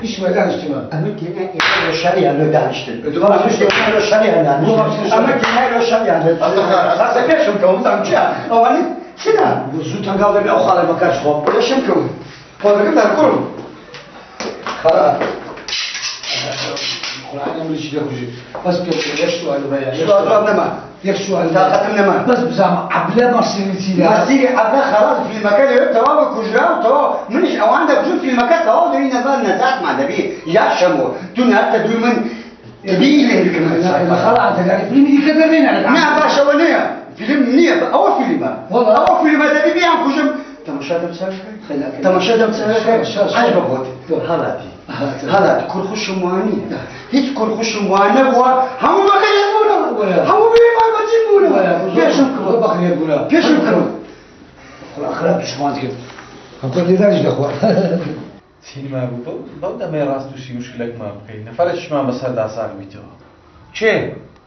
ئیشمە دانیشتمە ئەمە تێنا ئێمە شەریان لۆ دانیشتن ئەمە شەریان دانیشتن ئەمە تێنا لۆ شەریان هەستە پێشم کەوە بزانم چیە ئەوانە چیە زوو تەنگاو دەبێ ئەو خاڵە بەکار خۆم پێشم کەوە خۆدەکەم دار کوڕم خەڵا قورآن ئەمریکی دەکوژی بەس پێ یەک سوال هەیە سوال نەما یەک سوال تاقەتم نەما بەس بزانم عەبلە مەسیری چییە مەسیری عەبلە خەڵاس فیلمەکە لەوێ تەواو کوژرا و تەواو منیش ئەوان دەکوژم فیلمەکە تەواو دەبی نەزان نەجاتمان دەبی یا شەمۆ تو ناتە دووی من دەبی لێ بکەم خەڵا دەگەری فیلمی دیکە دەبێنە نا باشەوە نییە فیلم نییە ئەوە فیلمە ئەوە فیلمە دەبی بیان کوژم تەماشا دەم تەماشا دەم عەش بە خۆت هەڵاتی هەڵاتی کوڕ خوشم وانییە هیچ کوڕ خوشم وا نەبووە هەموو بەخێر بوونەوە هەموو بێمان بەجی بوونەوە پێشم کەوە بەخێر بوونە پێشم کەوە خوا خراپ پشمان کرد هەم لێدانیش دەخوا سینما بوو بەو دەمەی ڕاست تووشی مشکلێکمان بکەین نەفەرێکیشمان بەسەردا ساغ بیتەوە کێ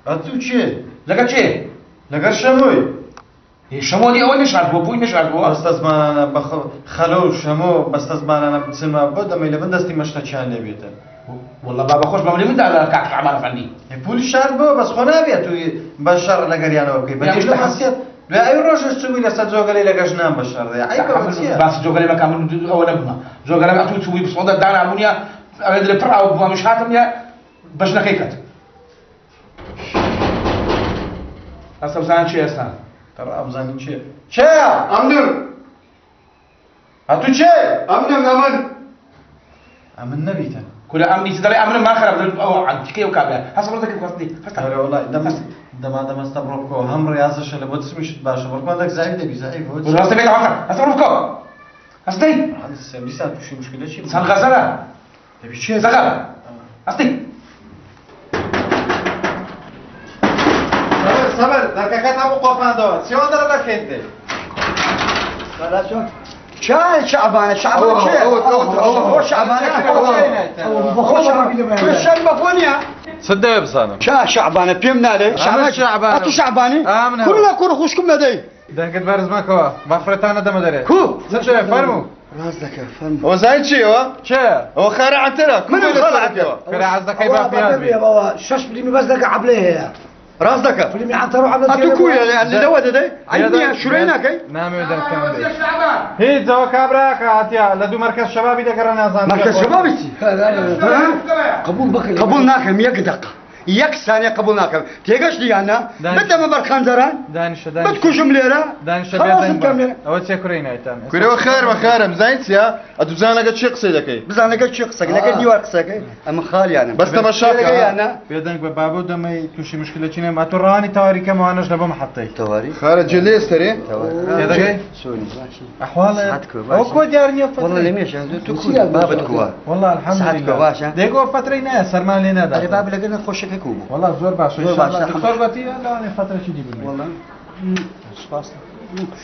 ئەتوو کێ لەگەر کێ لەگەر شەمۆی شەمۆنی ئەوەی نەشاردبووە بۆی نەشاردبووە بەستەزمانانە بە خەلۆ و شەمۆ بەستەزمانانە بچنما بۆ دەمەی لە بن دەستی مەشتەکیان لێ بێتن والله بابا خۆش بەملی من دادا کاک شەعبان ئەفەندی پولی شاردبەوە بەس خۆ نابێت و بە شەڕ لەگەریانەوە بکەی بە دیش لە حەسیەت دوای ئەوی ڕۆژەش چووی لەسەر جۆگەلەی لەگەش نان بە شەڕ دەی عەیبە ئەوە چییە باسی جۆگەلەی مەکە من ئەوە نەبوومە جۆگەلەم ئەتوو چووی بسۆندە دانابوونیە ئەوێ دلێ پڕ ئاو بووە منیش هاتم نیە بەژنەکەی کەت ئەسە بزانن چێ ئێستا تەڕا بزانین چێ چێ ئەمنم ئەتوو چێ ئەمنم ئەمن ئەمن نەبیتن کورە ئەمنی چ دەڵێ ئەمنم ما خراپ ئەوە عەنتیکەی ئەو کابرا هەستە بڕۆ دەکەی خواستنی هەستە ئەرێ وەڵای دەم دەما دەمەستە بڕۆ بکەوە هەم ڕیازەشە لە بۆ جسمیشت باشە بەڵکمان دەک زەعیف دەبی زەعیف بڕۆ هەستە بێتە هەستە هەستە بڕۆ بکەوە هەستەی دیسان تووشی مشکلە چی چەند غەزەلە دەبی چێ زەغەل هەستی سەبر دەرکەکەت هەموو قۆپاندەوە چیوان دەرە دەرکەیت دێ چای شعبانە شعبان چێ ئەوە شعبانە شەر بەخۆ نییە چ دەوێ بزانم چا شعبانە پێم نالێ شعبانە ئەتو شعبانی کوڕ لە کوڕ خوشکم دەدەی دەنگت بەرز مەکەوە بەفرەتانە دەمە دەرێ کو چ دەوێ فەرموو ڕاست دەکە فەرموو ئەوە زانی چیەوە چێ ئەوە خارە عەنتەرە منم خارە عەنتەرە کەرە عەزەکەی با پیاز بی شەش فلیمی بەس دەکە عەبلێ هەیە ڕاست دەکە فلیمی عەنتەر و عەبلە ئەتو کویە لەوە دەدەی عەیب نییە شورەی ناکەی نامەوێ دەرکەم هیچ ئەوە کابراکە هاتیا لە دوو مەرکەز شەبابی دەگەڕە نازان مەرکەز شەبابی چی قبول بکە قبول ناکەم یەک دقە. یەک سانیە قبوڵ ناکەم تێگەشتی یان نا بدەمە بەر خەنجەران دانیشە دانیشە بتکوژم لێرە دانیشە خەڵاصم بێدەنگ کەم بە لێرە ئەوە چێ کوڕی نایتان کورەوە خارمە خارم زانیت چییە ئەتو بزان لەگە چێ قسەی دەکەی بزان لەگەر چێ قسەکەی لەگەر دیوار قسەکەی ئەمە خالیانم بەس تەمەشا بکە. تێگەی یان نا بێدەنگ بە بابە و دەمەی تووشی مشکلەکی نەم ئەتۆ ڕەوانی تەواری کەمەوانەش لە بۆ محەتەی تەواری خارە جێ لێ ستەرێ تێدەگەی سۆری باشە ئەحواڵت سعات کوە ئەوە باشە کۆ دیار نییە والله فترەی لەمێژە تۆ کوی بابت کووە والله سعات الحمد کوە لله باشە دێگۆ فترەی نایە سەرمان لێ نادا ئەرێ باب لەگەر نەخۆشەکە کوو بوو والله زۆر باشە زۆر باشە دکتۆر گوتی لەوانەیە فترەکی دی بمێنێ والله سپاس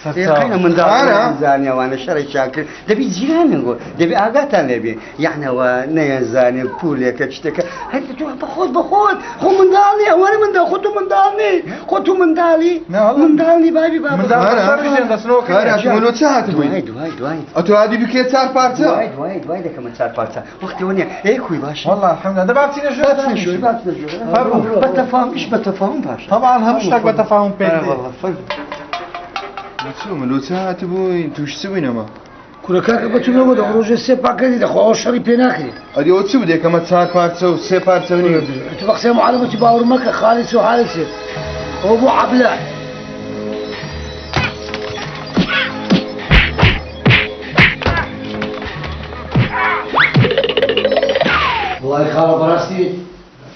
سەرچاوە. قەینە منداڵ خارە؟ زانیەوانە شەڕێکیان کرد دەبی جیرانن گۆ دەبی ئاگاتان لێبێ یعنەوە نەیەزانێ پولێکە شتێکە هەر تۆ بەخۆت بەخۆت خۆ منداڵی ئەوانە منداڵ خۆ تۆ منداڵ نی خۆ تۆ منداڵی نا والله. منداڵی بابی بابا منداڵ خارە؟ سەرژێن دەستنەوە خارە ئەتو لۆ چه هاتبووی دوای دوای دوای ئەتو هادی بکێ چار پارچە دوای دوای دوای دەکەمە چار پارچە وەختی وە نییە ئێ کوی باشە والله الحمد لله دەبا بچینە ژوور بچنە ژوور بچنە ژوور فەرموو. بە تەفاهم ئیش بە تەفاهم باشە طبعا هەموو شتێک بە تەفاهم پێک آه دێ. والله فەرموو. لۆ چه هاتبووین تووش چ بووین ئەمە کورە کاکە بەتونەوە دە ڕۆژێ سێ پاکەتی دەخوا ئەوە شەڕی پێ ناکرێ ئەدی ئەوە چ بوو دێکەمە چار پارچە و سێ پارچە و نیو تو بە قسەی معلمەتی باوەڕ مەکە خاڵی چ و حاڵی چ ئەوە بۆ عەبلە وڵی خاڵە بەڕاستی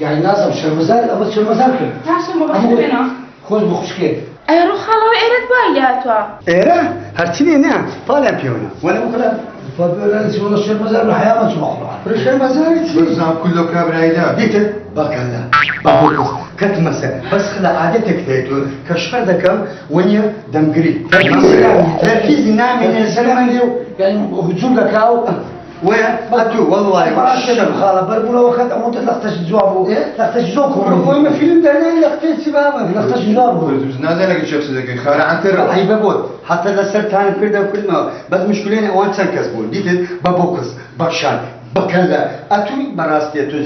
یعنی نازم شەرمەزار ئەمە شەرمەزار کرد باشە مەبەست بێنە خۆش بۆ خوشکێ ئەی ڕوو خاڵەوە ئێرەت وای لاتوە ئێرە هەرچی نییە نا پاڵیان پێوەنە وەنە بخرا فبێرە شەرمەزار بە حەیامە چوومە قورئان کوڕە شەرمەزاری چی بزانم کل لەو کابرایدا دیتت بەکەلا بەبۆ کەتمەسە بەس خلە عادەتێک هەیە تۆ کە شەڕ دەکەم وەنیە دەمگری تەرکیزی نامێنێ سەرمان لێ و یعنی هجوم دەکا و وەیە ئەتوو وەڵڵای باشە خاڵە بەربوونەوە کەت ئەوەندە لەختەش جواب بوو لەختەش زۆر کوڕ خۆی مە فیلم دەرنای لەختێ چی بابە لەختەش جواب بوو نازانم لەگە چێ قسە دەکەی خارە عەنتەرە عیبە بۆت حتى لەسەرتان کردە کردمەوە بەس مشکلێنە ئەوان چەند کەس بوون دیتت بە بۆکس بە شان بە کەلە ئەتووی بەڕاستیە تو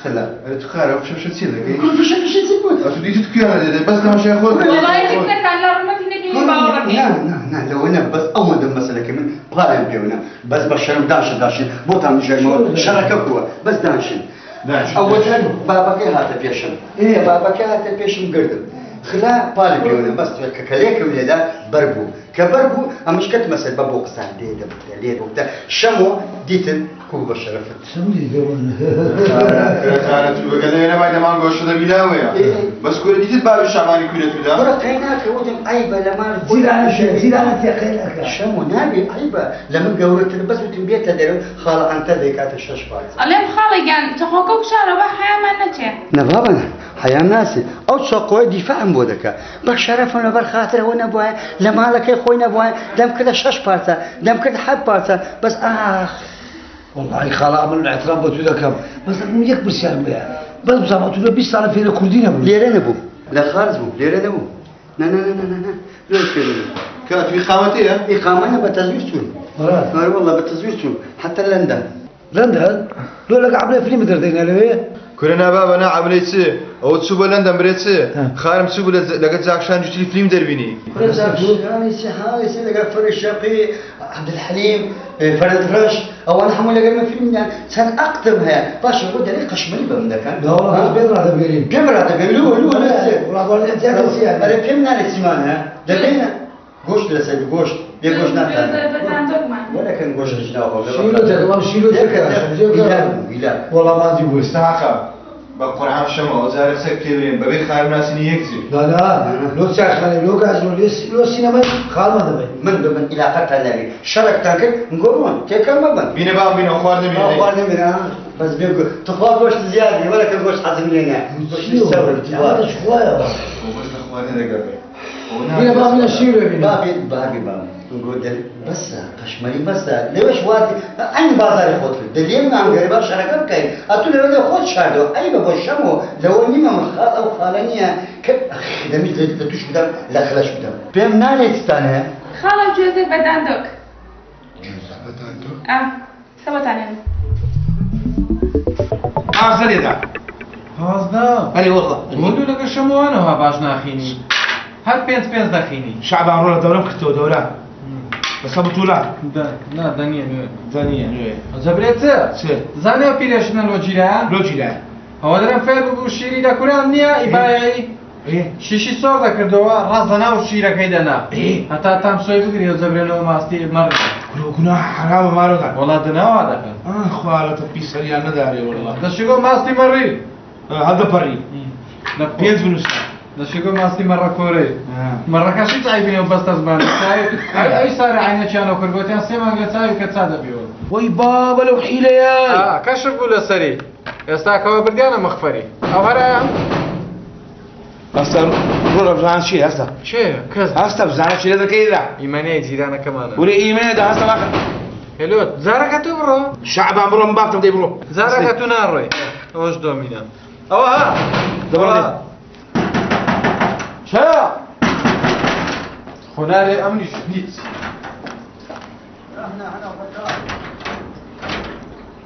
خلە ئەرێ تو خارە فشە فشە چی دەکەی کوڕ فشە فشە چی بوو ئەتو دیتت کوێیانە دێ بەس تەماشای خۆت وەڵای فکرەکان لە ڕومەتی نەبینی باوەڕەکەی نا نا نا لەوە نا بەس ئەوەندە مەسەلەکە من پاڵیان پێوەنە بەس بە شەرم داشن داشن بۆتان بژێرمەوە شەڕەکە بووە بەس داشن ئەوەتان بابەکەی هاتە پێشم ئێ بابەکەی هاتە پێشم گردم خلا پاڵی پێوەنە بەس کە کەلێکم لێدا بەر بوو کە بەر بوو ئەمش کەت مەسەل بە بۆ قسان لێ دەبوو لێ بوو شەمۆ دیتن کو بە شەرەفت خارە تو بەگە لەوێ نەمای دەمان گۆشە دەبی لاوەیە بەس کورە دیتت بابی شەعبانی کوێ تودا کوڕە قەیناکە وتم عەیبە لە ماڵ جیرانە تێقەینەکە شەمۆ نابێ عەیبە لە من گەورەتر بەس وتم بێتە دەرەوە خاڵە عەنتەر دەیکاتە شەش پارچە ئەڵێم خاڵە گیان چەقۆکە بشارەوە حەیامان نەچێ نە بابا حەیام ناچێ ئەو چەقۆیە دیفاعم بۆ دەکا بە شەرەفم لەبەر خاترەوە نەبوایە لە ماڵەکەی خۆی نەبوایە دەمکردە شەش پارچە دەمکرد حەفت پارچە بەس ئاخ والله خاڵە ئەمن احترام بۆ تو دەکەم بەس ئەمن یەک پرسیارم هەیە بەس بزانم تو لە 20 ساڵە فێرە کوردی نەبووی لێرە نەبوو لە خارج بوو لێرە نەبوو نا نا نا نا نا لۆ فێرە نەبوو کە ئەتو ئیقامەتەیە ئیقامە نە بە تەزویر چوون ئەرێ والله بە تەزویر چوون حتى لەندەن لەندەن لۆ لەگە عەبلەی فیلم دەردەینە لەوێ کورە نا بابە نا عەبلەی چ ئەوە چوو بە لەندەن برێ چ خارم چوو بوو لەگە جاکشان جوتری فیلم دەربینی کورە جاکشانی چ حاڵی چ لەگەڵ فەرش شەقی عەبدولحەلیم فەرد ڕەش ئەوان هەموو لەگەر من فیلمیان چەند ئەقدم هەیە باشە بۆ دەرێ قەشمەری بە من دەکەن لا والله بەس پێم ڕادەبێرین پێم ڕادەبێرین لۆ لۆ لۆ چ وڵا بۆ ئەنتیاکە چییە ئەرێ پێم نارێ چیمان هەیە دەبێنە گۆشت لەسەر گۆشت بێ گۆشت ناتان وەلەکەن گۆشت ژناو خۆ شیلو دەکەم شیلو دەکەم هیلاک وەڵا ماندی بووی ئیسحاقە بە قورعان شەمە ئەو جارە قسە بکێ برێن بەبێ خارم ناسینی یەک جێ لا لا لۆ چایخانەی لۆ گازنۆ لۆ سینەمای خاڵمان دەبەین من ببن علاقەتان نەبی شەڕێکتان کرد گۆڕۆن تێکەڵ مەبن بینە بام بینە خواردن بینە خواردن بینە بەس بێ تخوا گۆشت زیاد بی وەلەکە گۆشت حەزم لێ نییە گۆشتی سەور خوایە گۆشت لە خواردن دەگەڕێ بینە بام بینە شیرێ بینە بابی بابی بام گۆ دەل بەسە قەشمەری بەسە لەوێش واتی عەین بازاری خۆت کرد دەلێم نانگەرێ با شەرەکە بکەین ئەتوو لەوێ لە خۆت شاردەوە عەیبە بۆ شەمۆ لەوە نیمە من خاڵ ئەو خاڵە نییە کە دەمی لە توش بدەم لە خلەش بدەم پێم نالێ چتان هەیە خاڵە گوێزێک بە داندۆک گوێزە بە داندۆک ئا سەوەتان هێنم پازدە لێدا پازدە ئەرێ وەڵڵا بۆ دوو لەگە شەمۆوانەوە باش ناخینی هەر پێنج پێنج دەخینی شەعبان ڕۆڵە دەورەم کردەوە دەورە بەسە بتولە نا دەنیە نوێ دەنیە نوێ جەبرێ چ چ زانێ پیرێشنە لۆ گیرایە لۆ گیرایە. ئەوە دەرم فێر ببوو شیری لە کوران نییە ئیبایایی شیشی سۆر دەکردەوە ڕاست لە ناو شیرەکەی دەنا هەتا تام سۆی بگری و جەبرێنەوە ماستی مەڕ کورە گوناح حەرامە مارۆدان وەڵا دەناوا دەکەن خوارەتە پیسەریان نەدارێ وەڵا دەشیگۆ ماستی مەڕی هەڵدەپەڕی پێنج بنووسە دەشیگۆ ماستی مەڕە کۆرەی مەڕەکەشی چای بینێ و بەستە زمان ئەوی سارە عینەکیانەوە کرد گوتیان سێ مانگ لە چاوی کە چا دەبیەوە وەی بابە لەو حیلەیە کەشف بوو لەسەری ئێستا کەەوە بردیانە مەخفەری ئەو هەرە هەستە ڕۆڵە بزانە چییە هەستە چێ کەس هەستە بزانە چی لە دەکەیدا ئیمانەیە جیرانەکەمانە ورە ئیمەیە دە هەستە واخە هێلۆ جارەکە تۆ بڕۆ شەعبان بڕۆ من بافتم دەی بڕۆ جارەکە تۆ ناڕۆی ئەوەش دۆمینە ئەوە ها دەبڕۆ چێ خۆنارێ ئەمنیش هیچ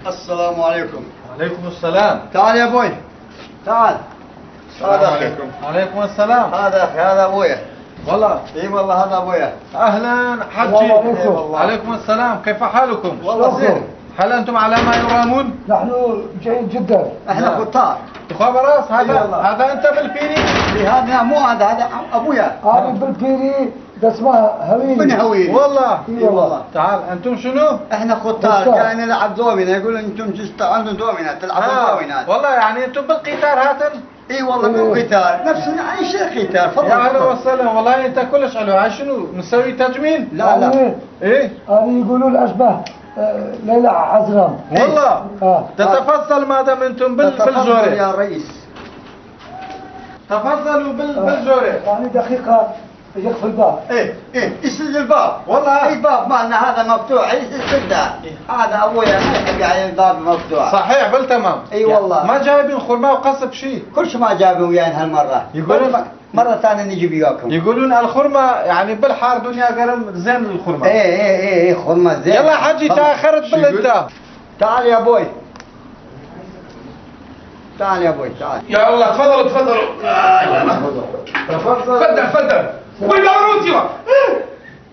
السلام عليكم عليكم السلام تعال يا ابوي تعال السلام عليكم عليكم السلام هذا اخي هذا ابويا والله اي والله هذا ابويا اهلا حجي عليكم. عليكم السلام كيف حالكم والله زين هل انتم على ما يرامون نحن جيد جدا احنا خطار تخاب راس إي هذا والله. هذا انت بالبيري إي هذا مو هذا هذا ابويا أنا بالبيري ده اسمها هويني من هويني والله إي والله تعال انتم شنو احنا خطار خطار. جاي نلعب دومينا يقولون انتم تشتغلون دومينا تلعبون آه. دومينا والله يعني انتم بالقطار هاتن اي والله مو قتال نفس اي شيء قتال تفضل يا اهلا تفضل. وسهلا والله انت كلش حلو هاي شنو نسوي تجميل لا لا أنا- ايه أنا يقولون أشبه ليلى عزرم والله آه. تتفضل ما دام انتم تفضل بالجوري يا رئيس تفضلوا بالجوري يعني دقيقة يقفل الباب ايه ايه يسد الباب والله. اي باب مالنا هذا مفتوح يسده هذا ابويا ما يحب يعني الباب مفتوح صحيح بالتمام اي والله ما جايبين خرماء وقصب شيء كل شيء ما جابوا ويانا هالمره يقولون- مره ثانيه نجيب وياكم يقولون الخرمة يعني بالحار دنيا قرم زين الخرمة ايه ايه ايه ايه خرمه زين يلا حجي تفضل. تاخرت بالانت تعال يا ابوي تعال يا ابوي تعال يا الله تفضلوا تفضلوا تفضل تفضل تفضل وين بروتي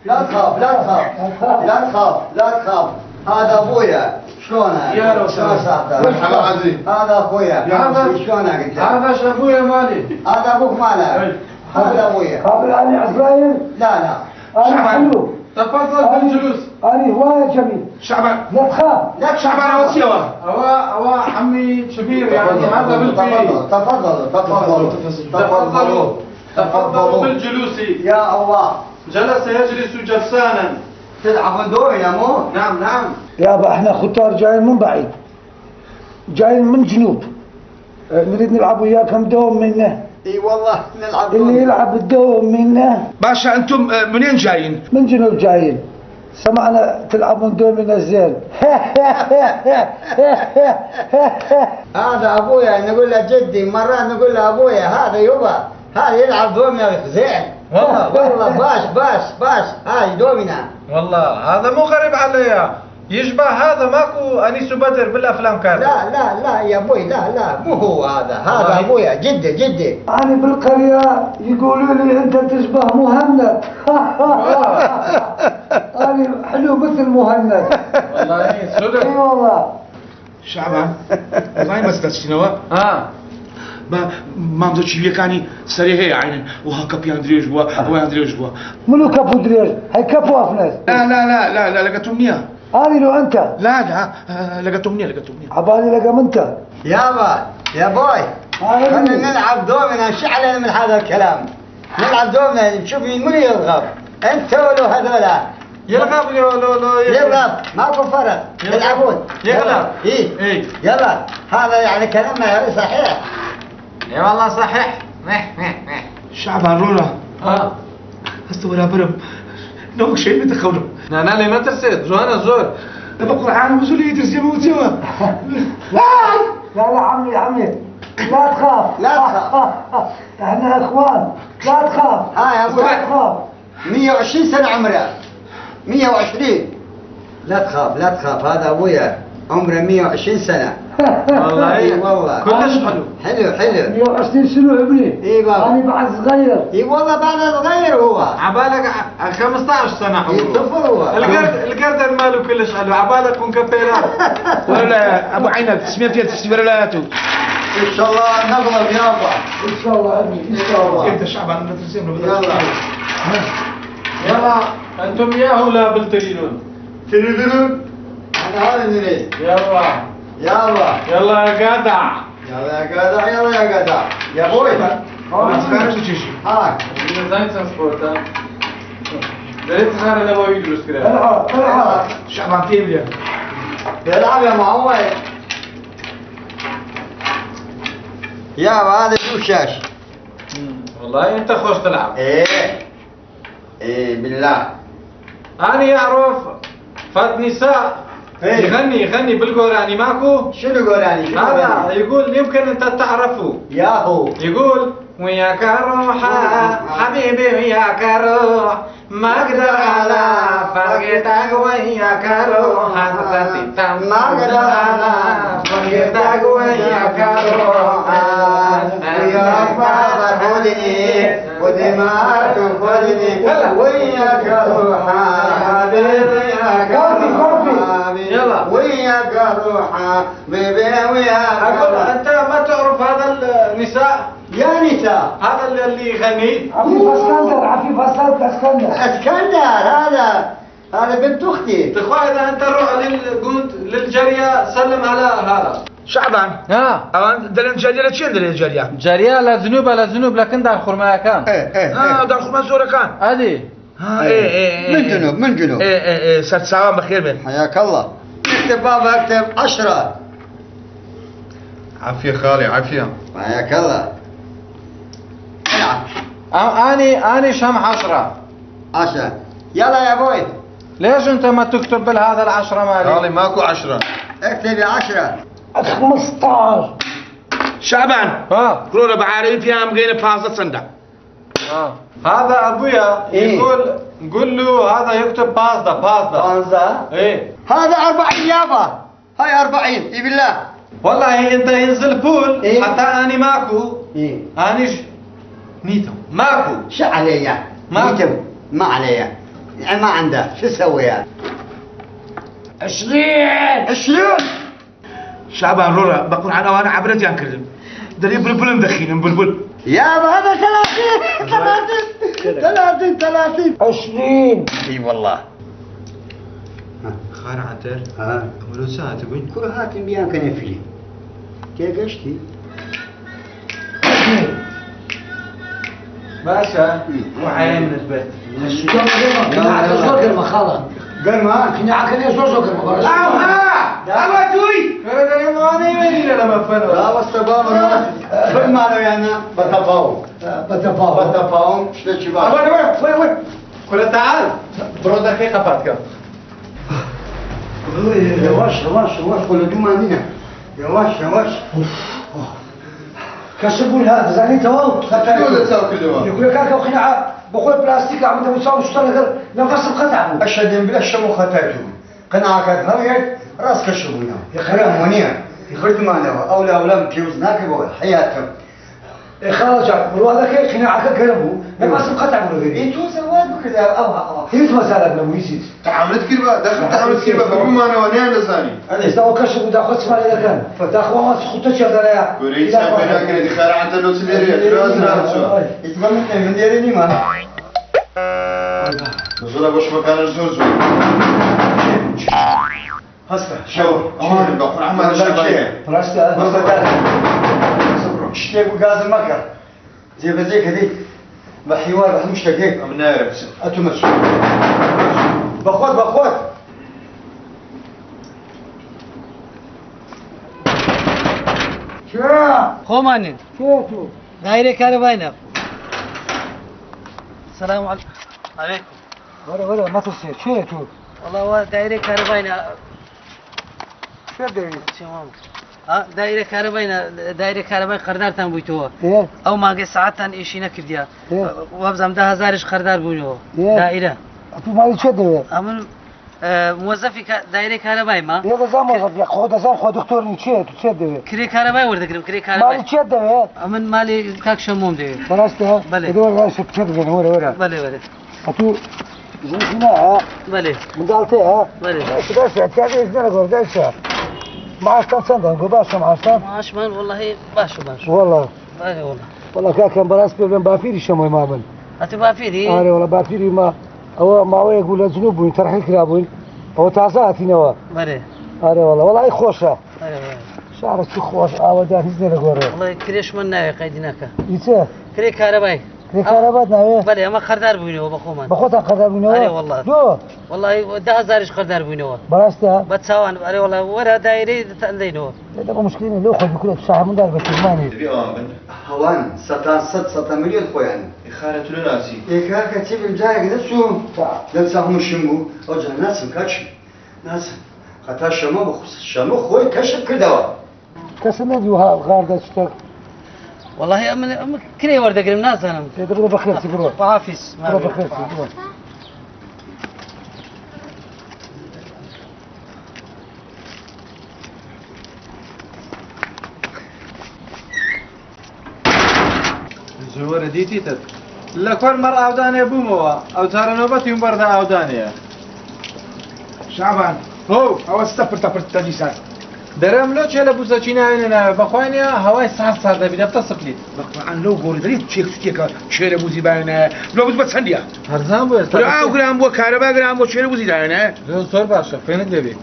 لا تخاف لا تخاف لا تخاف لا تخاف هذا ابويا شلونه؟ يا لو شلون سمحت. صاحبه؟ مرحبا عزيز. هذا اخويا هذا- شلونك انت؟ هذا ابويا مالي هذا ابوك ماله هذا ابويا قابل أنا عزرائيل لا لا أنا حلو تفضل أنا بالجلوس أنا هواية جميل شعبان لا تخاف لا شعبان اوصيه هو هو عمي كبير يعني هذا بالبيت تفضلوا تفضلوا تفضلوا تفضلوا بالجلوس يا الله جلس يجلس جلسانا تلعبون دومينا مو؟ نعم نعم يابا احنا خطار جايين من بعيد جايين من جنوب نريد نلعب وياكم دوم منه اي والله نلعب اللي دومينا. يلعب الدوم منه باشا انتم منين جايين؟ من جنوب جايين سمعنا تلعبون دومنا زين هذا ابويا نقول له جدي مرات نقول له ابويا هذا يبا هذا يلعب دومينا زين والله والله باش باش باش هاي دومينا والله هذا مو غريب علي يشبه هذا ماكو انيس بدر بالافلام كان لا لا لا يا ابوي لا لا مو هو هذا هذا والله. ابويا جدي جدي أنا بالقرية يقولوا لي أنت تشبه مهند أنا حلو مثل مهند والله اي صدق والله شعبان والله بس دەچینەوە ها بە مامزە چیویەکانی سەرێ هەیە عینن وها کەپیان درێژ بووە ئەویان درێژ بووە منو كفو دريج هاي كفو أفنس لا لا لا لا لا لەگە تۆم نییە أنا لو أنت لا لا لەگە تۆم نییە لەگە تۆم نییە عبالي لقى انت يابا يا بوي هاي خلينا نلعب دومنا شو علينا من هذا الكلام نلعب دومنا نشوف مين يرغب انت ولو هذولا يلغب لو لو لو يلغب ماكو فرق يلغب. يلعبون يغلب. اي إيه. يلا هذا يعني كلامنا صحيح اي والله صحيح شعبان ڕۆڵە ها هەستە وەرابرم نەوەک شەی بتەخەونم نا نا لي ما ترسيت جوانا زور لە قورعانە بزولی درسیەمە وتیەوە لا لا لا عمي عمي لا تخاف لا تخاف. احنا اخوان لا تخاف ها يا ابوي لا تخاف 120 سنة عمره 120 لا تخاف لا تخاف هذا ابويا عمره 120 سنة والله اي والله كلش حلو حلو حلو 120 سنة ابني اي بابا. انا بعد صغير اي والله بعد صغير هو عبالك 15 سنة إي عمره طفل هو القرد القرد ماله كلش حلو عبالك كون كبيرات ولا أبو عينب تسمية فيها تسمية ولا لا تو. ان شاء الله نغلب يابا. ان شاء الله امين ان شاء الله. انت شعبان نترسم يلا. يلا انتم ياهو لا بالتليلون. تريدون؟ انا هذا نريد. يلا يلا يلا يا جدع. يلا يا جدع يلا يا جدع يا بوي. هاك. العب العب. شعبان فين بيلعب يا معود. يا هذا شو شاش. والله انت خوش تلعب. ايه ايه بالله. انا اعرف فد نساء إيه؟ يغني بالقراني ماكو. شنو قراني؟ شنو هذا قراني؟ يقول يمكن انت تعرفه. ياهو يقول وياك اروح حبيبي وياك اروح ما اقدر على فرقتك وياك اروح ما اقدر على فرقتك وياك اروح وياك ما تاخذني ودي ما تاخذني وياك اروح حبيبي وياك اروح يلا. وياك اروح بيبي وياك اقول انت ما تعرف هذا النساء؟ يا نساء هذا اللي يغني عفيف اسكندر، عفيف اسكندر. اسكندر هذا بنت اختي. تخوى اذا انت روح قلت للجارية سلم على هذا شعبان. ها اوان دلن جارية لچين دلن جارية؟ جارية لجنوب لجنوب لكن دار خرماء كان. ايه ايه دار خرماء زورة كان. ادي ها ايه ايه من جنوب من جنوب. ايه ايه ايه سرت ساوان بخير بين. حياك الله. اكتب بابا اكتب 10. عافية خالي عافية. حياك الله. العب. اني شم 10. 10. يلا يا بوي. ليش انت ما تكتب بالهذا العشرة مالي؟ خالي ماكو 10. اكتب يا 10. 15. شعبان. ها كورونا بعاري فيها مقينة بازة صندة. هذا ابويا إيه؟ يقول قول له هذا يكتب بازدا بازدا. بازدا؟ ايه. هذا 40 يابا. هاي 40 اي بالله. والله انت ينزل بول إيه؟ حتى اني ماكو. ايه اني نيتو ماكو. شو علي؟ ماكو. ما علي يعني ما عنده شو اسوي يعني؟ 20 20. شعبان رورا بقول انا وانا عبرت يان كردم دري بلبل مدخين بلبل. يابا هذا 30 30 30 30 20. اي والله. خار عنتر. ها ولو ساعة تقول كل هاتم بيان كان يفلي كيف قشتي؟ باشا وعين من البيت. قناعك زور قرمة خالة. قرمة؟ قناعك زور زور قرمة. اوها اوها توي. كرة اليوم انا يميني لما فنو. لا بس بابا كل ما يعني بتفاهم بتفاهم بتفاهم شو شباب. وين وين وين وين كل تعال برو دقيقة فاتك. يواش يواش يواش كل دوما عندنا يواش يواش. كشبوا هذا زعني تواو. شنو اللي تساوي كل يوم؟ يقول لك هكا وخناعة بخوي بلاستيك عم تساوي شطر نفس القطعة. أشهد بالله الشمو خطأته قناعك هريت راس كشبونا يا خرام ونيا يخرج معنا أولا أولا مكيوز ناكب حياتهم. خلاص والله هذا قناعك كرمو نفس القطعة. إيه تو سواد بكذا أو هيك مسألة نويسيت. تعاملت كيربا دخل تعاملت كيربا بابو ما انا وانا نزاني. انا كشف دا خد سمع اذا كان دا خو ما خطتش هذا لا. كوري سامي كريدي خير عن تلو سليري شو ازرع شو. يتمنى من ديرني ما. نزول باش مكان زور زور. هسه شو امان بقول عمال شباب. براستا شتێک و گازم مەکە جێبەجێ کردی بە حیوار بە هەموو شتێک. ئەم نایرە بچم. ئەتوو مەچ بەخۆت بەخۆت. خۆمانن دایرە کارەباینە. سلام عليكم. وەرە وەرە مەترسێ چێ تو؟ والله وا دایرە کارەباینە. شێ دەوێت؟ دایرە کارەباینە دایرە کارەبای قەردارتان بوویتەوە. ئەو ماگەی ساعتتان ئیشی نەکردیا وابزانم 10000 قەردار بووینەوە دایرە. ئەتوو ماڵی چێ دەوێت؟ ئەمن موظفی دایرەی کارەبای ما. ئێ دەزان موظفی خۆ دەزان خۆ دکتۆر نی چێ تو چێ دەوێت؟ کرێ کارەبای وەردەگرم کرێ کارەبای. ماڵی چێ دەوێت؟ ئەمن ماڵی کاک شەمۆم دەوێت. بەڕاستە؟ بەڵێ. وەرە پێ بگەن وەرە وەرە. بەڵێ بەڵێ. ئەتوو ژنی ها؟ بەڵێ. منداڵ تێ ها؟ بەڵێ. دەشە تیاێ ژنە لەگۆڕ دەشە. معاشتان چەندە گۆ باشە معاشتان معاشمان واللهی باشە باش والله بەڵێ والله والله کاکەم بەڕاست پێ بڵێم باپیری شەمۆی مامن ئەتو باپیری ئارێ وەڵا باپیری ما ئەوە ماوەیەک بوو لە جنوب بووین تەرحیل کرابووین ئەوە تازە هاتینەوە بەرێ ئارێ وەڵا وەڵی خۆشە بەرێ بەرێ شارە چی خۆش ئاوەدان هیچ نێ لە گۆڕێ وەڵی کرێشمان ناوێ قەیدی ناکە هیچە کرێ کارەبای کرێ کارەبات ناوێ بەلێ ئەمە قەردار بووینەوە بە خۆمان بە خۆتان قەردار بووینەوە ئەرێ وەڵا لۆ وەڵی 10000 قەردار بووینەوە بەڕاستە بە چاوان ئەرێ وەڵا وەرە دایرەی دەینەوە دەبە مشکلێ لۆ خۆش بکرێت شاهە مندار بە تورمانی هەوان سەتان سەد سەتان ملیۆن خۆیان خارە تو ناسی ئێ کاکە چی بم جارێک دەچووم دەمسا هەموو شم بوو ئەو جا ناچم کاکی ناچم هەتا شەمە بخ شەمە خۆی کەشف کردەوە کەسە نەدی وها غار دەچتە والله ئەمن ئەمە کرێ وەردەگرم نازانم بڕۆ بەخێرتی بڕۆ حافظ بڕۆ بەخێرتی بڕۆ زۆرە دیتیتت لە کۆر مەڕ ئاودانێ بوومەوە ئەو جارە نۆبەتیم بەردە ئاودانەیە شعبان هۆ ئەوە ستە پرتە پرتە دیسان دەرم لۆ چێ لە بوزەچی ناوێنە ناوێ بەخوای نییە هەوای سارد سارد دەبی دەبتە سپلیت بەقورعان لەو گۆڕی دەری چێک سوتێکە چێرە بوزی باوێنە لۆ بوز بە چەندیە هەرزان بوو ئێستا ئاو گران بووە کارەبا گران بووە چێرە بوزی داوێنە زۆر باشە خوێنت لێبێ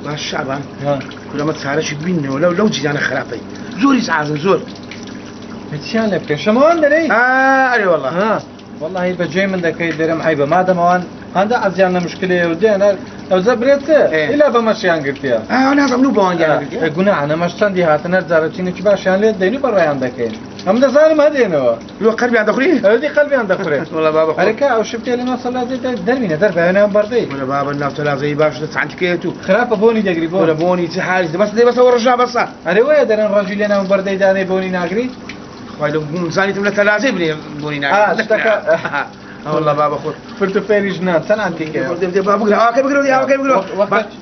باش شعبان کورەمە چارەشی ببینەوە لەو لەو جیرانە خراپەی زۆری سازن زۆر چیان لێ بکەن شەمەوان دەرەی ئەرێ والله والله بە جێی من دەکەی دەرم عیبە مادەمەوان هەندە عەزیان لە مشکلەیە و دێنەر ئەوجا برێت ئیلا بەمەشیان گرتیە نازم لو بەوانیان گرتیە گوناحە نەمەش چەندی هاتن هەر جارە چینێکی باشیان لێ دەین و بەڕێیان دەکەین ئەم دەزانم هەدێنەوە لۆ قەلبیان دەخوری ئەودی قەلبیان دەخورێت وەڵا بابە خۆ ئەرێکا ئەو شفتێ لە ناو سەلاجەی دەرمینە دەر بەیانیان بەردەی وەڵا بابە ناو تەلاجەی باش لە چانتکەیەت و خراپە بۆنی دەگری بۆ وەڵا بۆنی چ حالیت بەس دەی بەسەوە ڕژا بەسە ئەرێ وایە دەرێن ڕەژی لە ناو بەردەی دانێ بۆنی ناگری خوای لە زانیتم لە تەلاجەی بنێ بۆنی ناگری شتەکە والله بابا خۆ فرت و فێری ژنان چەند ئەنتیکەیە با بگرە ئاوەکە بگرە ئاوەکە بگرە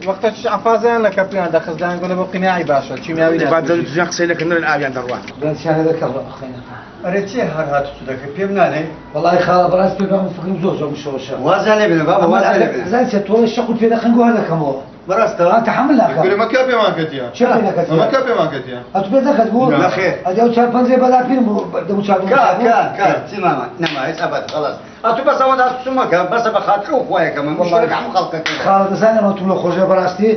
وەختە عەفازیان لە کەپریان دەخست دایان گۆ لە بۆ قیناعی باشە کیمیاوی با ژیان قسەی نەکردن ئاویان دەڕوا دەنسیانە دەکەم بخوێنە ئەرێ چێ هەر هات تو دەکەی پێم نالێ وەڵی خاڵە بەڕاست پێ بەم فکرم زۆر زۆر مشەوەشە وازیان لێ بنە بابا وازیان لێ بنە زانی چێ تۆڵەی شەق و پێ دەخەن گۆ هەر دەکەمەوە بەڕاستەوە تحمل ناکەم کورە مەکە پێمان کردیە چێ پێ نەکەتیە مەکە پێمان کردیە ئەتو پێ نەکەت بوو نەخێر ئەدی ئەو چار پەنجەی بەلا پیرم بوو دەمو چاو کا کا کا چی ماما نەما هیچ ئەبەد خلاص ئەتو بەس ئەوەند هاتوچۆ مەکە بەسە بە خاتر ئەو خوایەکە من مشکلەکە هەموو خەڵکەکە خاڵە دەزانم ئەو توملە خۆشە بەڕاستی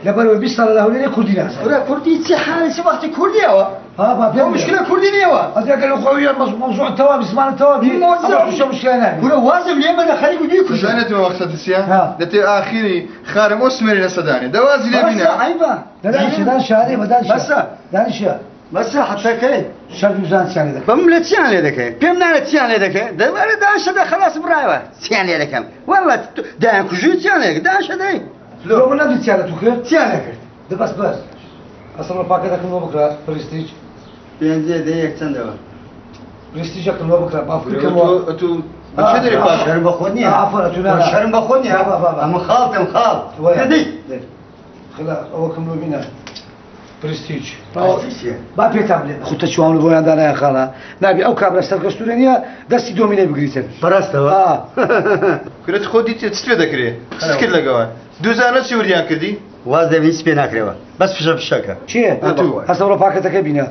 لەبەرەوەی 20 ساڵە لە هەولێرێ کوردی نازانم کورە کوردی چی حالی چی وەختی کوردیەوە ها با ئەو مشکلە کوردی نییەوە ئەدی ئەگەر خۆیان مەوزوع تەواوی زمان تەواوی ئەمە تووشە مشکلە نابی کورە وازم لێ منە خەریک بوو بیکوژم زانێت وەخت سیا دەتێ ئاخیری خارم ئەو سمێری لەسەدانێ دەوازی لێ بینە بەسە عەیبە دانیشە دانیشە ئەرێ بە دانیشە بەسە دانیشە بەسە حەتە کەی شەرت و زان چیان لێ دەکەن بەم لە چیان لێ دەکەی پێم نالێ چیان لێ دەکەی دەبارە دانیشە دە خەلاس بڕایەوە چیان لێ دەکەم والله دایان کوژی چیان لێ دانیشە دەی لۆ من نەدی چیان لە تو کرد چیان لێ کرد دە بەس بەس ئەسڵ پاکەتەکەم بۆ بکرا پرستیج پێنجێ دە یەک چەندەوە پرستیجەکەم بۆ بکرا با فکرکەمەوە ئەتو بەچێ دەری پاک شەرم بە خۆت نییە عەفوەن ئەتو نا شەرم بە خۆت نییە ئەمە خاڵتم خاڵ دەدەی خلا ئەوەکەم لۆ بینە پرستیج پرستیج با پێتان بلێن خوتە چوان بۆیان دانایە خاڵە نابی ئەو کابرا سەرگەستورە نییە دەستی دۆمینەی بگریتن بەڕاستەوە کورە خۆ دیت چ پێ دەکرێ چ کرد لەگەوە دووزانە چی وردیان کردی واز دەبی هیچ پێ ناکرێەوە بەس فشە فشەکە چێ هەستە بڕۆ پاکەتەکە بینە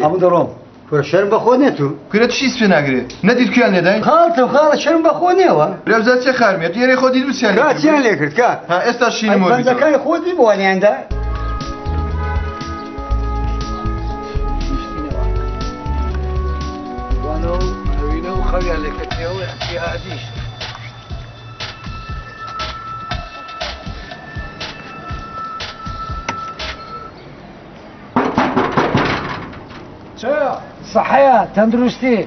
هەموو دەڕۆم کورە شەرم بە خۆ نیە تو کورە چیز پێ ناگرێ نەدیت کویان لێدای خاڵتم خاڵە شەرم بە خۆ نییەوە برێوزا چێ خارمێت یێرێ خۆ دیت بچیان کا چیان لێ کرد کا ها ئێستا شینم وەربیتەوە پەنجەکانی خۆت بی بۆنیاندا وانە و هەوینە و خەویان لێکەتیەوە اعتیادیش سەحەیە تەندروستی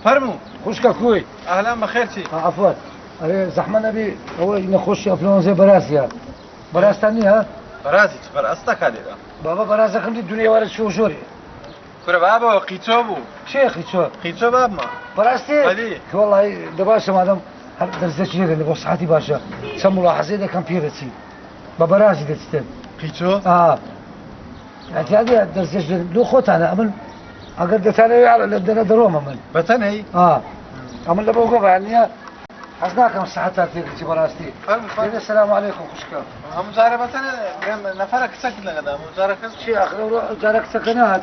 فەرموو خوشکە کوی ئەهلان بەخێرچی عەفوەن ئەرێ زەحمە نەبی ئەوە نەخۆشی ئەفلۆنزێ بەرازیە بەراستان نییە بەرازی چ بەراز تەکا لێرە بابا بەرازەکەم دی دنیا وەرە چۆ ژۆرێ کورە بابەوە قیچۆ بوو چێ قیچۆ قیچۆ بابمە بەڕاستی بەلی وەڵی دەباشە مادەم هەر دەرزەکی لێدەن بۆ سەحەتی باشە چەند ملاحەزەی دەکەم پێ دەچی بە بەرازی دەچیتن قیچۆ اعتیادە دەرزەش لۆ خۆتانە ئەمن ئەگەر دەتانەوێ لە دەرە دەڕۆمە من بەتەنەی ئەمن لە بۆ گۆبان نییە. حەز ناکەم سەحەتان تێکبچی بەڕاستی. فەرموو فەرموو. سلام علیکم خوشکم. هەموو جارە بەتەنێ نەفەرە کچەکت لەگەدا هەموو جارە کەس چی ئاخر ئەوڕۆ جارە کچەکە نەهات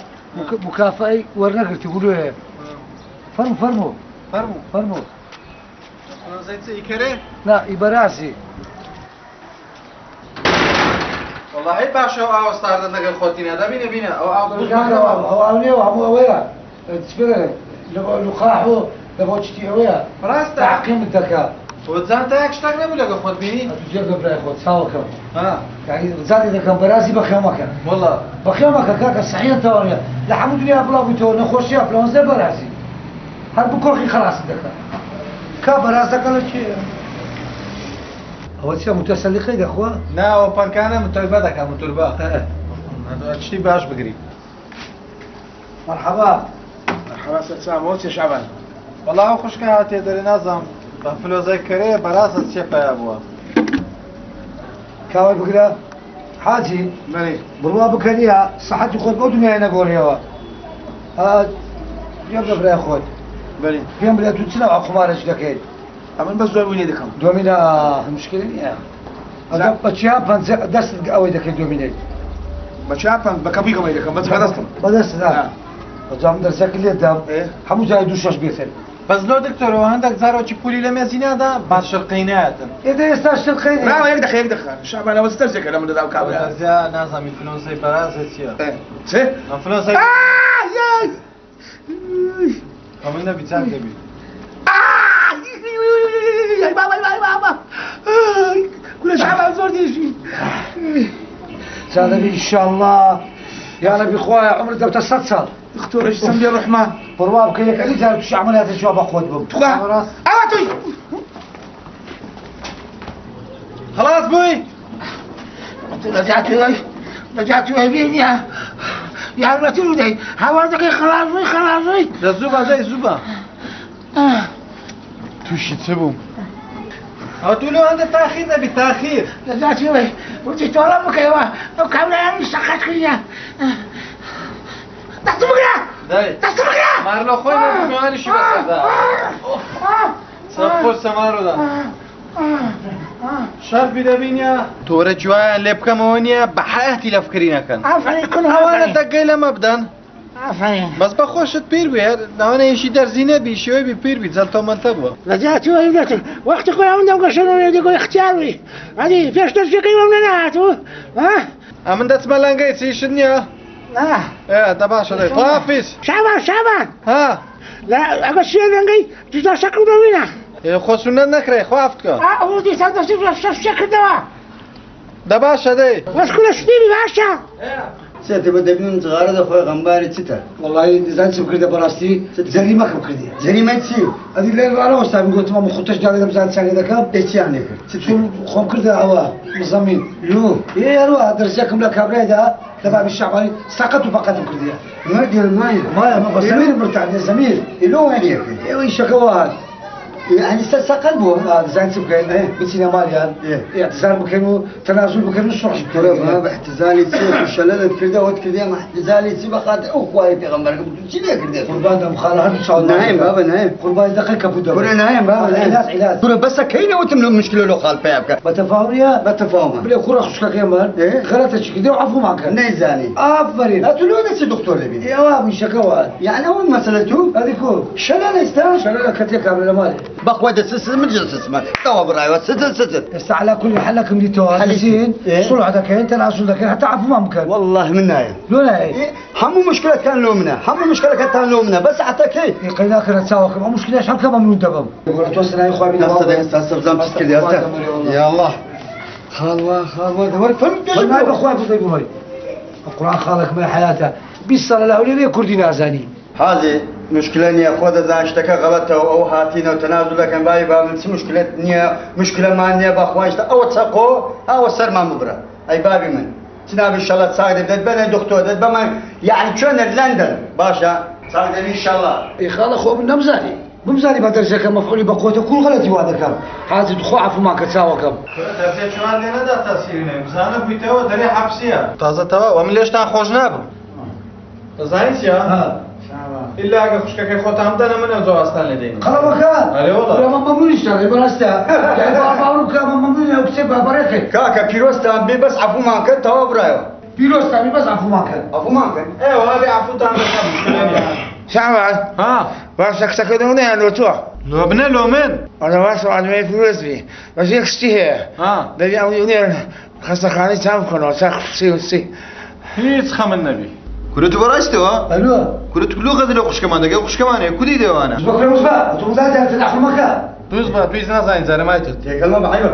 مکافەی وەرنەگرتی بولوێ. فەرموو فەرموو. فەرموو. فەرموو. زەی چ ئیکەرێ؟ نا ئیبەرازی. وەڵاهی باشە ئەو ئاوە ساردە لەگەڵ خۆتی نادا بینە بینە ئەو ئاو بوز ئەو ئاو نییە هەموو ئەوەیە چ بڵێ لقاح و لە بۆ چتی ئەوەیە ڕاستە تعقیمت دەکا. خۆ جان تا یەک شتاک نەبوو لەگەڵ خۆت بینی؟ ئەتوو جێ بە برای خۆت چاوەکەم. ها یعنی ڕجاتی دەکەم بەرازی بەخێو مەکە. وەڵا بەخێو مەکە کاکە سەحیان تەواو نییە لە هەموو دنیا بڵاو بوویتەوە نەخۆشیە فلۆنزە بەرازی هەر بکۆخی خەڵاست دەکا. کا بەراز دەکە لە کێ؟ ئەوە چیە متەسەلیقەی دەخوا؟ نا ئەوە پەنکانە متۆربە دەکا متۆربە. شتی باش بگری. مەرحەبا. مەرحەبا سەرچاوم ئەوە چیە شەعبان؟ وەڵا ئەو خوشکە هاتیە دەرێ نازانم بە فلۆزای کەرەیە بەرازە چیە پەیا بووە. کاوەی بگرە حاجی بەێ بڕوا بکە نییە سەحەتی خۆت بەو دنیای نەگۆڕیەوە. پێم بە برای خۆت. بەێ پێم بڵێ تو چ نەوع قومارێک دەکەیت؟ ئەمن بەس دۆمینەی دەکەم. دۆمینە مشکلە نییە. بە چیا پەنجە دەستت ئەوەی دەکەیت دۆمینەی؟ بە چیا پەنج بە کەپوی گەمەی دەکەم بەس بەدەستم. بەدەست نا. بەجا من دەرسەکە لێت دام هەموو جارێ دوو شەش بێتن. بەس لۆ دکتۆرەوە هەندێک جارۆکی پولی لە مێزی نادا با شرقەی نایەتن. ئێدە ئێستا شرقەی نییە. براوە یەک دەقە یەک دەقە شەعبان ئەوە چ دەرسێکە لە من دەدا و کابرا. دەرزیا نازانم ئینفلۆنزای بەرازێ چییە؟ چ؟ ئینفلۆنزای ئەمن نەبی چاک دەبی. ئەی بابا ئەی بابا کورە شەعبان زۆر دێژی. جا دەبی ئینشاڵڵا یا رەبی خوایە عومرت دەبتە 100 ساڵ. دکتۆرەش چەند بێ ڕەحمە. بڕوا بکە یەکەمی جار تووشی عەمەلیاتێکی وا بەقوەت بووم. تخوا ئەوە توی. خلاص بووی؟ نەجاتی وای نەجاتی وای بێنیە یارمەتی بدەی هاوار دەکەی خلاص بووی خلاص بووی. دە زوو بە دەی زوو بە. تووشی چ بووم؟ ئەو تو لۆ هەندە تاخیر دەبی تاخیر. نەجاتی وای وتی تۆڵە بکەیەوە ئەو کابرایانی سەقەت کردیە. دەستم بگرە دەی دەستم بگرە. مارلۆ خۆی میوانیشی بەسەردا. سەر قورسە مارۆدا. شەرت بی دەبینە تۆرە جوایان لێ بکەمەوە نییە بە حەیاتی لە فکری نەکەن. ئافەرین کون ئەوانە دەگەی لەمە بدەن. ئافەرین بەس بە خۆشت پیر بێ لەوانە یشی دەرزی نەبی شێوەی بی پیر بی جەلتە و مەلتە بووە. نەجاتی وای نەکرد وەختی خۆی ئەم دەم گەشەنەوە دەگۆی اختیار بووی ئەدی پێش دەرزیەکەی وەم نەهاتوو ها ئەمن دەچمە لەنگەی چیشت نییە؟ نا ئێ دە باشە دەی خواحافیز. شابان شابان ها لا ئەگە چیە لەنگەی جودا شەکر دەوینە. ئێ خۆ سوننەت نەکرێ خواحافت کە. ئەو دیسان دەستی شەش کردەوە. دە باشە دەی. بەس کورە سپیری باشە. چێتە بە دەبینم جغارە دەخۆی غەمباری چتە؟ وەڵی نزان چم کردە بەڕاستی جەریمەکەم کردیە. جەریمەی چی؟ ئەدی لێ ڕانەوەستام گوتم ئەم خوتەش داوێ دەمزان چاکێ دەکەم. ئێ چیان لێ کرد؟ چ چون خۆم کردە ئەوە مزەمین. لۆ؟ ئێ هەروە دەرزیەکم لە کابرایدا لە بابی شەعبانی سەقەت و فەقەتم کردیە. مردیان مایە؟ مایە مە بە زەمیر مرتان زەمیر. ئێ لۆ وای لێ کرد؟ ئێوە ئیشەکە وا هات. يعني سەقەت بووە؟ زان چ بکەین؟ بچینە ماڵیان اعتزار بکەین و تەنازول بکەین و سوڵح بکەین. کورە بابە اعتزالی چی و شەلەلت کردە وت کردی ئەمە اعتزالی چی بەخاتر ئەو خوای پێغەمبەرەکە بوو چی لێ کردێ؟ قوربان دەم خاڵە هەردوو چاو نایم بابە نایم. قوربان دەقەی کەپوو دەم. کورە نایم بابە نایم. عیلاج عیلاج. کورە بەسە کەی نەوتم لەو مشکلە لۆ خاڵ پەیا بکە. بە تەفاهم نییە؟ بە تەفاهمە. بلێ کوڕە خوشکەکەی من غەلەتە چی کردی و عەفومان کە. نەیزانی. ئافەرین. ئەتوو لۆ دەچی دکتۆر دەبینی؟ ئێ ئەوە ئیشەکە وە. یعنی ئەوە مەسەلە تو؟ ئەدی کو؟ شەلەل ئێستا؟ شەلەلە کەتێ کابرا لە ماڵێ. بەخوا دەچ من دەچمە تەوا بڕایەوە سجن سجن. ئێستا على كل حال لكم ديتوها دەچین صلح دەکەین تەنازول دەکەین حتا عەفومان بکەن. والله من نایم. لۆ نایەی؟ هەموو مشکلەکان لۆ منە هەموو مشکلەکەتان لۆ منە بەس حتا کەی؟ قەی ناکەنە چاوەکەم ئەو مشکلەش هەم کە مەمنون دەبم. گۆرە تۆ سنای خوا بینە هەستە دە ئێستا سەبزان چ کردی هەستە. یاڵڵا. خاڵوا خاڵوا دەوەر فەرم پێش فەرمای بەخوای بڵێ بڵێ. قورئان خاڵێکمە حەیاتە 20 ساڵە لە هەولێرێ کوردی نازانی. حاجی مشکلە نییە خۆ دەزان شتەکە غەڵەتە و ئەو هاتینە و تەنازول دەکەن بای با من چ مشکلت نییە مشکلەمان نییە بەخوایشتە ئەوە چەقۆ ئەوە سەرمان ببرە ئەی بابی من چ نابی شەڵە چاک دەبێت بەنە دکتۆر دەت بەمان یعنی چۆنە لەندەن باشە چاک دەبی ئینشەڵڵا. ئەی خاڵە خۆ من نەمزانی بمزانی بە دەرزەکە مەفعولی بە قوتە کوڕ غەلەتی وا دەکەم حاجی تخوا عەفومان کە چاوەکەم. دەرزێ چوان لێ نەدا تەسیری نەبی بزانە بوویتەوە دەرێ حەبسیە. تازە تەواو ئەمن لێشتان خۆش نابم. دەزانی چیە؟ ئیلا ئەگە خوشکەکەی خۆتان بدەنە من ئەو جەوازتان لێ دەینم. قەڵەمەکان. ئەرێ وەڵا. برا من مەمنونیشتان ئەی بەڕاستە یانی با باوەڕ بکە من مەمنونی ئەو کچەی با بەڕێکەین. کاکە پیرۆزتان بێ بەس عەفومان کەن تەواو برایەوە. پیرۆزتان بێ بەس عەفومان کەن. عەفومان کەن. ئێ وەڵا بێ عەفوتان دەکەم مشکلە نیە. شەعبان. ها. باشە کچەکە لۆ نیان لۆ تۆ. لۆ بنە لۆ من. وەڵا باشە وەڵا پیرۆز بی بەس یەک شتی هەیە. ها. دەبی ئەو خەستەخانەی چاو بکەنەوە چاک سی و سی. هیچ خەمت نەبی. کورە تو بەڕاستەوە؟ ئەلۆ. کورە تو لۆ غەدر لە خوشکەمان دەکەی ئەو خوشکەمانەیە کو دەی دەوانە. دوز بە کورە وزبە ئەتۆ مزای دایە تەداخول مەکە. دوز بە تویش نازانی جارێ مایتت. تێکەڵ مەبە عەیبە.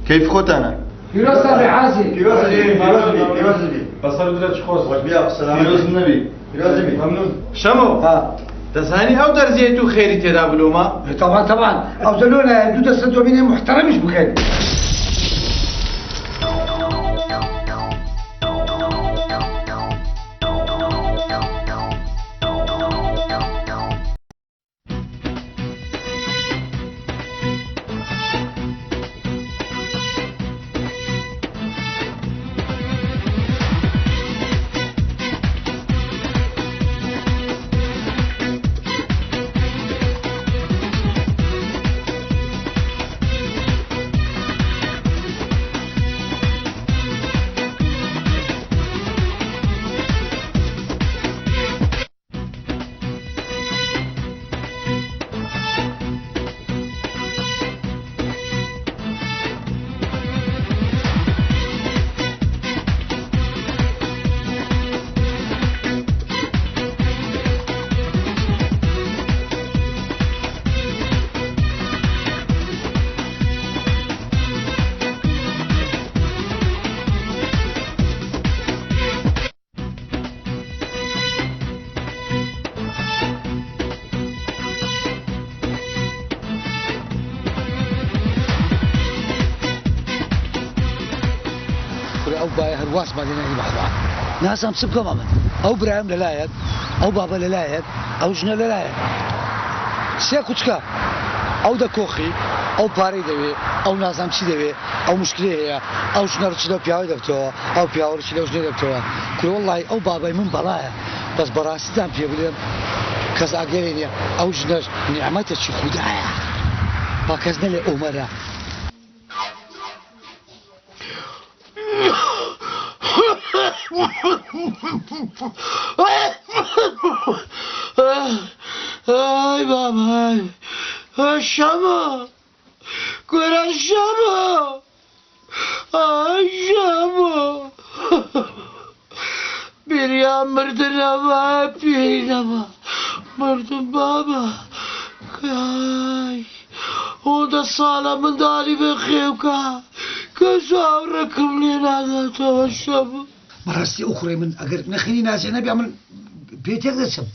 کەیف خۆتانە. پیرۆزتان بێ حاجی. پیرۆز بی پیرۆز بی پیرۆز بی. بەسەر درەج خۆش. خۆش بی سەلامەت. پیرۆز نەبی. پیرۆز بی. مەمنون. شەمۆ. ها. دەزانی ئەو دەرزیەی تو خێری تێدا بلومە؟ تەبعەن تەبعەن ئەو دەلۆ نایە دوو دەستە دۆمینێ موحتەرەمیش بکەین. کورە ئەو بایە هەر وازمان لێ نانی بەخوا نازانم چ بکەم ئەمن ئەو برایم لەلایەک ئەو بابە لەلایەک ئەو ژنە لەلایەک سێ کوچکە ئەو دەکۆخی ئەو پارەی دەوێ ئەو نازانم چی دەوێ ئەو مشکلەی هەیە ئەو ژنە ڕچی لەو پیاوەی دەبتەوە ئەو پیاوە ڕچی لەو ژنەی دەبتەوە کورە وەڵڵاهی ئەو بابای من بەڵایە بەس بەڕاستیتان پێ بلێم کەس ئاگای لێ نیە ئەو ژنەش نیعمەتێکی خودایە با کەس نەلێ ئۆمەرە. ئای بابای شەمە کورە شەمە ئای شەمە بیریان مردنەوە پێینەوە مردم بابا ئای ئەوەندە ساڵە منداڵی بێ خێوکە کەس ئاوڕێکم لێ ناداتەوە شەمە. بەڕاستی ئەو کوڕەی من ئەگەر نەخێری نازێ نەبێ من پێی تێک دەچم.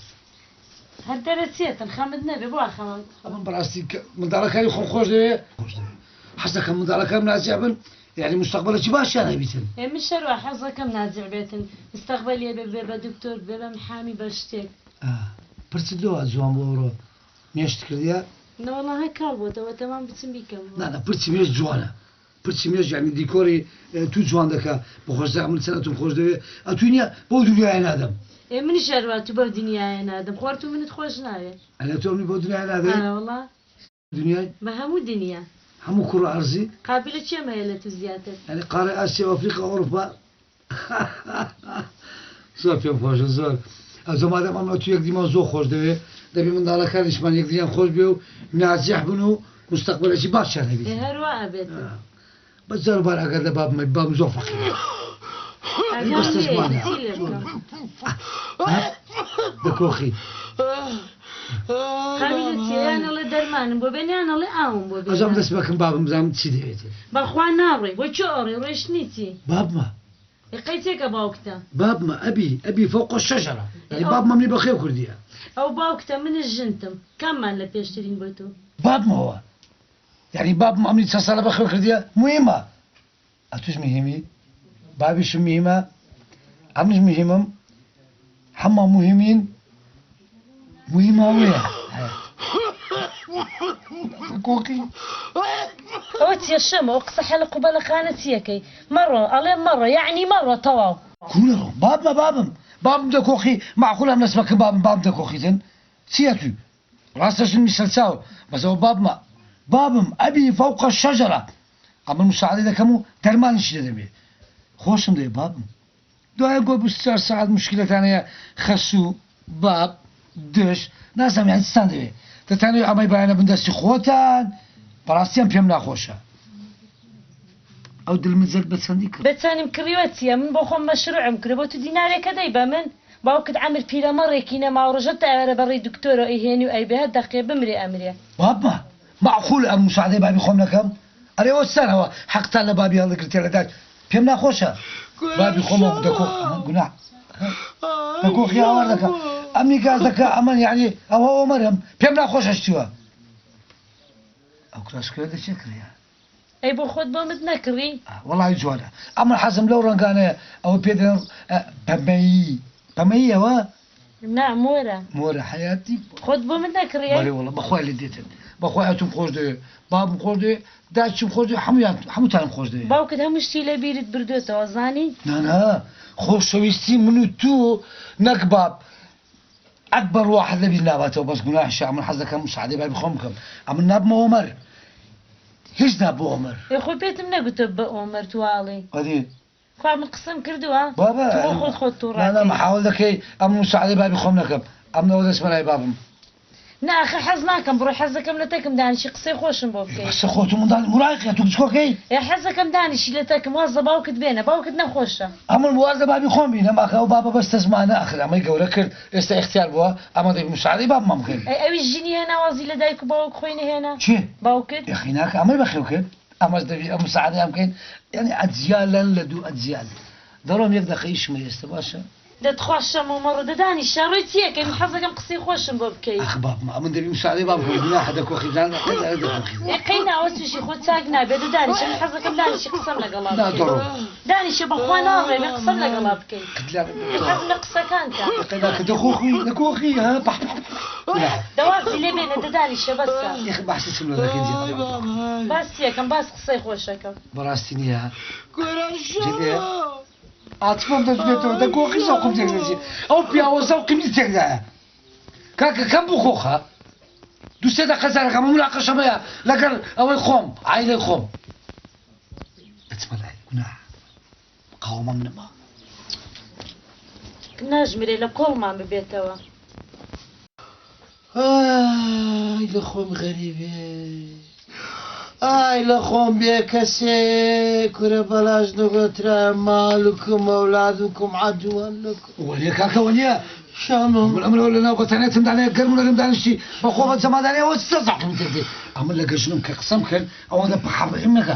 هەر دەرەچێتن خەمت نەبێ بۆ خەمت. ئەمن بەڕاستی منداڵەکانی خۆم خۆش دەوێ خۆش دەوێ حەز دەکەم منداڵەکانم نازیع بن یعنی مستەقبەلێکی باشیان هەبیتن. ئێ من شەروا حەز دەکەم نازیع بێتن مستەقبەلی ئەبێ ببێ بە دکتۆر ببێ بە محامی بە شتێک. پرچت لۆ وا جوان بوو ئەوڕۆ مێشت کردیە؟ نەوەڵا هەر کاڵ بۆتەوە تەمام بچم بیکەمەوە. نا نا پرچی مێش جوانە پرچی مێش یعنی دیکۆری تو جوان دەکا بەخۆش دەکا من چەند ئەتوم خۆش دەوێ ئەتوی نیە بەو دنیایە نادەم. ئێ منیش هەروا تو بەو دنیایە نادەم خۆ هەر تو منت خۆش ناوێ. ئەرێ تۆ منی بەو دنیایە نادەی؟ ئارەوەڵا. دنیای؟ بە هەموو دنیا. هەموو کوڕە ئەرزی؟ قابیلە کێم هەیە لە تو زیاتر؟ یعنی قارەی ئاسیا و ئەفریقا و ئەوروپا؟ زۆر پێم خۆشە زۆر. ئەوجا مادام ئەمن و تو یەکدیمان زۆر خۆش دەوێ دەبێ منداڵەکانیشمان یەکدیان خۆش بێ و ناجح بن و مستەقبەلێکی باشیان هەبیت. ئێ هەر وا ئەبێت. بەس جار و بار ئاگات لە بابم هەبی بابم زۆر فەقیرە. ئاگام بەس لێیە تەزمانە. چی لێ بکەم. دەکۆخی. قابیلە چیە یان ئەڵێ دەرمانم بۆ بێنە یان ئەڵێ ئاوم بۆ بێنە. ئەزانم دەست بەکەم بابم بزانم چی دەوێت. بەخوا ناڕۆی بۆ کوێ ئەڕۆی ڕۆیشتنی چی؟ بابمە. ئێ قەیچێکە باوکتە. بابمە ئەبی ئەبی فوق الشجرە یانی بابمە منی بەخێو کردیە. ئەو باوکتە منش ژنتم کاممان لە پێشترین بۆ تۆ؟ بابمەوە یانی بابم ئەمنی چەند ساڵە بەخێو کردیە موهیمە ئەتوش مهیمی بابیشم مهیمە ئەمنیش مهیمم هەموو مهمین مهیمە ئەوەیە کۆکی. ئەوە چیە شەمۆ ئەو قسە حەلق و بەلەقانە چیەکەی مەڕۆ ئەڵێم مەڕۆ یەعنی مەڕۆ تەواو. کوو نەڕۆم بابمە بابم بابم دەکۆخی مەعقول ئەم نەسمەکە بابم بابم دەکۆخیتن چییە تو ڕاستە ژنمی سەرچاو بەس ئەوە بابمە بابم ئەبی فەوقە شەجەرە ئەمن مساعدەی دەکەم و دەرمانیشی دەدەمێ خۆشم دەوێ بابم دوایە گۆ 24 سەعات مشکلەتان هەیە خەسوو باب دش نازانم یانی چتان دەوێ دەتانەوێ ئەمەی بایەنە بن دەستی خۆتان بەڕاستی ئەم پێم ناخۆشە ئەو دلمزەت بە چەندی کڕی؟ بە چەنیم کڕیوە چیە من بۆ خۆم مەشروعم کردوە بۆ تو دینارێکە دەی بە من باوکت عەمر پیرەمەڕێکی نەماوە ڕۆژە تایارە بە ڕێی دکتۆرەوە ئەیهێنی و ئەیبێ هەر دەقێ بمرێ ئەمرێ. بابمە مەعقولە ئەم موساعدەی بابی خۆم نەکەم ئەرێ ئەوە چتان ئەوە حەقتان لە بابی هەڵدەگرتێ لە دایک پێم ناخۆشە بابی خۆم وەک دەکۆ گوناح دەکۆخی هاوار دەکا ئەمنی گاز دەکا ئەمن یعنی ئەوە ئۆمەرم پێم ناخۆشە شتیوە ئەو کراسکەوە دەچێ کڕیە ئەی بۆ خۆت بۆمت نەکڕی؟ وەڵی جوانە ئەمن حەزم لەو ڕەنگانەیە ئەوە پێ دەڵێن پەمەیی پەمەیی ئەوە نا مۆرە مۆرە حەیاتی خۆت بۆمت نەکڕی ئەی؟ بەڵێ وەڵا بەخوای لێ دێتن بەخوای ئەتوم خۆش دەوێ بابم خۆش دەوێ دایکم خۆش دەوێ هەموویان هەمووتانم خۆش دەوێ. باوکت هەموو شتی لە بیرت بردۆتەوە زانی؟ نا نا خۆشەویستی من و تو نەک باب ئەکبەر واحد لە بیر ناباتەوە بەس گوناحیشە ئەمن حەز دەکەم مساعدەی بابی خۆم بکەم ئەمن نابمە ئۆمەر هیچ نابمە ئۆمەر. ئێ خۆ پێتم نەگوتوە ببە ئۆمەر تو واڵێی. ئەدی. خوا من قسەم کردووە بابە تۆ بۆ خۆت خۆت توڕە نا نا ئەکەی. مەحاول دەکەی ئەمن مساعدەی بابی خۆم نەکەم ئەمن ئەوە دەچمە لای بابم. نا ئاخر حەز ناکەم بڕۆی حەز دەکەم لە تەکم دانیشی قسەی خۆشم بۆ بکەی. بەسە خۆ تو منداڵی موراهیقی تو بچکۆکەی. ئێ حەز دەکەم دانیشی لە تەکم واز لە باوکت بێنە باوکت نەخۆشە. ئەمن واز لە بابی خۆم بینم ئاخر ئەو بابە بەس تەزمانە ئاخر ئەمەی گەورە کرد ئێستا ئیختیار بووە ئەمە دەبی مساعدەی بابمان بکەین. ئەی ئەویش ژنی هێنا وازی لە دایک و باوک خۆی نەهێنا؟ کێ؟ باوکت؟ یەخی ناکا ئەمەی بەخێو کرد ئەمەش دەبی ئەم مساعدەیان بکەین یانی ئەجیالەن لە دوو ئەجیال دەڕۆم یەک دەقە ئیشم هەیە ئێستا باشە؟ دە تخوا شەمۆ مەڕۆ دە دانیشە ڕۆی چی ئەکەی من حەز دەکەم قسەی خۆشم بۆ بکەی. ئاخ بابم ئەمن دەبی مساعدەی بابم بکەم گوناحە دە کۆخی بزانم قەت ئەرێ دە کۆخی. ئێ قەی ناوە توشی خۆت چاک نابێ دە دانیشە من حەز دەکەم دانیشی قسەم لەگەڵا نا بکەی دەڕۆم. دانیشە بەخوا ناڕۆی بێ قسەم لەگەڵا بکەی من حەزم لە قسەکانتە. قەی ناکە دە خۆخی دە کۆخی ها بەح بەح بەح. دە وازی لێ بێنە دە دانیشە بەسە. یەخ باسی چم لۆ دەکەی جێ. باس چی ئەکەم باس قسەی خۆشەکەم. بەڕاستی نییە جدێ. عاتفەم دەجوێتەوە دە کۆخی زەوقم تێک دەچێ ئەو پیاوە زەوقی منی تێکدایە کاکە کەم بوو خۆخە دوو سێ دەقە جارەکە من مناقەشەم هەیە لەگەڵ ئەوەی خۆم عایلەی خۆم دەچمە لای گوناح مقاومەم نەما. ناژمرێ لە کۆڵمان ببێتەوە. ئای لە خۆم غەریبێ ئای لە خۆم بێ کەسێ کورە بەلاش نەگۆترایە مالکم ئەولادکم عەدوەن لکم. وەنیە کاکە وەنیە شەمم. من ئەمرەوە لە ناو بەتانیەتم دانەیە گەرم و نەرم دانیشتی بە خۆ بە جەمادانەیە ئەوە چ زەقم تێک دێ ئەمن لە گەژنم کە قسەم کرد ئەوەندە پحەپحیم نەکا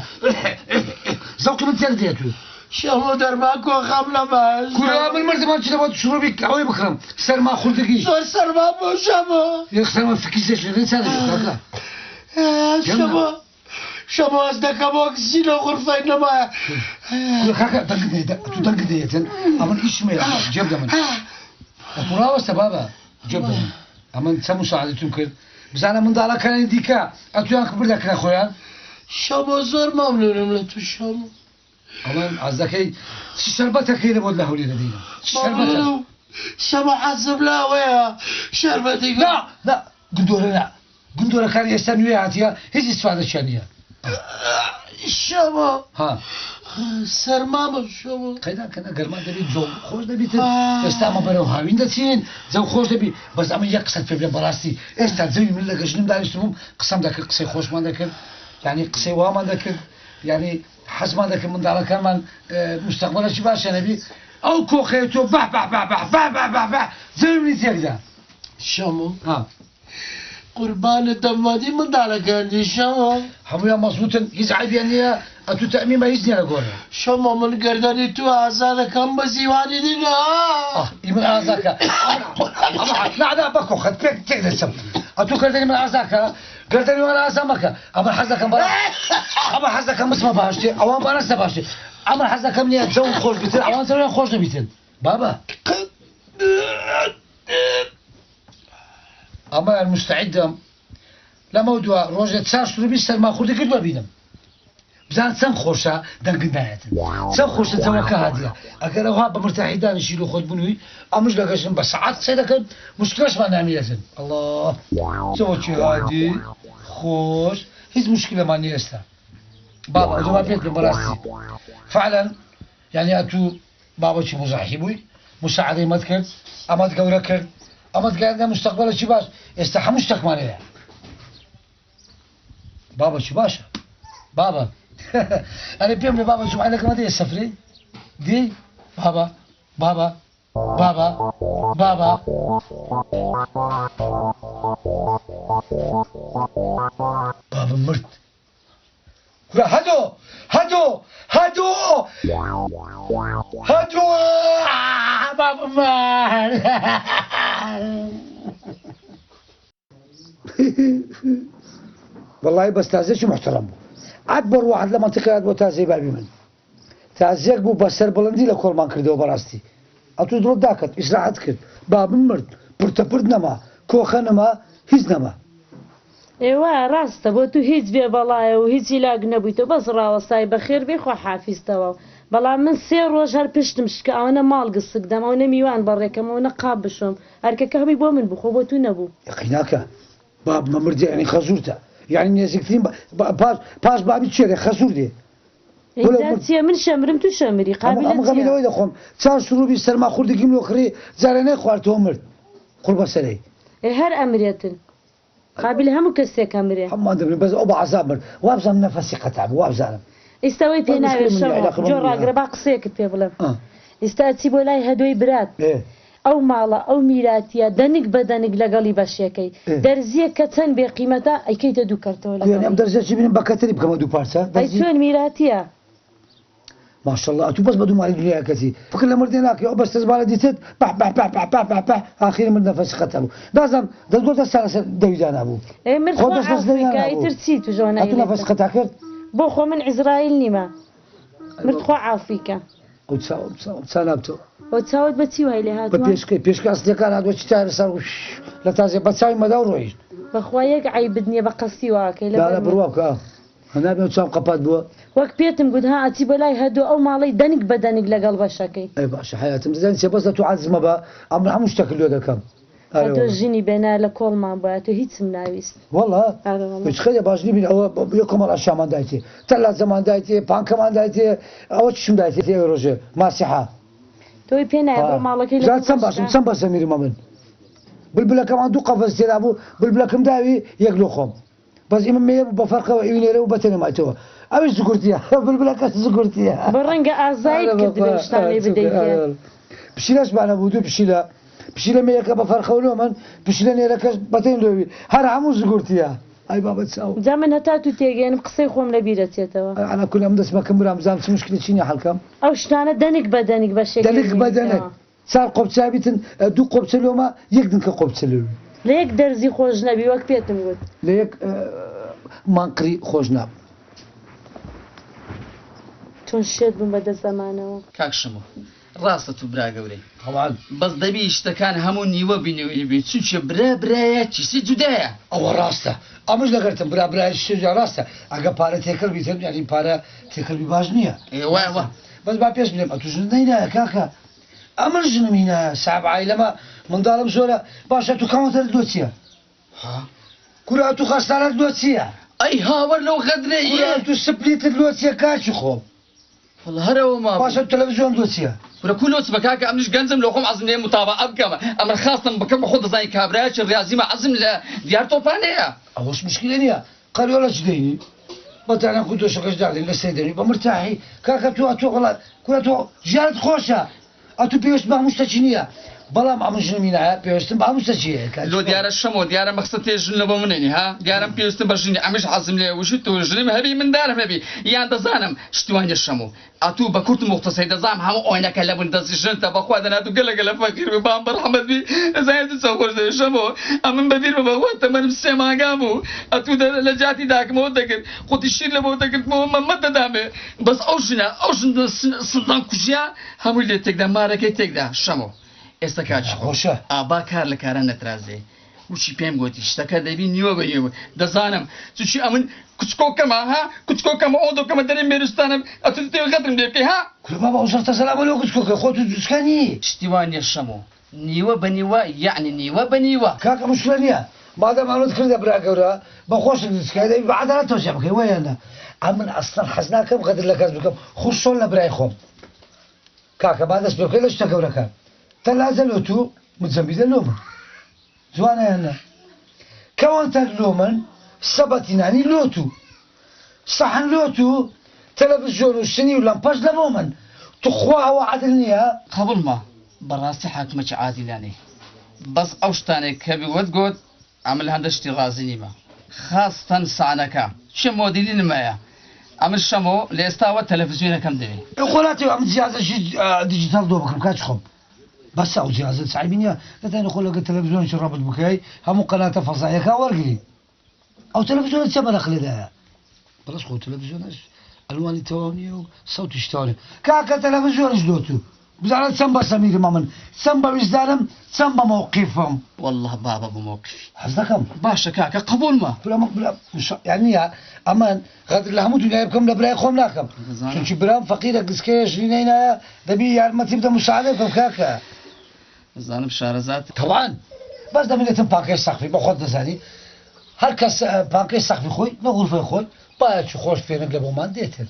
زەوقی من تێک دێت و. شەمۆ دەرمان کۆخەم نەماش. کورە من مردم هەرچی دەبات شڕۆبی ئەوەی بکڕم سەرما خوردگی. زۆر سەرما بۆ شەمۆ. یەک سەرما فکی زێش لە چا دەبێت کاکە. شەمۆ شەمۆ هەست دەکەم ئۆکسجین لە غورفەی نەمایە. کورە کاکە دەنگت نەیە ئەتوو دەنگت نەیەتن ئەمن ئیشم هەیە جێ بدە من. ئەتوو ڕاوەستە بابە جێ بدە من. ئەمن چەند مساعدەتم کرد بزانە منداڵەکانی دیکە ئەتویان بردە کرا خۆیان. شەمۆ زۆر مەمنونم لە تو شەمۆ. ئەڵێن عەزەکەی چ شەربەتەکەی لە بۆت لە هەولێرە دینە چ شەربەتە شەمە حەزم لاوەیە شەربەتی نا نا گندۆرە نا گندۆرەکانی ئێستا نوێ هاتیە هیچ ئیسفادەشیان نییە شەمە ها سەرمامە شەمە قەیدا کەنە گەرما دەبی جۆ خۆش دەبیتن ئێستا ئەمە بەرەو هاوین دەچین جەو خۆش دەبی بەس ئەمە یەک قسەت پێ بڵێم بەڕاستی ئێستا جەوی من لەگە ژنم دانیشتبووم قسەم دەکرد قسەی خۆشمان دەکرد یعنی قسەی وامان دەکرد یعنی حەزمان دەکرد منداڵەکانمان مستەقبەلێکی باشیان هەبی ئەو کۆخەیە تۆ بەح بەح بەح بەح بەح بەح بەح بەح زەوی منی تێکدا. شەمۆ ها. قوربانت دەموادی منداڵەکانی شەمۆ. هەموویان مەزبوتن هیچ عەیبیان نییە ئەتوو تەئمیمە هیچ نییە لە گۆڕێ. شەمۆ من گەردەنی تو ئازا دەکەم بە زیوانی دینا. ئاه ئی من ئازا کە نا نا بە کۆخەت پێک تێک دەچم ئەتوو گەردەنی من ئازا کە گەردەنی وان ئازا مەکە ئەمن حەز دەکەم بەڕا ئەمن حەز دەکەم بچمە بەهەشتێ ئەوان با نەچنە بەهەشتێ ئەمن حەز دەکەم نییە جەوم خۆش بیتن ئەوان جەویان خۆش نەبیتن بابە ئەمە مستعدم لەمەو دوا ڕۆژێ چار سروبی سەرماخوردی کرد ببینم. بزان چەند خۆشە دەنگت نایەتن چەند خۆشە جەوەکە هادیە ئەگەر ئەوها بە مرتاحی دانیشی لۆ خۆت بنووی ئەمش لەگەشم بە سەعات قسەی دەکەن مشکلەشمان نامینێتن ئەڵا جەوەکی هادی خۆش هیچ مشکلەمان نیە ئێستا بابا ئەوجا با پێت بڵێم بەڕاستی فعلا یعنی ئەتوو بابەکی موزاحی بووی مساعدەی مەت کرد ئەمەت گەورە کرد ئەمەت گەیاندە مستەقبەلێکی باش ئێستا هەموو شتێکمان هەیە بابا چی باشە بابا ئەرێ پێم بڵێ بابا جومعە لەگەڵ دێ سەفرەی دێ بابا بابا بابا بابا بابا مرد کورە هەدۆ هەدۆ هەدۆ هەدۆ بابا مرد. وەڵی بەس تازێکی محتەرەم بوو ئەکبەر واحد لە مەنتیقەیات بۆ تازەی بابی من تازێک بوو بەسەر بڵندی لە کۆڵمان کردەوە بەڕاستی ئەتوو دڵت داکەت ئیسراحەت کرد بابم مرد پرتە پرت نەما کۆخە نەما هیچ نەما. ئێ وایە ڕاستە بۆ تو هیچ بێ بەڵایە و هیچ هیلاک نەبوویتەوە بەس ڕاوەستای بەخێر بێی خوا حافیزتەوە بەڵام من سێ ڕۆژ هەر پشتم شکا ئەوەنە ماڵ گسک دەم ئەونە میوان بەڕێکەم ئەونە قاپ بشۆم ئەرکەکە هەمووی بۆ من بوو خۆ بۆ تو نەبوو. یەقین ناکە باب مەمردی یانی خەزورتە یانی نێزیکترین پاش پاش بابی چێ دێ خەزور دێ ئەی جا چیە من شەمرم تو شەمری قابیلە ئەم غەمی چیە؟ لەوەی دەخۆم چار شروبی سەرما خوردگیم لۆ کڕی جارێ نەیخواردتەوە مرد قوڕ بەسەرەی. ئێ هەر ئەمرێتن قابیلە هەموو کەسێک ئەمرێ. هەموومان دەمرین بەس ئەو بە عەزاب مرد وابزانم نەفەسی قەتع بوو وابزانم. ئیستا وەی پێ بەس ناوێ مشکلەی من نیە شەمۆ عیلاقە بە جۆ من نیە. ڕاگرە با قسەیەکت پێ بڵێم ئیستا ئەچی بۆ لای هەدۆی برات ئەو ماڵە ئەو میراتیە دەنک بە دەنک لەگەڵی بەشێکەی دەرزیەک کە چەند بێ قیمەتە ئەیکەیتە دوو کەرتەوە کوێنێ ئەم لەگەڵی. دەرزیە چی بینم بە کەتری بکەمە دوو پارچە ئەی دەرزی. چۆن میراتیە؟ ماشاءاللە ئەتوو بەس بە دوو ماڵی دنیای کەسی فکر لە مردنێ ناکەی ئەو بەس تەزبانە دیتت بەح بەح بەح بەح بەح بەح بەح ئاخیری مرد نەفەسی قەتع بوو نازانم دەست بۆ دەستان لەسەر دەوی دانابوو ئێ مرد خۆ خوا دەست لەسەر دەوی عافوی کا دانابوو ئیتر چی توش ئەوە ئەتوو نەفەسی نایلێتن قەتع کرد. بۆ خۆ من عیزرائیل نیمە مرد خوا عافوی کە. ئەو چاوم چاوم چا نابتەوە. ئەو چاوت بە چی وای لێ بە هاتووە؟ پێشکەی پێشکە ئەسلیەکان هاتووە چی تایرە سەر وش لە تازێ بە چاوی مەدا و ڕۆیشت. بەخوا یەک عەیبت نیە بە قەستی وا ئەکەی لالا لەبەر من. بڕوا بکە نابێ ئەو چاوم قەپات بووە. وەک پێتم گوت ها ئەچی بۆ لای هەدۆ ئەو ماڵەی دەنک بە دەنک لەگەڵ بەشەکەی. ئەی باشە حەیاتم دەزانی چیە بەس لە تۆ عاجز مەبە ئەمن هەموو شتەکت لۆ دەکەم ئەرێ هەدۆ وەڵا. ژنی بێنایە لە کۆڵمان بوایە تۆ هیچم ناویست. وەڵا ئەرێ وەڵا. هیچ خەیرە باش نەبین ئەوە یەک کۆمەڵ ئەشیامان دایتێ تەلاجەمان دایتێ پانکەمان دایتێ ئەوە چشم دایتێ ئەوێ ڕۆژێ ماسیحە. تۆی پێ نایە بڕۆ ماڵەکەی جا لەگەڵ چەند باشم بەشکە. چەند بە زەمیرمە من بلبلەکەمان دوو قەفەز تێدا بوو بلبلەکم داوی یەک لۆ خۆم بەس ئیمە مێیە بوو بە فەرقەوە ئیوی نێرە بوو بە تەنێ مایتەوە ئەویش زگورتیە بلبلەکەش زگورتیە بە ڕەنگە ئازایت ئەرێ کردبێ بەخوا و شتانەی چونکە بدەیتێ. ئەرێ وەڵا پشیلەشمان هەبوو دوو پشیلە پشیلە مێیەکە بە فەرقەوە لۆ من پشیلە نێرەکەش بە تەنێ لۆ ئەوی هەر هەموو زگورتیە ئەی بابە چاو. جا من هەتا تو تێگەیەنم قسەی خۆم لە بیر ئەچێتەوە. عەلا کول ئەمن دەچمە کن برام بزانم چ مشکلە چی نیە حەل کەم. ئەو شتانە دەنک بە دەنک بەشێکەی دەنک بە دەنک بینیتەوە. چار قۆپچە بیتن دوو قۆپچە لۆمە یەک دنکە قۆپچە لۆوی. لە یەک دەرزی خۆش نەبی وەک پێتم گوت. لە یەک مانقری خۆش نابم. چۆن شێت بووم بە دەست ئەمانەوە. کاک شمۆ ڕاستە تو برا گەورەی تەوان. بەس دەبی شتەکان هەموو نیوە بی نیوەی بی چونکە برا برایە کیسی جودایە. ئەوە ڕاستە ئەمش لەگەرتم برا برایە کیسی جودا ڕاستە ئەگە پارە تێکەڵ بیتن یانی پارە تێکەڵ بی باش نیە ئێ وایە وا. بەس با پێش بلێم ئەتو ژنت نەینایە کاکە ئەمن ژنم هینایە ساحب عایلەمە منداڵم زۆرە باشە ئەتو کاونتەرت لۆ چیە ها کورە ئەتو خەستانەت لۆ چیە ئەی هاوەر لەو غەدرە کورە ئەتو سپلیتت لۆ چیە کاکی خۆم وەڵا هەر ئەوە مابوو. باشە تەلەفزیۆن لۆ چیە؟ کورە کو لۆ چ بە کاکە ئەمنیش گەنجم لۆ خۆم عەزم لێ موتابەعە بکەم ئەمن خاستم بکەم خۆت دەزانی کابرایەکی ڕیازیمە عەزم لە دیار تۆپانەیە. ئەوەش مشکلە نیە قەریۆڵە چ دەینی بەتانیان کو دۆشەکەش دادەین لەسەر دەنوی بە مرتاحی کاکە تۆ ئەتۆ وەڵا کورە تۆ ژیانت خۆشە ئەتو پێویست بە هەموو شتەکی نیە بەڵام ئەمن ژنم هینایە پێویستم بە هەموو شتەکی هەیە کاکی لۆ خۆم. دیارە شەمۆ دیارە مەخسەد تێ ژن لە بۆ منێنی ها دیارە من پێویستم بە ژنی ئەمش حەزم لێیە وشی تۆ ژنم هەبی مندارم هەبی یان دەزانم شتی وا نیە شەمۆ ئەتوو بە کورت و موختەسەری دەزانم هەموو ئۆینەکە لە بن دەستی ژنتە بەخوا دەنا ئەتوو گەلە گەلە فەقیر بووی بام بەڕەحمەت بی ئەزانی ئەتوو چەند خۆش دەوێ شەمۆ ئەمن بە بیرمە بەخوا تەمەنم سێ مانگان بوو ئەتوو دە لە جیاتی داکمەوە دەکرد قوتی شیر لە بۆ دەگرتمەوە مەمەت دەدامێ بەس ئەو ژنە ئەو ژن سندان کوژیە هەمووی لێ تێکدا مارەکەی تێکدا شەمۆ ئێستا کاکی خۆم خۆشە. ئا با کار لە کاران نەترازێ. وچی پێم گوتی شتەکە دەبی نیوە بە نیوە دەزانم چونکی ئەمن کوچکۆکەمە ها کوچکۆکەمە ئەو دۆکەمە دەرێ مێروستانم ئەتو دەتەوێ غەدرم لێ بکەی ها؟ کورە بابا ئەو زەرتە سەلامە لۆ کوچکۆکە خۆ تو جوچکە نی. شتی وا نیە شەمۆ نیوە بە نیوە یەعنی نیوە بە نیوە. کاکە مشکلە نیە مادام ئەمەت کردە برا گەورە بە خۆشت جوچکە دەبی بە عەدالەت تەوزیع بکەی وایە نا ئەمن ئەسڵەن حەز ناکەم غەدر لە کەس بکەم خوشۆن لە برای خۆم کاکە با دەست پێ بکەی لە شتە گەورەکان تەلاجە لۆ تو مجەمیدە لۆ من جوانە یان نا کەوانتەر لۆ من سەبەتی نانی لۆ تو سەحن لۆ تو تەلەفزیۆن و سنی و لەمپەش لە بۆ من توخوا ئەوە عەدل نیە؟ قەبوڵمە بەڕاستی حاکمەکی عادیلانەی بەس ئەو شتانەی کە وت گۆت ئەمن لە هەندە شتی ڕازی نیمە خاستەن سانەکە چێ مۆدیلی نمایە ئەمن شەمۆ لە ئێستاوە تەلەفزیۆنەکەم دەوێ. ئێ خۆ ناتەوێ ئەمن جیازەکی دیجیتاڵ دۆ بکڕم کاکی خۆم بەسە ئەو جیازە چ عەیبی نیە دەتانی خۆ لەگە تەلەفزیۆنێکی ڕەبت بکەی هەموو قەناتە فەزاییەکان وەرگری ئەو تەلەفزیۆنە چە مەرەق لێدایە بەڵێ خۆ تەلەفزیۆنەش ئەلوانی تەواو نییە و سەوتیش تەواو نیە کاکە تەلەفزیۆنیش لۆ تو بزانە چەند بە زەمیرم ئەمن چەند بە ویژدانم چەند بە مەوقیفم. وەڵڵا بابە بە مەوقیفی. حەز دەکەم. باشە کاکە قبوڵمە. برا برا یانی نیە ئەمن غەدر لە هەموو دونیای بکەم لە برای خۆم ناکەم چونکی برام فەقیرە گسکەیە ژنی نەینایە دەبی یارمەتی بدەم مساعدەی بکەم کاکە. دەزانم شارەزات. تەبعەن بەس دەمێنێتم پانکەی سەقفی بە خۆت دەزانی هەر کەس پانکەی سەقفی خۆی لە غورفەی خۆی بایەکی خۆش فێنک لە بۆمان دێتن.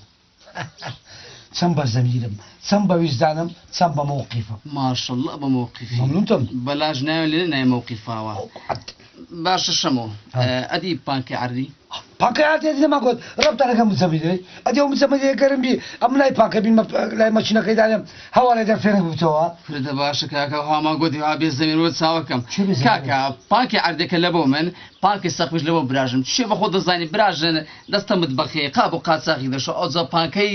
چەند بە زەمیرم چەند بە ویژدانم چەند بە مەوقیفم. ماشەڵڵا بە مەوقیفی. مەمنونتم. بەلاش ناوێن لێ نایە مەوقیفاوە. باشە شەمۆ ئەدی پانکەی عەردی؟ پانکەی عەردی ئەدی نەما گۆت ڕەبتانەکەم مجەمیدەی ئەدی ئەو مجەمیدەیە گەرم بی ئەمن لای پانکە بین لای مەکینەکەی دانێم هەوا لێ دەم فێنک ببتەوە. کورە دە باشە کاکە هامان گۆتی ها بێ زەمیر وە چاوەکەم کاکە پانکەی عەردەکە لەبۆ من پانکەی سەقفیش لەبۆ براژم چیە بەخۆت دەزانی براژن دەستە متبەخێ قاب و قاچاخی دەشۆ ئەوجا پانکەی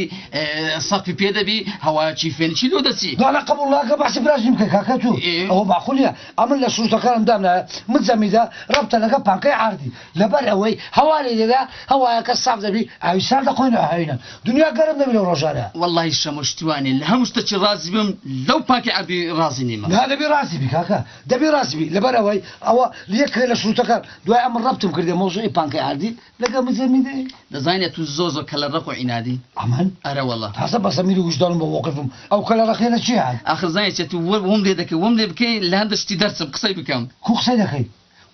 سەقفی پێ دەبی هەوایەکی فێنکی لۆ دەچی. نا نا قبوڵ ناکەم بەحسی براژنی بکەی کاکە تو ئەوە مەعقول نیە ئەمن لە شروتەکانم دامنایە مجەمیدە ڕەبتە لەگەڵ پانکەی عاردی لەبەر ئەوەی هەوا لێی دەدا هەوایەکە ساف دەبی ئاوی سارد دەخۆینەوە هاوینان دونیا گەرم دەبی لەو ڕۆژانە. وەڵاهی شەمۆ شتوانێ لە هەموو شتەکی ڕازی بم لەو پانکەی عەردی ڕازی نیمە. نا دەبی ڕازی بی کاکە دەبی ڕازی بی لەبەر ئەوەی ئەوە یەکێ لە شروتەکان دوای ئەمن ڕەبتم کردیە مەوزوعی پانکەی عەردی لەگەڵ مزەمیدەی. دەزانی ئەتوو زۆر زۆر کەلە ڕەق و عینادی. ئەمن؟ ئەرە وەڵا. تازە بە زەمیر و ویژدانم بە مۆقیفم ئەو کەلە ڕەقیە لە چیە هات؟ ئاخر زانی چیە تو وم لێ دەکەی وم لێ بکەی لە هەندە شتی دەرچم قسەی بکەم. کو قسەی دەکەی؟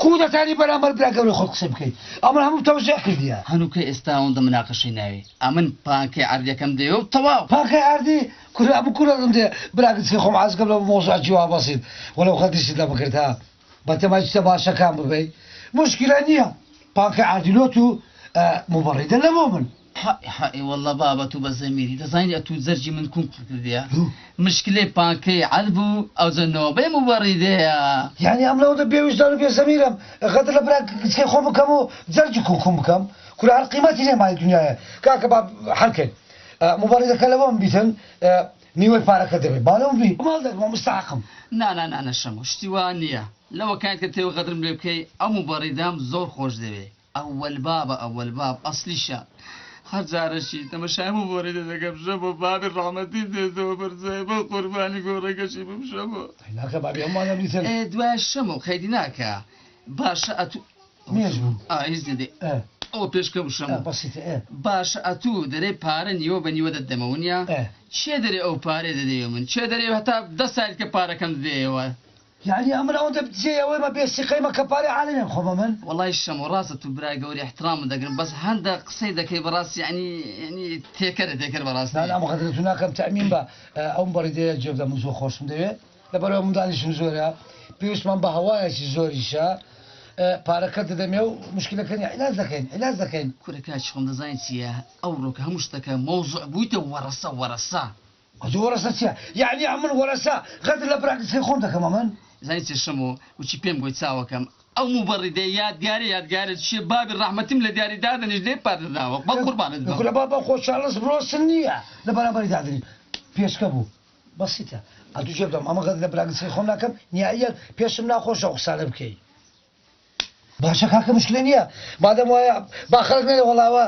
کو دەتانی بەرامبەر برا گەورەی خۆت قسەی بکەی؟ ئەمن هەمووم تەوزیع کردیە. هەنووکە ئێستا ئەوەندە مناقەشەی ناوێ ئەمن پانکەی عەردیەکەم دەوێ و تەواو. پانکەی عەردی؟ کورە ئەمن کورە دەم دێ برا گچکەی خۆم عاجز کەم لە مەوزوعێکی وا بەسیت وەلەو خەتیشت لە بکرد ها بەتەمای چتە باشەکان ببەی موشکیلە نیە پانکەی عەردی لۆت و موبەڕیدە لەبۆ من. حەی حەی وەڵا بابە تو بە زەمیری دەزانی ئەتوو جەرگی من کون کردیە مشکلەی پانکەی عەرد بوو ئەوجە نۆبەی موبەڕیدەیە. یانی ئەم لەوەندە بێ ویژدان و بێ زەمیرم غەدر لە برا گچکەی خۆم بکەم و جەرگی کون کون بکەم کورە هەر قیمەتی نیە مالی دونیایە کاکە با حەل کەین موبەڕیدەکە لەبۆم بیتن نیوەی پارەکە دەبێ با لەوم بی ماڵ دەکەم مستحقم. نا نا نا نا شەمۆ شتی وا نیە لەوە کات کە تێوە غەدرم لێ بکەی ئەو موبەڕیدەم زۆر خۆش دەوێ ئەوەل بابە ئەوەل باب ئەسلیشە هەر جارەشی تەمەشای موبەڕیدە دەکەم شەمۆ بابی ڕەحمەتیم دێتەوە بەرچاوی بە قوربانی گۆڕەکەشی بم شەمۆ. ناکە بابی هەمووان ئەبریتن. ئێ دوایە شەمۆ قەیدی ناکا باشە ئەتوو مێژ بوو. ئا هیچ نەدێ ئێ. ئەوە پێشکەم شەمۆ. ئێ بەسیتە ئێ. باشە ئەتوو دەرێ پارە نیوە بە نیوە دەتدەمەوە نیە؟ ئێ. کێ دەرێ ئەو پارەیە دەدەیەوە من؟ کێ دەرێ هەتا دە سالیکە پارەکەم دەدەیەوە؟ یەعنی ئەمن ئەوەندە جێی ئەوەیمە بێ سیقەیمە کە پارەی عالەمێ بخۆمە من؟ وەڵای شەمۆ ڕاستە تو برای گەورەی احترامت دەگرم بەس هەندە قسەی دەکەی بەڕاستی یەعنی یەعنی تێکەرە تێکەر بەڕاستی. نا نا ئەم غەدرە تو ناکەم تەئمین بە ئەوم بەڕیدەیە جێ بدە من زۆر خۆشم دەوێ لەبەرئەوە مندالیشم زۆرە پێویستمان بە هەوایەکی زۆریشە پارەکەت دەدەمێ و مشکلەکە نیە عیلاج دەکەین عیلاج دەکەین. کورە کاکی خۆم دەزانی چیە ئەوڕۆکە هەموو شتەکە مەوزوع بوویتە وەڕەسە وەڕەسە. ئەجە وەڕەسە چیە یەعنی ئەمن وەڕەسە غەدر لە برا گچکەی خۆم دەکەم ئەمن. زانی چیە شەمۆ وچی پێم گۆی چاوەکەم ئەو موبەڕیدەیە یادگارە یادگارە چیە بابی ڕەحمەتیم لە دیاری دادەنیشت لێ پارە داوە بە قوربانت بم. کورە بابە خۆ چارلس برۆنسن نیە لە بەرامبەری دادەنیشت پێچکە بوو. بەسیتە ئەتوو جێ بدەم ئەمە غەدر لە برا گچکەی خۆم ناکەم نیائیەن پێشم ناخۆشە ئەو قسانە بکەی. باشە کاکە مشکلە نییە مادەم وایە با خەڵک نەڵێ وەڵا ئەوە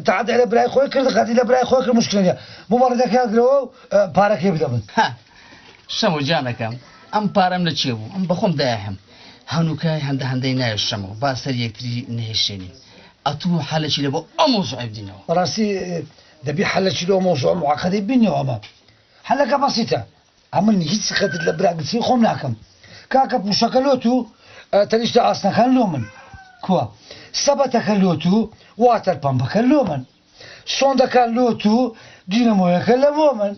تەعەدای لە برای خۆی کرد غەدری لە برای خۆی کرد مشکلە نییە مومەڕیدەکە هەڵگرەوە و پارەکەی بدە من. ها شەمۆ گیانەکەم ئەم پارەم لە کێ بوو ئەم بەخۆم دایهم. هەنووکە هەندە هەندەی ناوێ شەمۆ با سەر یەکتری نەهێشێنین ئەتوو حەلەکی لە بۆ ئەو مەوزوعەی بدینەوە. بەڕاستی دەبی حەلەکی لۆ مەوزوعە موعەقەدەی بینەوە ئەمە حەلەکە بەسیتە ئەمن هیچ خەتت لە براگرسی خۆم ناکەم کاکە پوشەکە لۆ تو تەنیشتە ئاسنەکان لۆ من کوا سەبەتەکە لۆ تو واتەر پەمپەکە لۆ من سۆندەکان لۆ تو دینەمۆیەکە لە بۆ من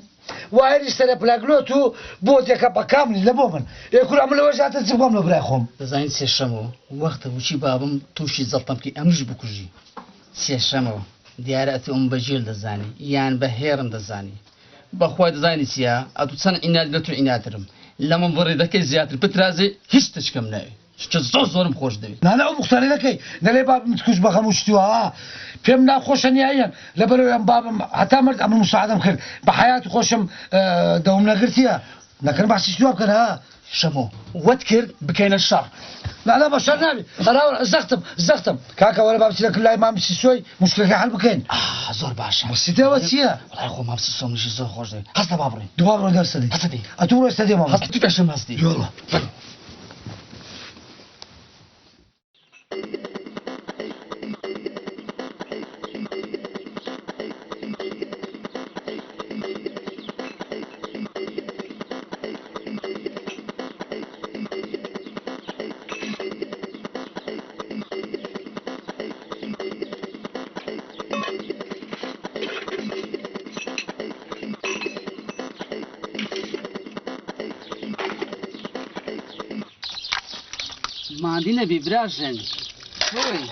وایەری سەرە پلاک لۆ تو بۆتێکە بە کاملی لە بۆ من ئێ کورە ئەمن لەوە زیاتر چ بکەم لۆ برای خۆم. دەزانی سێشەمۆ وەختە وچی بابم توشی جەڵتەم کەی ئەمنیش بکوژی. سێشەمۆ دیارە ئەتو ئەمن بە جێل دەزانی یان بە هێڕم دەزانی بەخوای دەزانی چیە ئەتو چەند عینادی لە تو عیناترم لە من بڕیدەکەی زیاتر بترازێ هیچ تچکەم ناوێ چونکە زۆر زۆرم خۆش دەوێی. نانا ئەو بوختانە نەکەی نەلێ بابمت کوشت بە غەم و شتی وا پێم ناخۆشە نیاییان لەبەرئەوەی ئەم بابم هەتا مرد ئەمن موساعەدەم کرد بە حەیاتی خۆشم دەوم نەگرتیە نەکەن باسی شتی وا بکەن ها. شەمۆ وەت کرد بکەینە شەڕ. نانا بە شەڕ نابی ئەراوە زەختم زەختم کاکە وەرە با بچینە لای مام سیسۆی موشکلەکە حەل بکەین. ئاه زۆر باشە. بەسیتە ئەوە چیە؟ وەڵای خۆ مام سیسۆ منیشی زۆر خۆش دەوێ هەستە با بڕۆین. دو با بڕۆین دەرسە دێ. هەستە دێ. ئەتوو بڕۆ ئێستا دێمەوە. هەستە تو پێشم هەستی. یۆڵا. ماندی نەبی براژن تۆی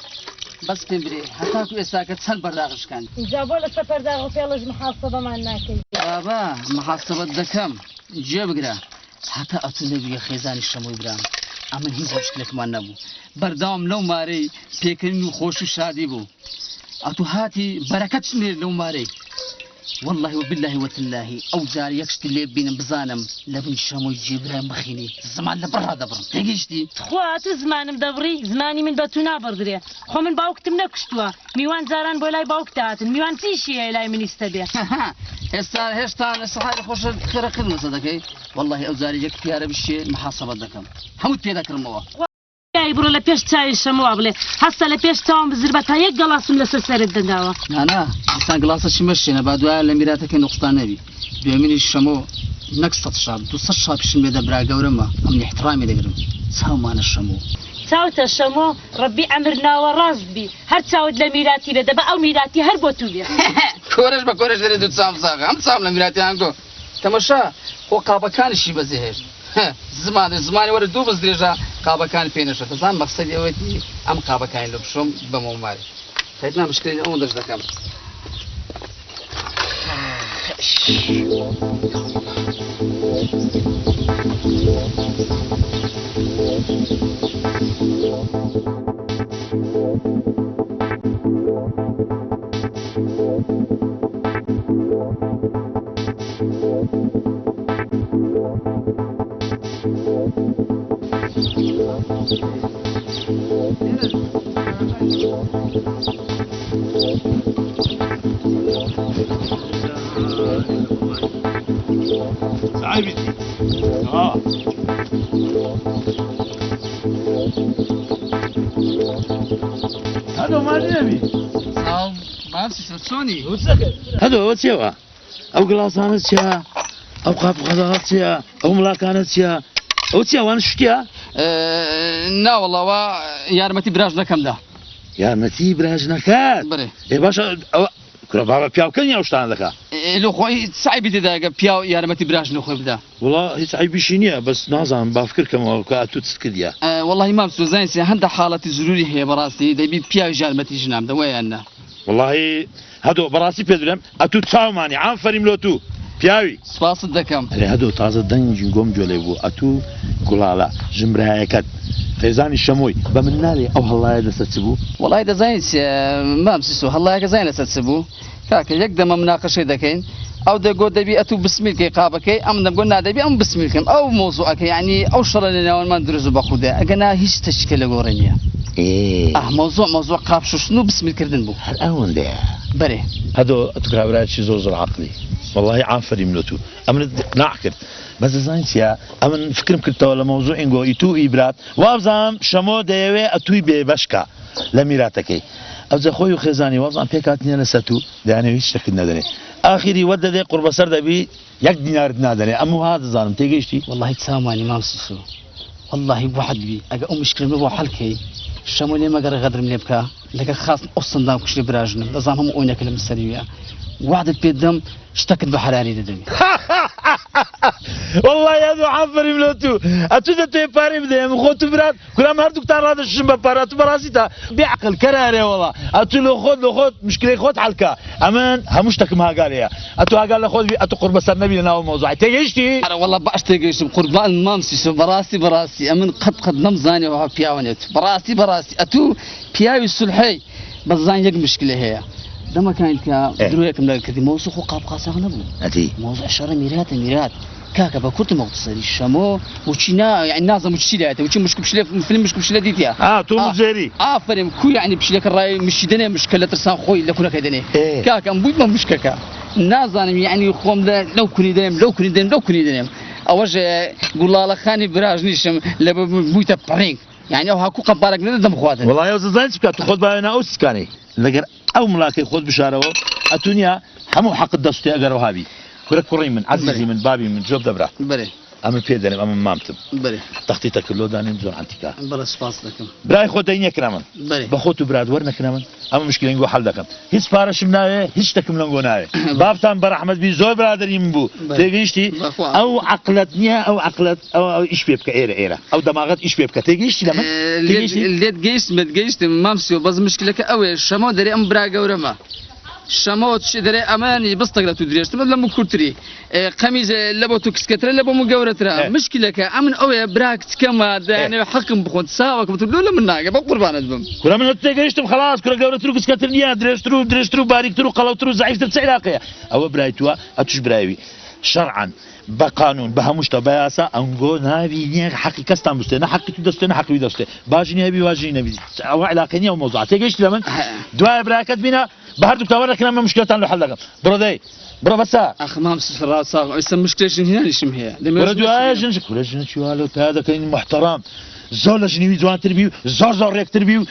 بەس پێم برێ هەتاکو ئێستاکە چەند پەرداخ شکاند. ئینجا بۆ لەسەر پەرداخ و پێڵش محاسەبەمان ناکەی؟ بابە محاسەبەت دەکەم گوێ بگرە هەتا ئەتوو نەبوویە خێزانی شەمۆی برام ئەمن هیچ مشکلێکمان نەبوو بەردەوام لەو مارەی پێکەنین و خۆشی و شادی بوو ئەتوو هاتی بەرەکەت نێرد لەو مارەی واللهی و باللهی و تاللهی ئەو جار یەک شتی لێ ببینم بزانم لە بن شەمۆی جێ برایم بخینی زمان لە بڕا دەبڕم تێگەیشتی؟ تخوا ئەتوو زمانم دەبڕی زمانی من بە توو نابڕدرێ خۆ من باوکتم نەکوشتووە میوان جاران بۆ لای باوکت دەهاتن میوان چ ئیشی هەیە لای من ئیستە بێ. ئێستا هێشتا لەسەر حالی خۆشت خێرە قرمزە دەکەی واللهی ئەو جاری یەک پیارە بشێ محاسبەت دەکەم هەمووت پێ دەکڕمەوە. ئەی بڕۆ لە پێش چاوی شەمۆ بڵێ هەستە لە پێش چاوم بزر بە تا یەک گەڵاسم لەسەر سەرت دەداوە. نانا دیسان گڵاسەکی مەشکێنە با دوایە لە میراتەکەی نوقستان نەبی دوێمینیش شەمۆ نەک سەت شاپ دوسەت شاپیشم لێ دە برا گەورەمە ئەمن ئیحتڕامی دەگرم چاومانە شەمۆ. چاوتە شەمۆ ڕەبی عەمر ناوە ڕاست بی هەر چاوت لە میراتی بێ دەبا ئەو میراتی هەر بۆ توو بێ. کۆرەش بە کۆرەش دەرێ دوو چاوم ساغە ئەم چاوم لە میراتی ئانگۆ تەمەشا خۆ قاپەکانیشی بەجێ هێشت. هە زمانە زمانی وەرە دوو بز درێژە قابەکان پێ نەشە دەزان مەقسەدی ئەوەتی ئەم قابەکانی لۆ بشۆم بەمەوە ماری خەریک نا مشکلەی ئەوەندەش دەکەم. هەدۆ ئەوە چیەوە ئەو گڵاسانە چیە ئەو قاپ قەدەغە چیە ئەو مڵاکانە چیە ئەو چیە ئەوانە شتیە ناوەڵاوە یارمەتی براژنەکەمدا یارمەتی براژنەکەت بەێ ئێ باشە ئەوە کورە بابە پیاوکەنی ئەو شتانە دەکا لۆ خۆی چ عەیبی تێدایە پیاو یارمەتی براژنی خۆی بدا وڵا هیچ عەیبیشی نییە بەس نازانم با فکر کەمەوە کە ئەتوو چت کردیە. وەڵاهی مام سۆزانی چیە هەندە حاڵەتی زروری هەیە بەڕاستی دەبی پیاویش یارمەتی ژنان بدە وایە یان نا. وەڵاهی هەدۆ بەڕاستی پێت بلێم ئەتوو چاومانی ئافەریم لۆ توو پیاوی. سوپاست دەکەم. ئەرێ هەدۆ تازە دەنگی گۆم گوێ لێ بوو ئەتوو گوڵالە ژن برایەکەت خێزانی شەمۆی بە من نالێ ئەو هەڵڵایە لەسەر چ بوو؟ وەڵاهی دەزانی چیە مام سیسۆ هەڵڵایەکە زانی لەسەر چ بوو؟ کاکە یەک دەمە مناقەشەی دەکەین ئەو دەگۆ دەبی ئەتوو بسمیل کەی قابەکەی ئەم دەمگۆ نا دەبی ئەم بسمیل کەم ئەو مۆزوعەکە یعنی ئەو شەڕە لە نێوانمان دروست بە خودێ ئەگەنا هیچ تەشکە لە گۆڕێ نییە ئاه مۆزوع مۆزوع قاپ شوشتن و بسمیل کردن بوو هەر ئەوەندەیە بەرێ. هەدۆ ئەتوو کابرایەکی زۆر زۆر عەقلی وەڵاهی ئافەریم لۆ توو ئەمنت ئیقناع کرد. بەس دەزانی چیە ئەمن فکرم کردتەوە لە مەوزوع ئینگۆ ئیتو ئی برات وابزانم شەمۆ دەیەوێ ئەتوی بێ بەشکا لە میراتەکەی ئەوجە خۆی و خێزانی وابزانم پێکهاتنیە لەسەر تو دەیانەوێ هیچ شتەکت نەدەنێ ئاخیری وەت دەدێ قوڕبەسەر دەبی یەک دینارت نادەنێ ئەم وها دەزانم تێگەیشتی؟ وەڵاهی چاومانی مام سیسۆ وەڵاهی وەعد بی ئەگە ئەو مشکلەم بۆ حەل کەی شەمۆ لێ مەگەڕێ غەدرم لێ بکا لەگەر خاستم ئەو سندام کوشتێ براژنم دەزانم هەموو ئۆینەکە لە من سەریویە وەعدت پێ دەم شتەکت بە حەلالی دەدەمی. وەڵڵاهی ئەدۆ عافەریم لۆ تو ئەتو دەتەوێ پارەی بدەیە من خۆ تو برات کورە ئەم هەردووکتان ڕادەشن بە پارە ئەتو بەڕاستی تا بێ عەقل کەرە ئەرێ وەڵا ئەتو لۆ خۆت لۆ خۆت مشکلەی خۆت حەل کە ئەمن هەموو شتەکم هاگا لێیە ئەتو هاگا لە خۆت بی ئەتو قوڕبەسەر نەبی لە ناو مەوزوعی تێگەیشتی؟ ئەرە وەڵا باش تێگەیشتم قوربان مام سیسۆ بەڕاستی بەڕاستی ئەمن قەت قەت نەمزانی وەها پیاوەنێت بەڕاستی بەڕاستی ئەتو پیاوی سولحەی بەس زان یەک مشکلە هەیە دەمەکانی کە درۆیەکم لەگەڵ کردی مەوزوع خۆ قاپ قاچاغ نەبوو مەوزوع شەڕە میراتە میرات کاکە بە کورت مختصری شەمۆ وچی نا یعنی نازم وچی لایەتە وچی مشک پشلە فیلم مشک پشلە دیتیا ئا تۆ مزێری ئافەرم کو یعنی پشلەکە ڕای مشی دەنێ مشکە لە ترسان خۆی لە کونەکەی دەنێ کاکە ئەم بووی بە مشکەکە نازانم یعنی خۆم لە لەو کونی دەنێم لەو کونی دەنێم لەو کونی دەنێم ئەوەش گوڵاڵەخانی براژنیشم لە بوویتە پڕینگ یعنی ئەو هاکو قەپارەک نەدە دەم خواردن وەڵای ئەو ززانی چ بکات تو خۆت باوێنە ئەو سکانەی لەگەر ئەو مڵاکەی خۆت بشارەوە ئەتو نیە هەموو حەقت دەستێ ئەگەر ئەوها بی کورە کوڕی من عەزیزی من بابی من جۆب دەبرا بەرێ ئەمن پێ دەرێم ئەمن مامتم بەرێ تەختیتە کرد لۆ دانێم زۆر عەنتیکا بەڵێ سوپاس دەکەم برای خۆت دەی نەکرا من بەرێ بە خۆت و برات وەرنەکرا من ئەمە مشکلەی گۆ حەل دەکەم هیچ پارەشم ناوێ هیچ شتەکم لەنگۆ ناوێ بابتان بەرەحمەت بی زۆر برادەری من بوو تێگەیشتی ئەو عەقلەت نییە ئەو عەقلەت ئەو ئیش پێ بکە ئێرە ئێرە ئەو دەماغت ئیش پێ بکە تێگەیشتی لە من لێت گەیشتم لێت گەیشتم مام سیۆ بەس مشکلەکە ئەوەیە شەمۆ دەرێ ئەم برا گەورەمە شەمۆ چ دەرێ ئەمانی بستێک لە تو درێژترە لە من کورتری قەمیز لە بۆ تو کچکەترە لە بۆ من گەورەترە مشکلەکە ئەمن ئەوەیە برا کچکەمە دەیانەوێ حەقم بخۆن چاوەکم تو لۆ لە من ناگە بە قوربانت بم. کورە من لە تو تێگەیشتم خەڵاس کورە گەورەتر و کچکەتر نییە درێژتر و درێژتر و باریکتر و قەڵەوتر و زەعیفتر چ عیلاقەیە ئەوە برای تووە ئەتوش برایوی شەرعەن بە قانون بە هەموو شتە بە یاسا ئەنگۆ ناوی نییە حەقی کەستان بستێ نە حەقی تو دەستێ نە حەقی وی دەستێ باژی نەبی واژی نەبی ئەوە عیلاقەی نییە ئەو مەوزوعە تێگەیشتی لە من دوایە براکەت بینە بە هەردووکتان وەرنەکرا من مشکلەتان لۆ حەل دەکەم بڕۆ دەی بڕۆ بەسە. ئاخ مام سفر ساغ ئێستا مشکلە ژن هێنانیشم هەیە دەمەوێت کورە دوایە ژن کورە ژن چی وا لۆ پیا دەکەین محتەڕام زۆر لە ژنی وی جوانتر بی و زۆر زۆر ڕێکتر بی و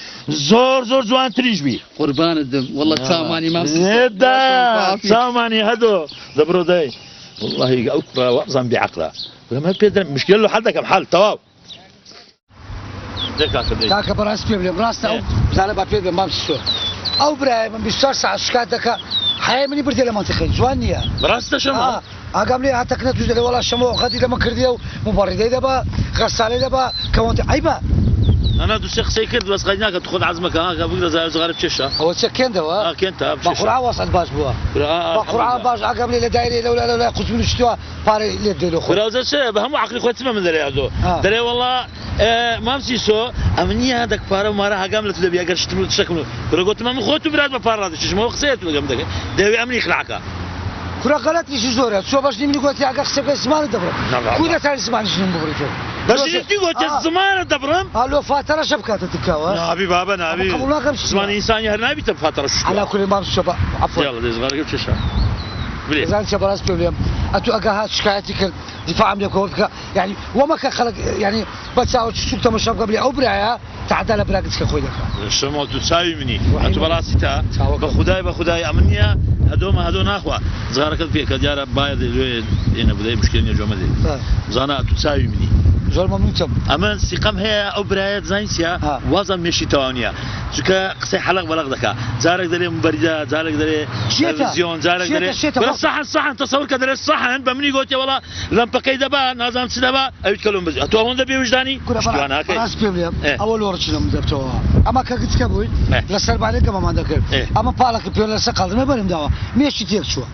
زۆر زۆر جوانتریش بی. قوربانت بم واللە چاومانی مام سفر. لێدا چاومانی هەدۆ دە بڕۆ دەی واللهی ئەو کوڕە وابزانم بێ عەقلە کورە من پێ دەرم مشکلە لۆ حەل دەکەم حەل تەواو. کاکە بەڕاست پێ بلێم ڕاستە ئەو بزانە با پێت بێم مام سۆر ئەو برایە من 24 ساعت شکات دەکا حەیای منی بردێ لە مەنتیقەی جوان نییە بەڕاستە شەمۆ ئاگام لێ هاتە کنە توش دەلێ وەڵا شەمۆ غەدی لە من کردیە و موبەڕیدەی دەبا غەسالەی دەبا کەوەنتی عەیبە. نا دوو سێ قسەی کرد بەس قەید ناکە توخۆت عەزمەکە ها کە بگرە زایە زغارە بکێشە. ئەوە چە کێندەوە؟ ها کێنتە بە قورعان وەسعت باش بووە بە قورعان باش ئاگام لێ لە دایرەی لەولا لەولا قوتبی نوشتووە پارەی لێت دێ لۆ خۆت. براوزە چ بە هەموو عەقلی خۆی چ بە من دەرێ ئەدۆ دەرێ وەڵا مام سیسۆ ئەمن نییە هەندەک پارە و مارە هاگام لە تو دەبی ئەگەر شتم و شتەکم کورە گۆتم ئەمن خۆت و برات بە پارە ڕادەکێشم ئەوە قسەیە تو لەگەم دەکەی دەیەوێ ئەمنی ئیقناع کە. کورە غەلەتیشی زۆرە چۆ بەژنی منی گۆتی ئەگەر قسە بکەی زمانت دەبڕم کو دەتوانی زمانی ژنم ببڕی تۆ بەژنی تی گۆتێ زمانت دەبڕم ئا لۆ فاتەرەشە بکاتە تکاوە نابی بابە نابی قبوڵ ناکەم زمانی ئینسانی هەر نابیتە فاتەرە شتوە عەلا کولی مام سیسۆ بە عەفوەن یاڵە دەی زغارەکە بکێشە بلێ دەزانی چیە بەڕاست پێ بلێم ئەتوو ئەگە هات شکایەتی کرد دیفاعم لێ بکە بکە یانی وەمەکە خەڵک یانی بە چاوە سوک تەمەشا بکە بلێ ئەو برایە تەعدا لە برا گچکە خۆی دەکا. شەمۆ تو چاوی منی ئەتو بەڕاستی تا بە خودای بە خودای ئەمن نیە هەدۆمە هەدۆ ناخوا جغارەکەت پێ کە دیارە بایە دێ لۆێ ئێنە بدەی مشکلە نیە جۆمە دێ بزانە ئەتو چاوی منی. زۆر مەمنونتم. ئەمن سیقەم هەیە ئەو برایە دزانی چیە وازم مێشکی تەواو نیە چونکە قسەی حەلەق بەلەق دەکا جارێک دەرێ مبەریدە جارێک دەرێ تەلەڤیزیۆن جارێک دەرێ بەس سەحن سەحن تەسەور کە دەرێ سەحن بە منی گۆتیە وەڵا لەمپەکەی دەبا نازانم چ دەبا ئەویت کە لۆم بزی ئەتۆ ئەوەندە بێ ویژدانی کورە شتی وا ناکەی بەڕاست پێ بلێم ئەوە لۆ ڕچی لە من دەبتەوە ئەمە کە گچکە بوویت لە سەربانێ گەمەمان دەکرد ئەمە پاڵەکە پێ لەسەر قەڵدمێ بەرم داوە مێشکی تێک چووە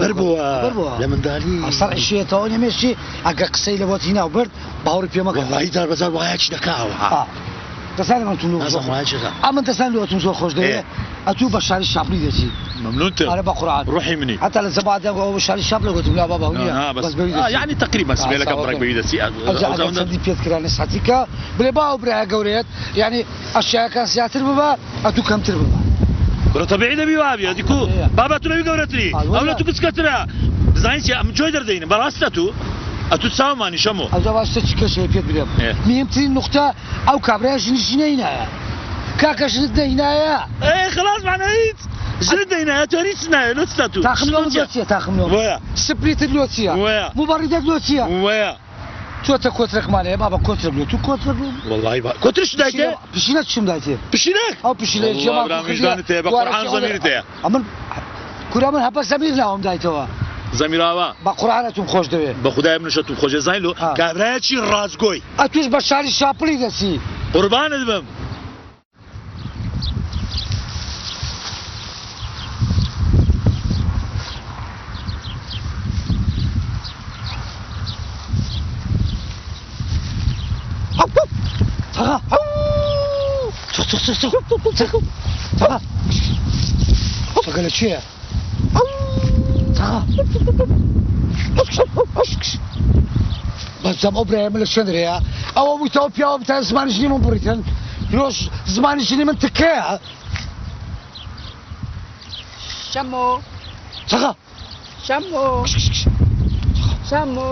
بەربووە لە مندالی سەر عیشێتەوە نیە مێشکی ئەگەر قسەی لە بۆت هینا و برد باوەڕی پێ مەکە وەڵی جار بەجار وایەکی دەکاوە دەزانم ئەتوو لۆ نازانم وایە چێکە ئەمن دەزانم لۆ ئەتوم زۆر خۆش دەوێ ئەتوو بە شاری شاپلی دەچی مەمنونتم ئەرە بە قورعان ڕۆحی منی حتا لە جەماعەت دەنگۆ ئەوە شاری شاپلە گوتم لا بابا نییە نا بەس بەوی دەچی یعنی تقریبا سمێلەکەم ڕێک بەوی دەچی ئەوجا ئەگەر چەندی پێت کرا نسحەتی کە بلێ با ئەو برایە گەورەیەت یعنی ئەشیاکان زیاتر ببا ئەتوو کەمتر ببا کورە تەبیعی دەبی وابی ئەدی کو بابا تو لەوی گەورەتری ئەو لە تو گچکەترە بزانی چیە ئەمن جۆی دەردەینم بەڕاستە تو. ئەتوو چاومانی شەمۆ. ئەوجا با شتێکی کەش هەیە پێت بلێم. مهمترین نوقتە ئەو کابرایە ژنیشی نەهینایە. کاکە ژنت نەهینایە؟ ئێ خلاص مەعنا هیچ. ژنت نەهینایە تۆ هیچ نایە لۆ چتە توو؟ تاقم لۆ من لۆ چیە تاقم لۆ من؟ وەیە. سپلیتت لۆ چیە؟ وەیە. موبەڕیدەت لۆ چیە؟ وەیە. تۆ تە کۆترەکمان هەیە بابە کۆترەک لۆ تو کۆترەک لۆ وەڵڵاهی با کۆترشت دایتێ؟ پشینەک چم دایتێ؟ پشینەک؟ ئەو پشیلەیە وەڵڵا جێمان برام کردیە ویژدانت هەیە بە قورعان زەمیرت هەیە. ئەمن کورە من هەپە زەمیر ناوم دایتەوە. زەمیراوا. بە قورعان ئەتوم خۆش دەوێ. بە خودای منش ئەتوم خۆش دەوێ زانی لۆ کابرایەکی ڕاستگۆی. ئەتوش بە شاری شاپڵی دەچی. قوربانت بم. سەگە لە کوێیە؟ بەس ئەو برایە من لە شوێن درەیە ئەوە بوویتە ئەو پیاوە بتان زمانی ژنی من بڕیتن لۆش زمانی ژنی من تکەیە شەمۆ چەقە شەمۆ شەمۆ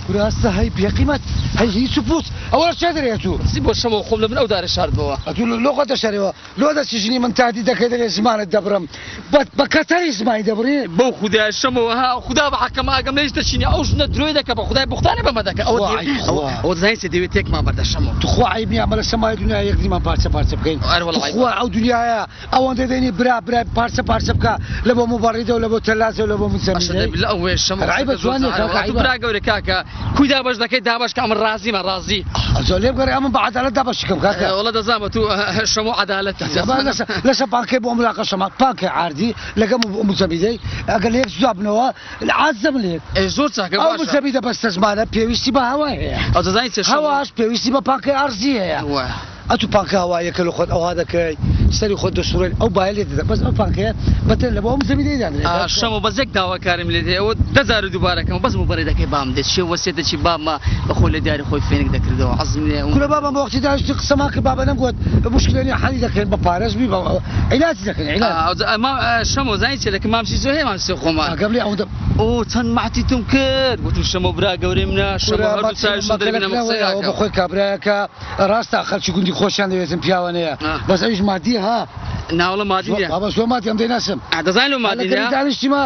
کورە هەستە هەی بێقیمەت هەی هیچ و پوچ ئەوە لە چێ دەرێ تو چی بۆ شەمۆ خۆم لە بن ئەو دارە شاردمەوە ئەتوو لۆ خۆت دەشارێەوە لۆ دەچی ژنی من تهدید دەکەی دەرێ زمانت دەبڕم بە بە کەتەری زمانی دەبڕی؟ بەو خودایە شەمەوە ها خودا بە حەقم ئاگەم لە هیچ دەچینی ئەو ژنە درۆی دەکا بە خودای بوختانێ بەمە دەکا ئەوە خوا دەیەوێ عەیب خوا. ئەوە دەزانی چیە دەیەوێ تێکمان بەردە شەمۆ. توخوا عەیب نیە ئەمە لە سەمای دونیا یەکتریمان پارچە پارچە بکەین ئەرێ وەڵا عەیبە. توخوا ئەو دونیایە ئەوەندە دەینی برا برای پارچە پارچە بکا لە بۆ موبەڕیدە و لە بۆ تەلاجە و لە بۆ باشە مجەمیدەی دەبی لە ئەوێ شەمۆ هەر عەیبە قسەکە زۆر جوان نیە زەعرە کاکە وەڵا تو عەیبە. برا گەورە کاکە کوی دابەش دەکەی دابەش کە ئەمن ڕازیمە ڕازی. ئەجا لێم گەڕێ ئەمن بە عەدالەت دابەشی کەم کاکە. وەڵا دەزانم تو شەمۆ عەدالەتە. ئەمە لەسە لەسە پانکەی بۆ مراقەشەمە پانکەی عاردی لەگە مجەمیدەی ئەگەر لە یەک جودا بنەوە عاجز دەبن لە یەک. ئێ زۆر چاکە ئەو باشە. مجەمیدە بەستەزمانە پێویستی بە هەوای هەیە. ئەو دەزانی چیە شەمۆ. هەواش پێویستی بە پانکەی ئارزی هەیە. وایە. ئەتوو پانکە هەواییەکە لە خۆت ئەوها دەکەی سەری خۆت دەسوڕێن ئەو بایە لێت دەدا بەس ئەو پانکەیە بەتەن لە بۆ ئەو مجەمیدەی دانرێ. ئا شەمۆ بەس یەک داواکاریم لێت هەیە ئەوە دە جار دووبارە کەمەوە بەس موبەریدەکەی بام دێ چیە وەسیەتێکی بابمە بە خۆی لە دیاری خۆی فێنک دەکردەوە حەزم لێیە کورە بابم وەختی دانیشتین قسەمان کرد بابە نەمگوت مشکلە نیە حەلی دەکەین بە پارەش بی بە عیلاجی دەکەین عیلاج. ئا ما شەمۆ زانی چیە دەکەم مام سیسۆ هەیە مام سیسۆ خۆمان. ئاگام لێ ئەوەندە. ئۆ چەند مەعتیتم کرد گوتم شەمۆ برا گەورەی منە شەمۆ کورە هەردوو چاویشم دەربینە مەکەلەک قسەی نەوەیە ئەوە ناکەم. بە خۆی کابرایەکە ڕاستە خەلکی گوندی خۆشیان دەوێتن پیاوانەیە بەس ئەویش مادیە ها. ناوەڵا مادی نیە. بابا زۆر مادی ئەم دەیناسم. دەزانی لۆ مادی نیە؟ لەگەڵی دانیشتیمە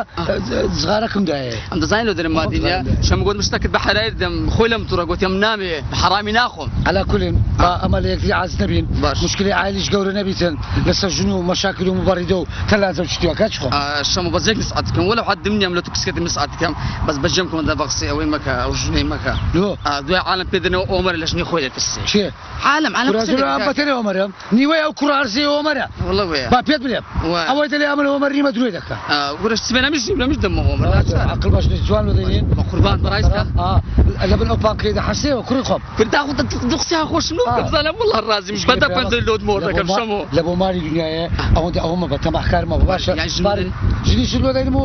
جغارەکم دایێ. ئەم دەزانی لۆ دەرم مادی نیە؟ شەم گوتم شتەکت بە حەرای دەم خۆی لەم توڕە گوتی ئەم نامەوێ بە حەرامی ناخۆم. عەلا کولین با ئەمە لە یەکتری عاجز نەبین موشکلەی عایلیش گەورە نەبیتن لەسەر ژن و مەشاکل و موبەڕیدە و تەلاجە و شتی وا کاک خۆم. شەمۆ بەس یەک نسعەت کەم وەلەو حەدم نیە ئەم لە تو کسکەتی نسعەت کەم بەس بەجێم کەم دە بەقسەی ئەوەی مەکە ئەو ژنەی مەکە لۆ؟ دوای عالەم پێ دەنەوە ئۆمەرە لە ژنی خۆی دەترسێ. کێ؟ عالم عالم کورە قسە زۆر ئەم دەکات. بەتەنێ ئۆمەرم نیوەی ئەو کوڕە ئەرزەی ئۆمەرە والله وەیە با پێت بلێم وایە. ئەوەی دەلێ ئەمن ئۆمەر نیمە درۆی دەکا. کورە سبێ نەمیش نەمیش دەمەوە ئۆمەر ناچارە. عەقڵ باش نیست جوان لۆ دەینێن. بە قوربان بەڕایز کە. لە بن ئەو پانکەی دەحەسێەوە کوڕی خۆم. کورە داخۆ دوو قسەیان خۆشم نەبوو کە بزانم والله ڕازیم بە دە پەنجەی لۆت مۆر دەکەم شەمۆ. لە بۆ مالی دنیایە ئەوەندە ئەوە مەبە تەماحکار مەبە باشە ژنیشت لۆ دەینم و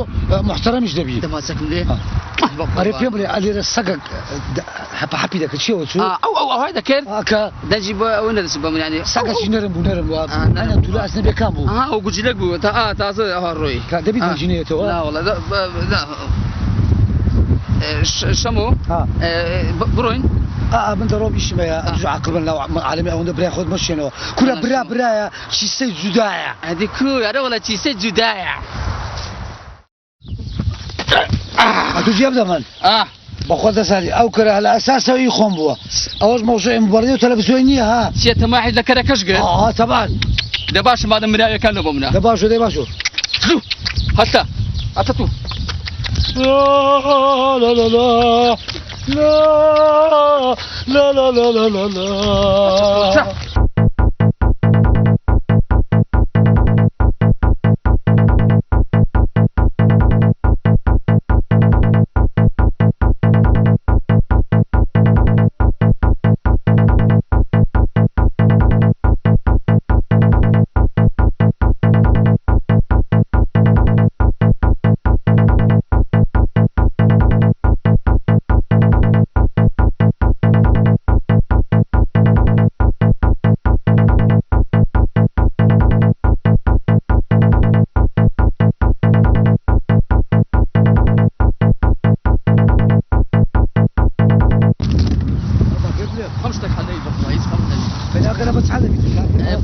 موحتەرەمیش دەبی. دەماچەکم لێ. ئەرێ پێم بڵێ ئەلێرە سەگەک حەپە حەپی دەکرد چیەوە چوو؟ ئەو ئەو ئەوهای دەکرد کە دەنجی بۆ ئەوە نەدەچوو بە من یانی سەگەکی نەرم بوو نەرم بوو ئەنا دوولە ئەس نەبێ کام بوو؟ ئەها ئەو گوجلەک بوو تا ئا تازە ئەوها ڕۆی کە دەبی دەنجی نەیەتەوە؟ نا وەڵا شەمۆ بڕۆین؟ ئا من دەڕۆم ئیشم هەیە ئەتوش عاقڵ بن لەو عالەمی ئەوەندە برای خۆت مەشێنەوە کورە برا برایە چیسەی جودایە. ئەدی کو ئەرێ وەڵا چیسەی جودایە. ئەتوو جێ بدە من بەخۆت دەزانی ئەو کەرە لە ئەساسەوە ئی خۆم بووە ئەوەش مەوزوعی مبەڕی و تەلەڤیزیۆن نییە ها چیە تەماحیت لە کەرەکەش گرت ئا تەبعەن دە باشە مادەم مراویەکان لۆ بۆ منە دە باشۆ دەی باشۆ زوو هەستە هەستە تو لا لا لا لا لا لا لا لا لا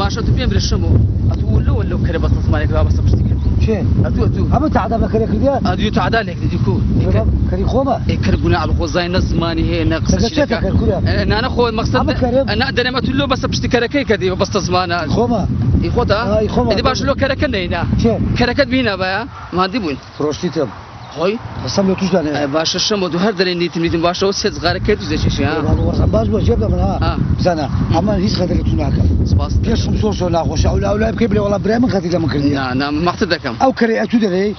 باشە تو پێم برێ شەمۆ ئەتوو لەوە لەو کەرە بەستە زمانێک وا بەستە پشتی کرد چێ ئەتوو ئەتوو ئەمە تەعدا بە کەرێ کردیە ئەدوی تەعدا لێک دەدی کو کەری خۆمە ئێ کەر گوناح بخۆ زای نە زمانی هەیە نە قسە دەگە چێتە کەر کورە نانە خۆ مەقسەد نا دەرێم ئەتوو لۆ بەستە پشتی کەرەکەی کردی بەستە زمانە خۆمە ئی خۆتە ئای خۆمە ئەدی باش لۆ کەرەکە نەینا چێ کەرەکەت بینا بایا مادی بووین فرۆشتیتم خۆی قسەم لۆ توش دانێ باشە شەمۆ دوو هەر دەرێ نیتم نیتم باشە ئەو سێ جغارە کەی توش دەکێشی ها بابا وەزعم باش بووە جێ بدە من ها بزانە ئەمە هیچ غەدر لە تو ناکەم سپاس پێشم زۆر زۆر ناخۆشە ئەو لاولای بکەی بلێ وەڵا برای من غەدر لە من کردیە نا نا مەحتە دەکەم ئەو کەرەی ئەتوو دەرێی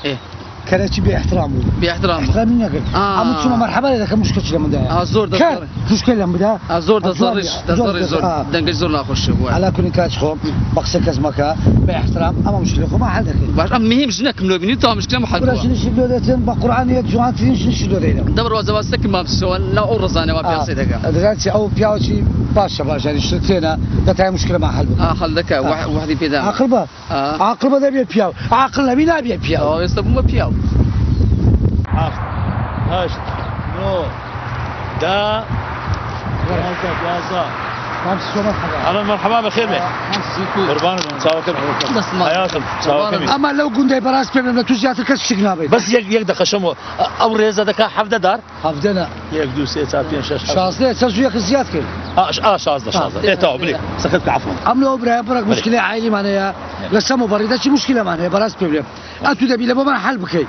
کەرەچی بێ احترام بوو بێ احترام بوو احترامی نەکرد ئەمن چوومە مەرحەبا لێ دەکەم مشکەچی لە من دایە ئا زۆر کەر مشکە لەم بدا زۆر دەزەڕیش دەزەڕی زۆر دەنگەش زۆر ناخۆش بوو علا کولین کاچ خۆم بە قسە کەس مەکە بە احترام ئەمە مشکلە خۆمان حل دەکەین باش ئەم مهم ژنەکم لۆ بینی تا مشکلەم حل بووە ژنیشی لۆ دێتن بە قورئان یەک جوانترین ژنیشی لۆ دێنم دەبڕ وازە سەکم مام سۆن لا ئەو ڕزانەوە پیاسەی دەکا دەزان چی ئەو پیاوەکی باشە باشانی شتێنە دەتای مشکلەمان حل بکە حل دەکا وحدی پێدا عاقل بە عاقل بە دەبێ پیاو عاقل نەبی نابێ پیاو ئێستا بوومە پیاو هەفت هەشت نۆ دە 11 12 ئەڵێ مەرحەبا بەخێر بێ قوربانت چاوەکەم حەیاتم چاوەکەمی ئەمە لەو گوندەی بەڕاست پێم لە تو زیاتر کەس شک نابێت بەس یەک یەک دەقەشەمەوە ئەو ڕێزە دەکا 17 دار 17 نا یەک دوو سێ چار پێنج شەش 16 چەند زوو یەکت زیاد کرد ئا 16 16 ئێ تەواو بلێ سەکەت بکە عەفوەن ئەم لەو برایە بڕێک مشکلەی عایلیمان هەیە لەسەر مبەڕیدە چی مشکلەمان هەیە بەڕاست پێ بلێم ئەتوو دەبی لە بۆمان حل بکەی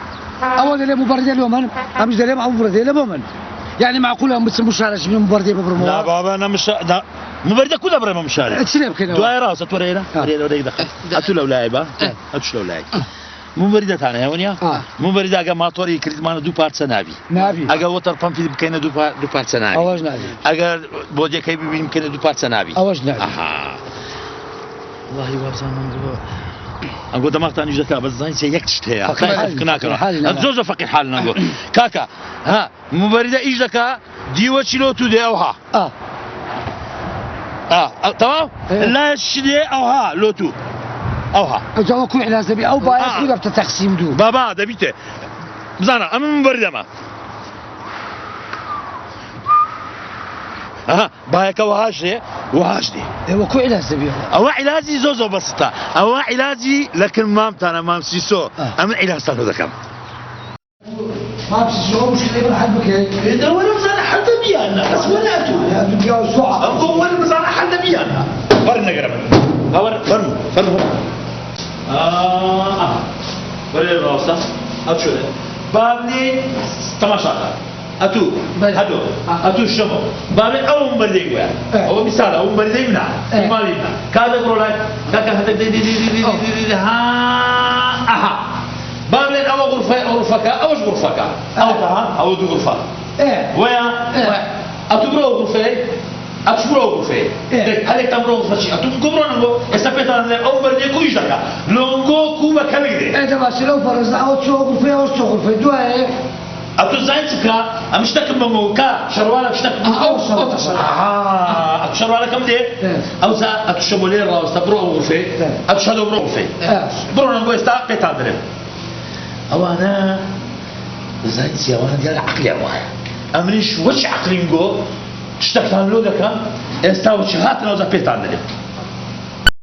ئەوە دەلێ مبەڕیدە لۆ من ئەمیش دەلێم ئەو مبەڕیدە لە بۆ من یعنی معقولە ئەم بچم مشارەش بم مبەڕیدەی ببڕمەوە نا بابا نە مشا نا مبەردە کو دەبڕێمە مشارێ چ لێ بکەینەوە دوای ڕاستە تۆ ڕێرە ڕێرە ڕێک دەخە ئەتوو لەو لای بە ئەتوش لەو لای مبەریدەتان هەیە وەنیە مبەریدە ئەگە ماتۆری کردمانە دوو پارچە نابی نابی ئەگە وەتەر پەمپی بکەینە دوو پارچە نابی ئەوەش نابی ئەگەر بۆدیەکەی ببین بکەینە دوو پارچە نابی ئەوەش نابی ئەها والله وابزانم ئەنگۆ ئەنگۆ دەماغتانیش دەکا بەس زانین چیە یەک شت هەیە فەقیر حال ناکەم حالی ناکەم. زۆر زۆر فەقیر حال نەنگۆ کاکە ها مبەریدە ئیش دەکا دیوە چیلۆ تو دێ ئەوها ئا تەواو لایە چ دێ ئەوها لۆ تو ئەوها ئەجا وەکو علاج دەبی ئەو باە کو دەبتە تەقسیم دوو بابا دەبیتێ بزانە ئەمە مبەریدەمە ئەها بایەکە وەهاش دێ وەهاش دێ ئێوە کو علاج دەبی ئەوە علاجی زۆر زۆر بەسیتە ئەوە علاجی لەکن مامتانە مام سیسۆ ئەمن علاجتان لۆ دەکەم مام سیسۆ ئەو مشکلەی من حل بکەی ئێ وەرە بزانە حل دەبی یان نا بەس وەرە ئەتوو ئەتوو پیاو سوعە ئەنگۆ وەرە بزانە حل دەبی یان نا وەرە نەگەرە من وەرە فەرموو فەرموو ئا وەرە لێرە ڕاوەستە ئەتوو شۆ با بلێ تەماشاکە ئەتوو هەدۆ ئەتوو شەمۆ بابێ ئەو مەردەی وایە ئەوە میسالە ئەو مەردەی منە ماڵی منە کاتێک بڕۆ لای کاکە هەدەک دەی دەی دەی دەی دەی دەی دەی ها ئەها با بڵێن ئەوە غرفە غرفەکە ئەوەش غرفەکە ئەوە ها ئەوە دوو غرفە وایە ئەتوو بڕۆ ئەو غرفەیە ئەتوو بڕۆ ئەو غرفەیە هەرێکتان بڕۆ غرفە چی ئەتوو بگۆ بڕۆ نەنگۆ ئێستا پێتان دەڵێم ئەو مەردەی کویش دەکا لۆنگۆ کو بە کەلک دێ ئێ دەباشە لەو فەرزە ئەوە چۆ غرفەیە ئەوەش چۆ غرفەیە دوایێ ئەتوو زانی چ بکە ئەم شتەکم بەمەوە کا شەڕوالە شتەکم ئەو شەڕوالە ئەتوو شەڕوالەکەم دێ ئەوسا ئەتوو شەمۆ لێ ڕاوەستە بڕۆ ئەو غرفەیە ئەتوو شەدۆ بڕۆ غرفەیە بڕۆ نەنگۆ ئێستا پێتان دەرێم ئەوانە زانی چی ئەوانە دیارە عەقلیان وایە ئەمنیش وەچ عەقلیم گۆ شتەکتان لۆ دەکەم ئێستا وەچ هاتن ئەوجا پێتان دەرێم.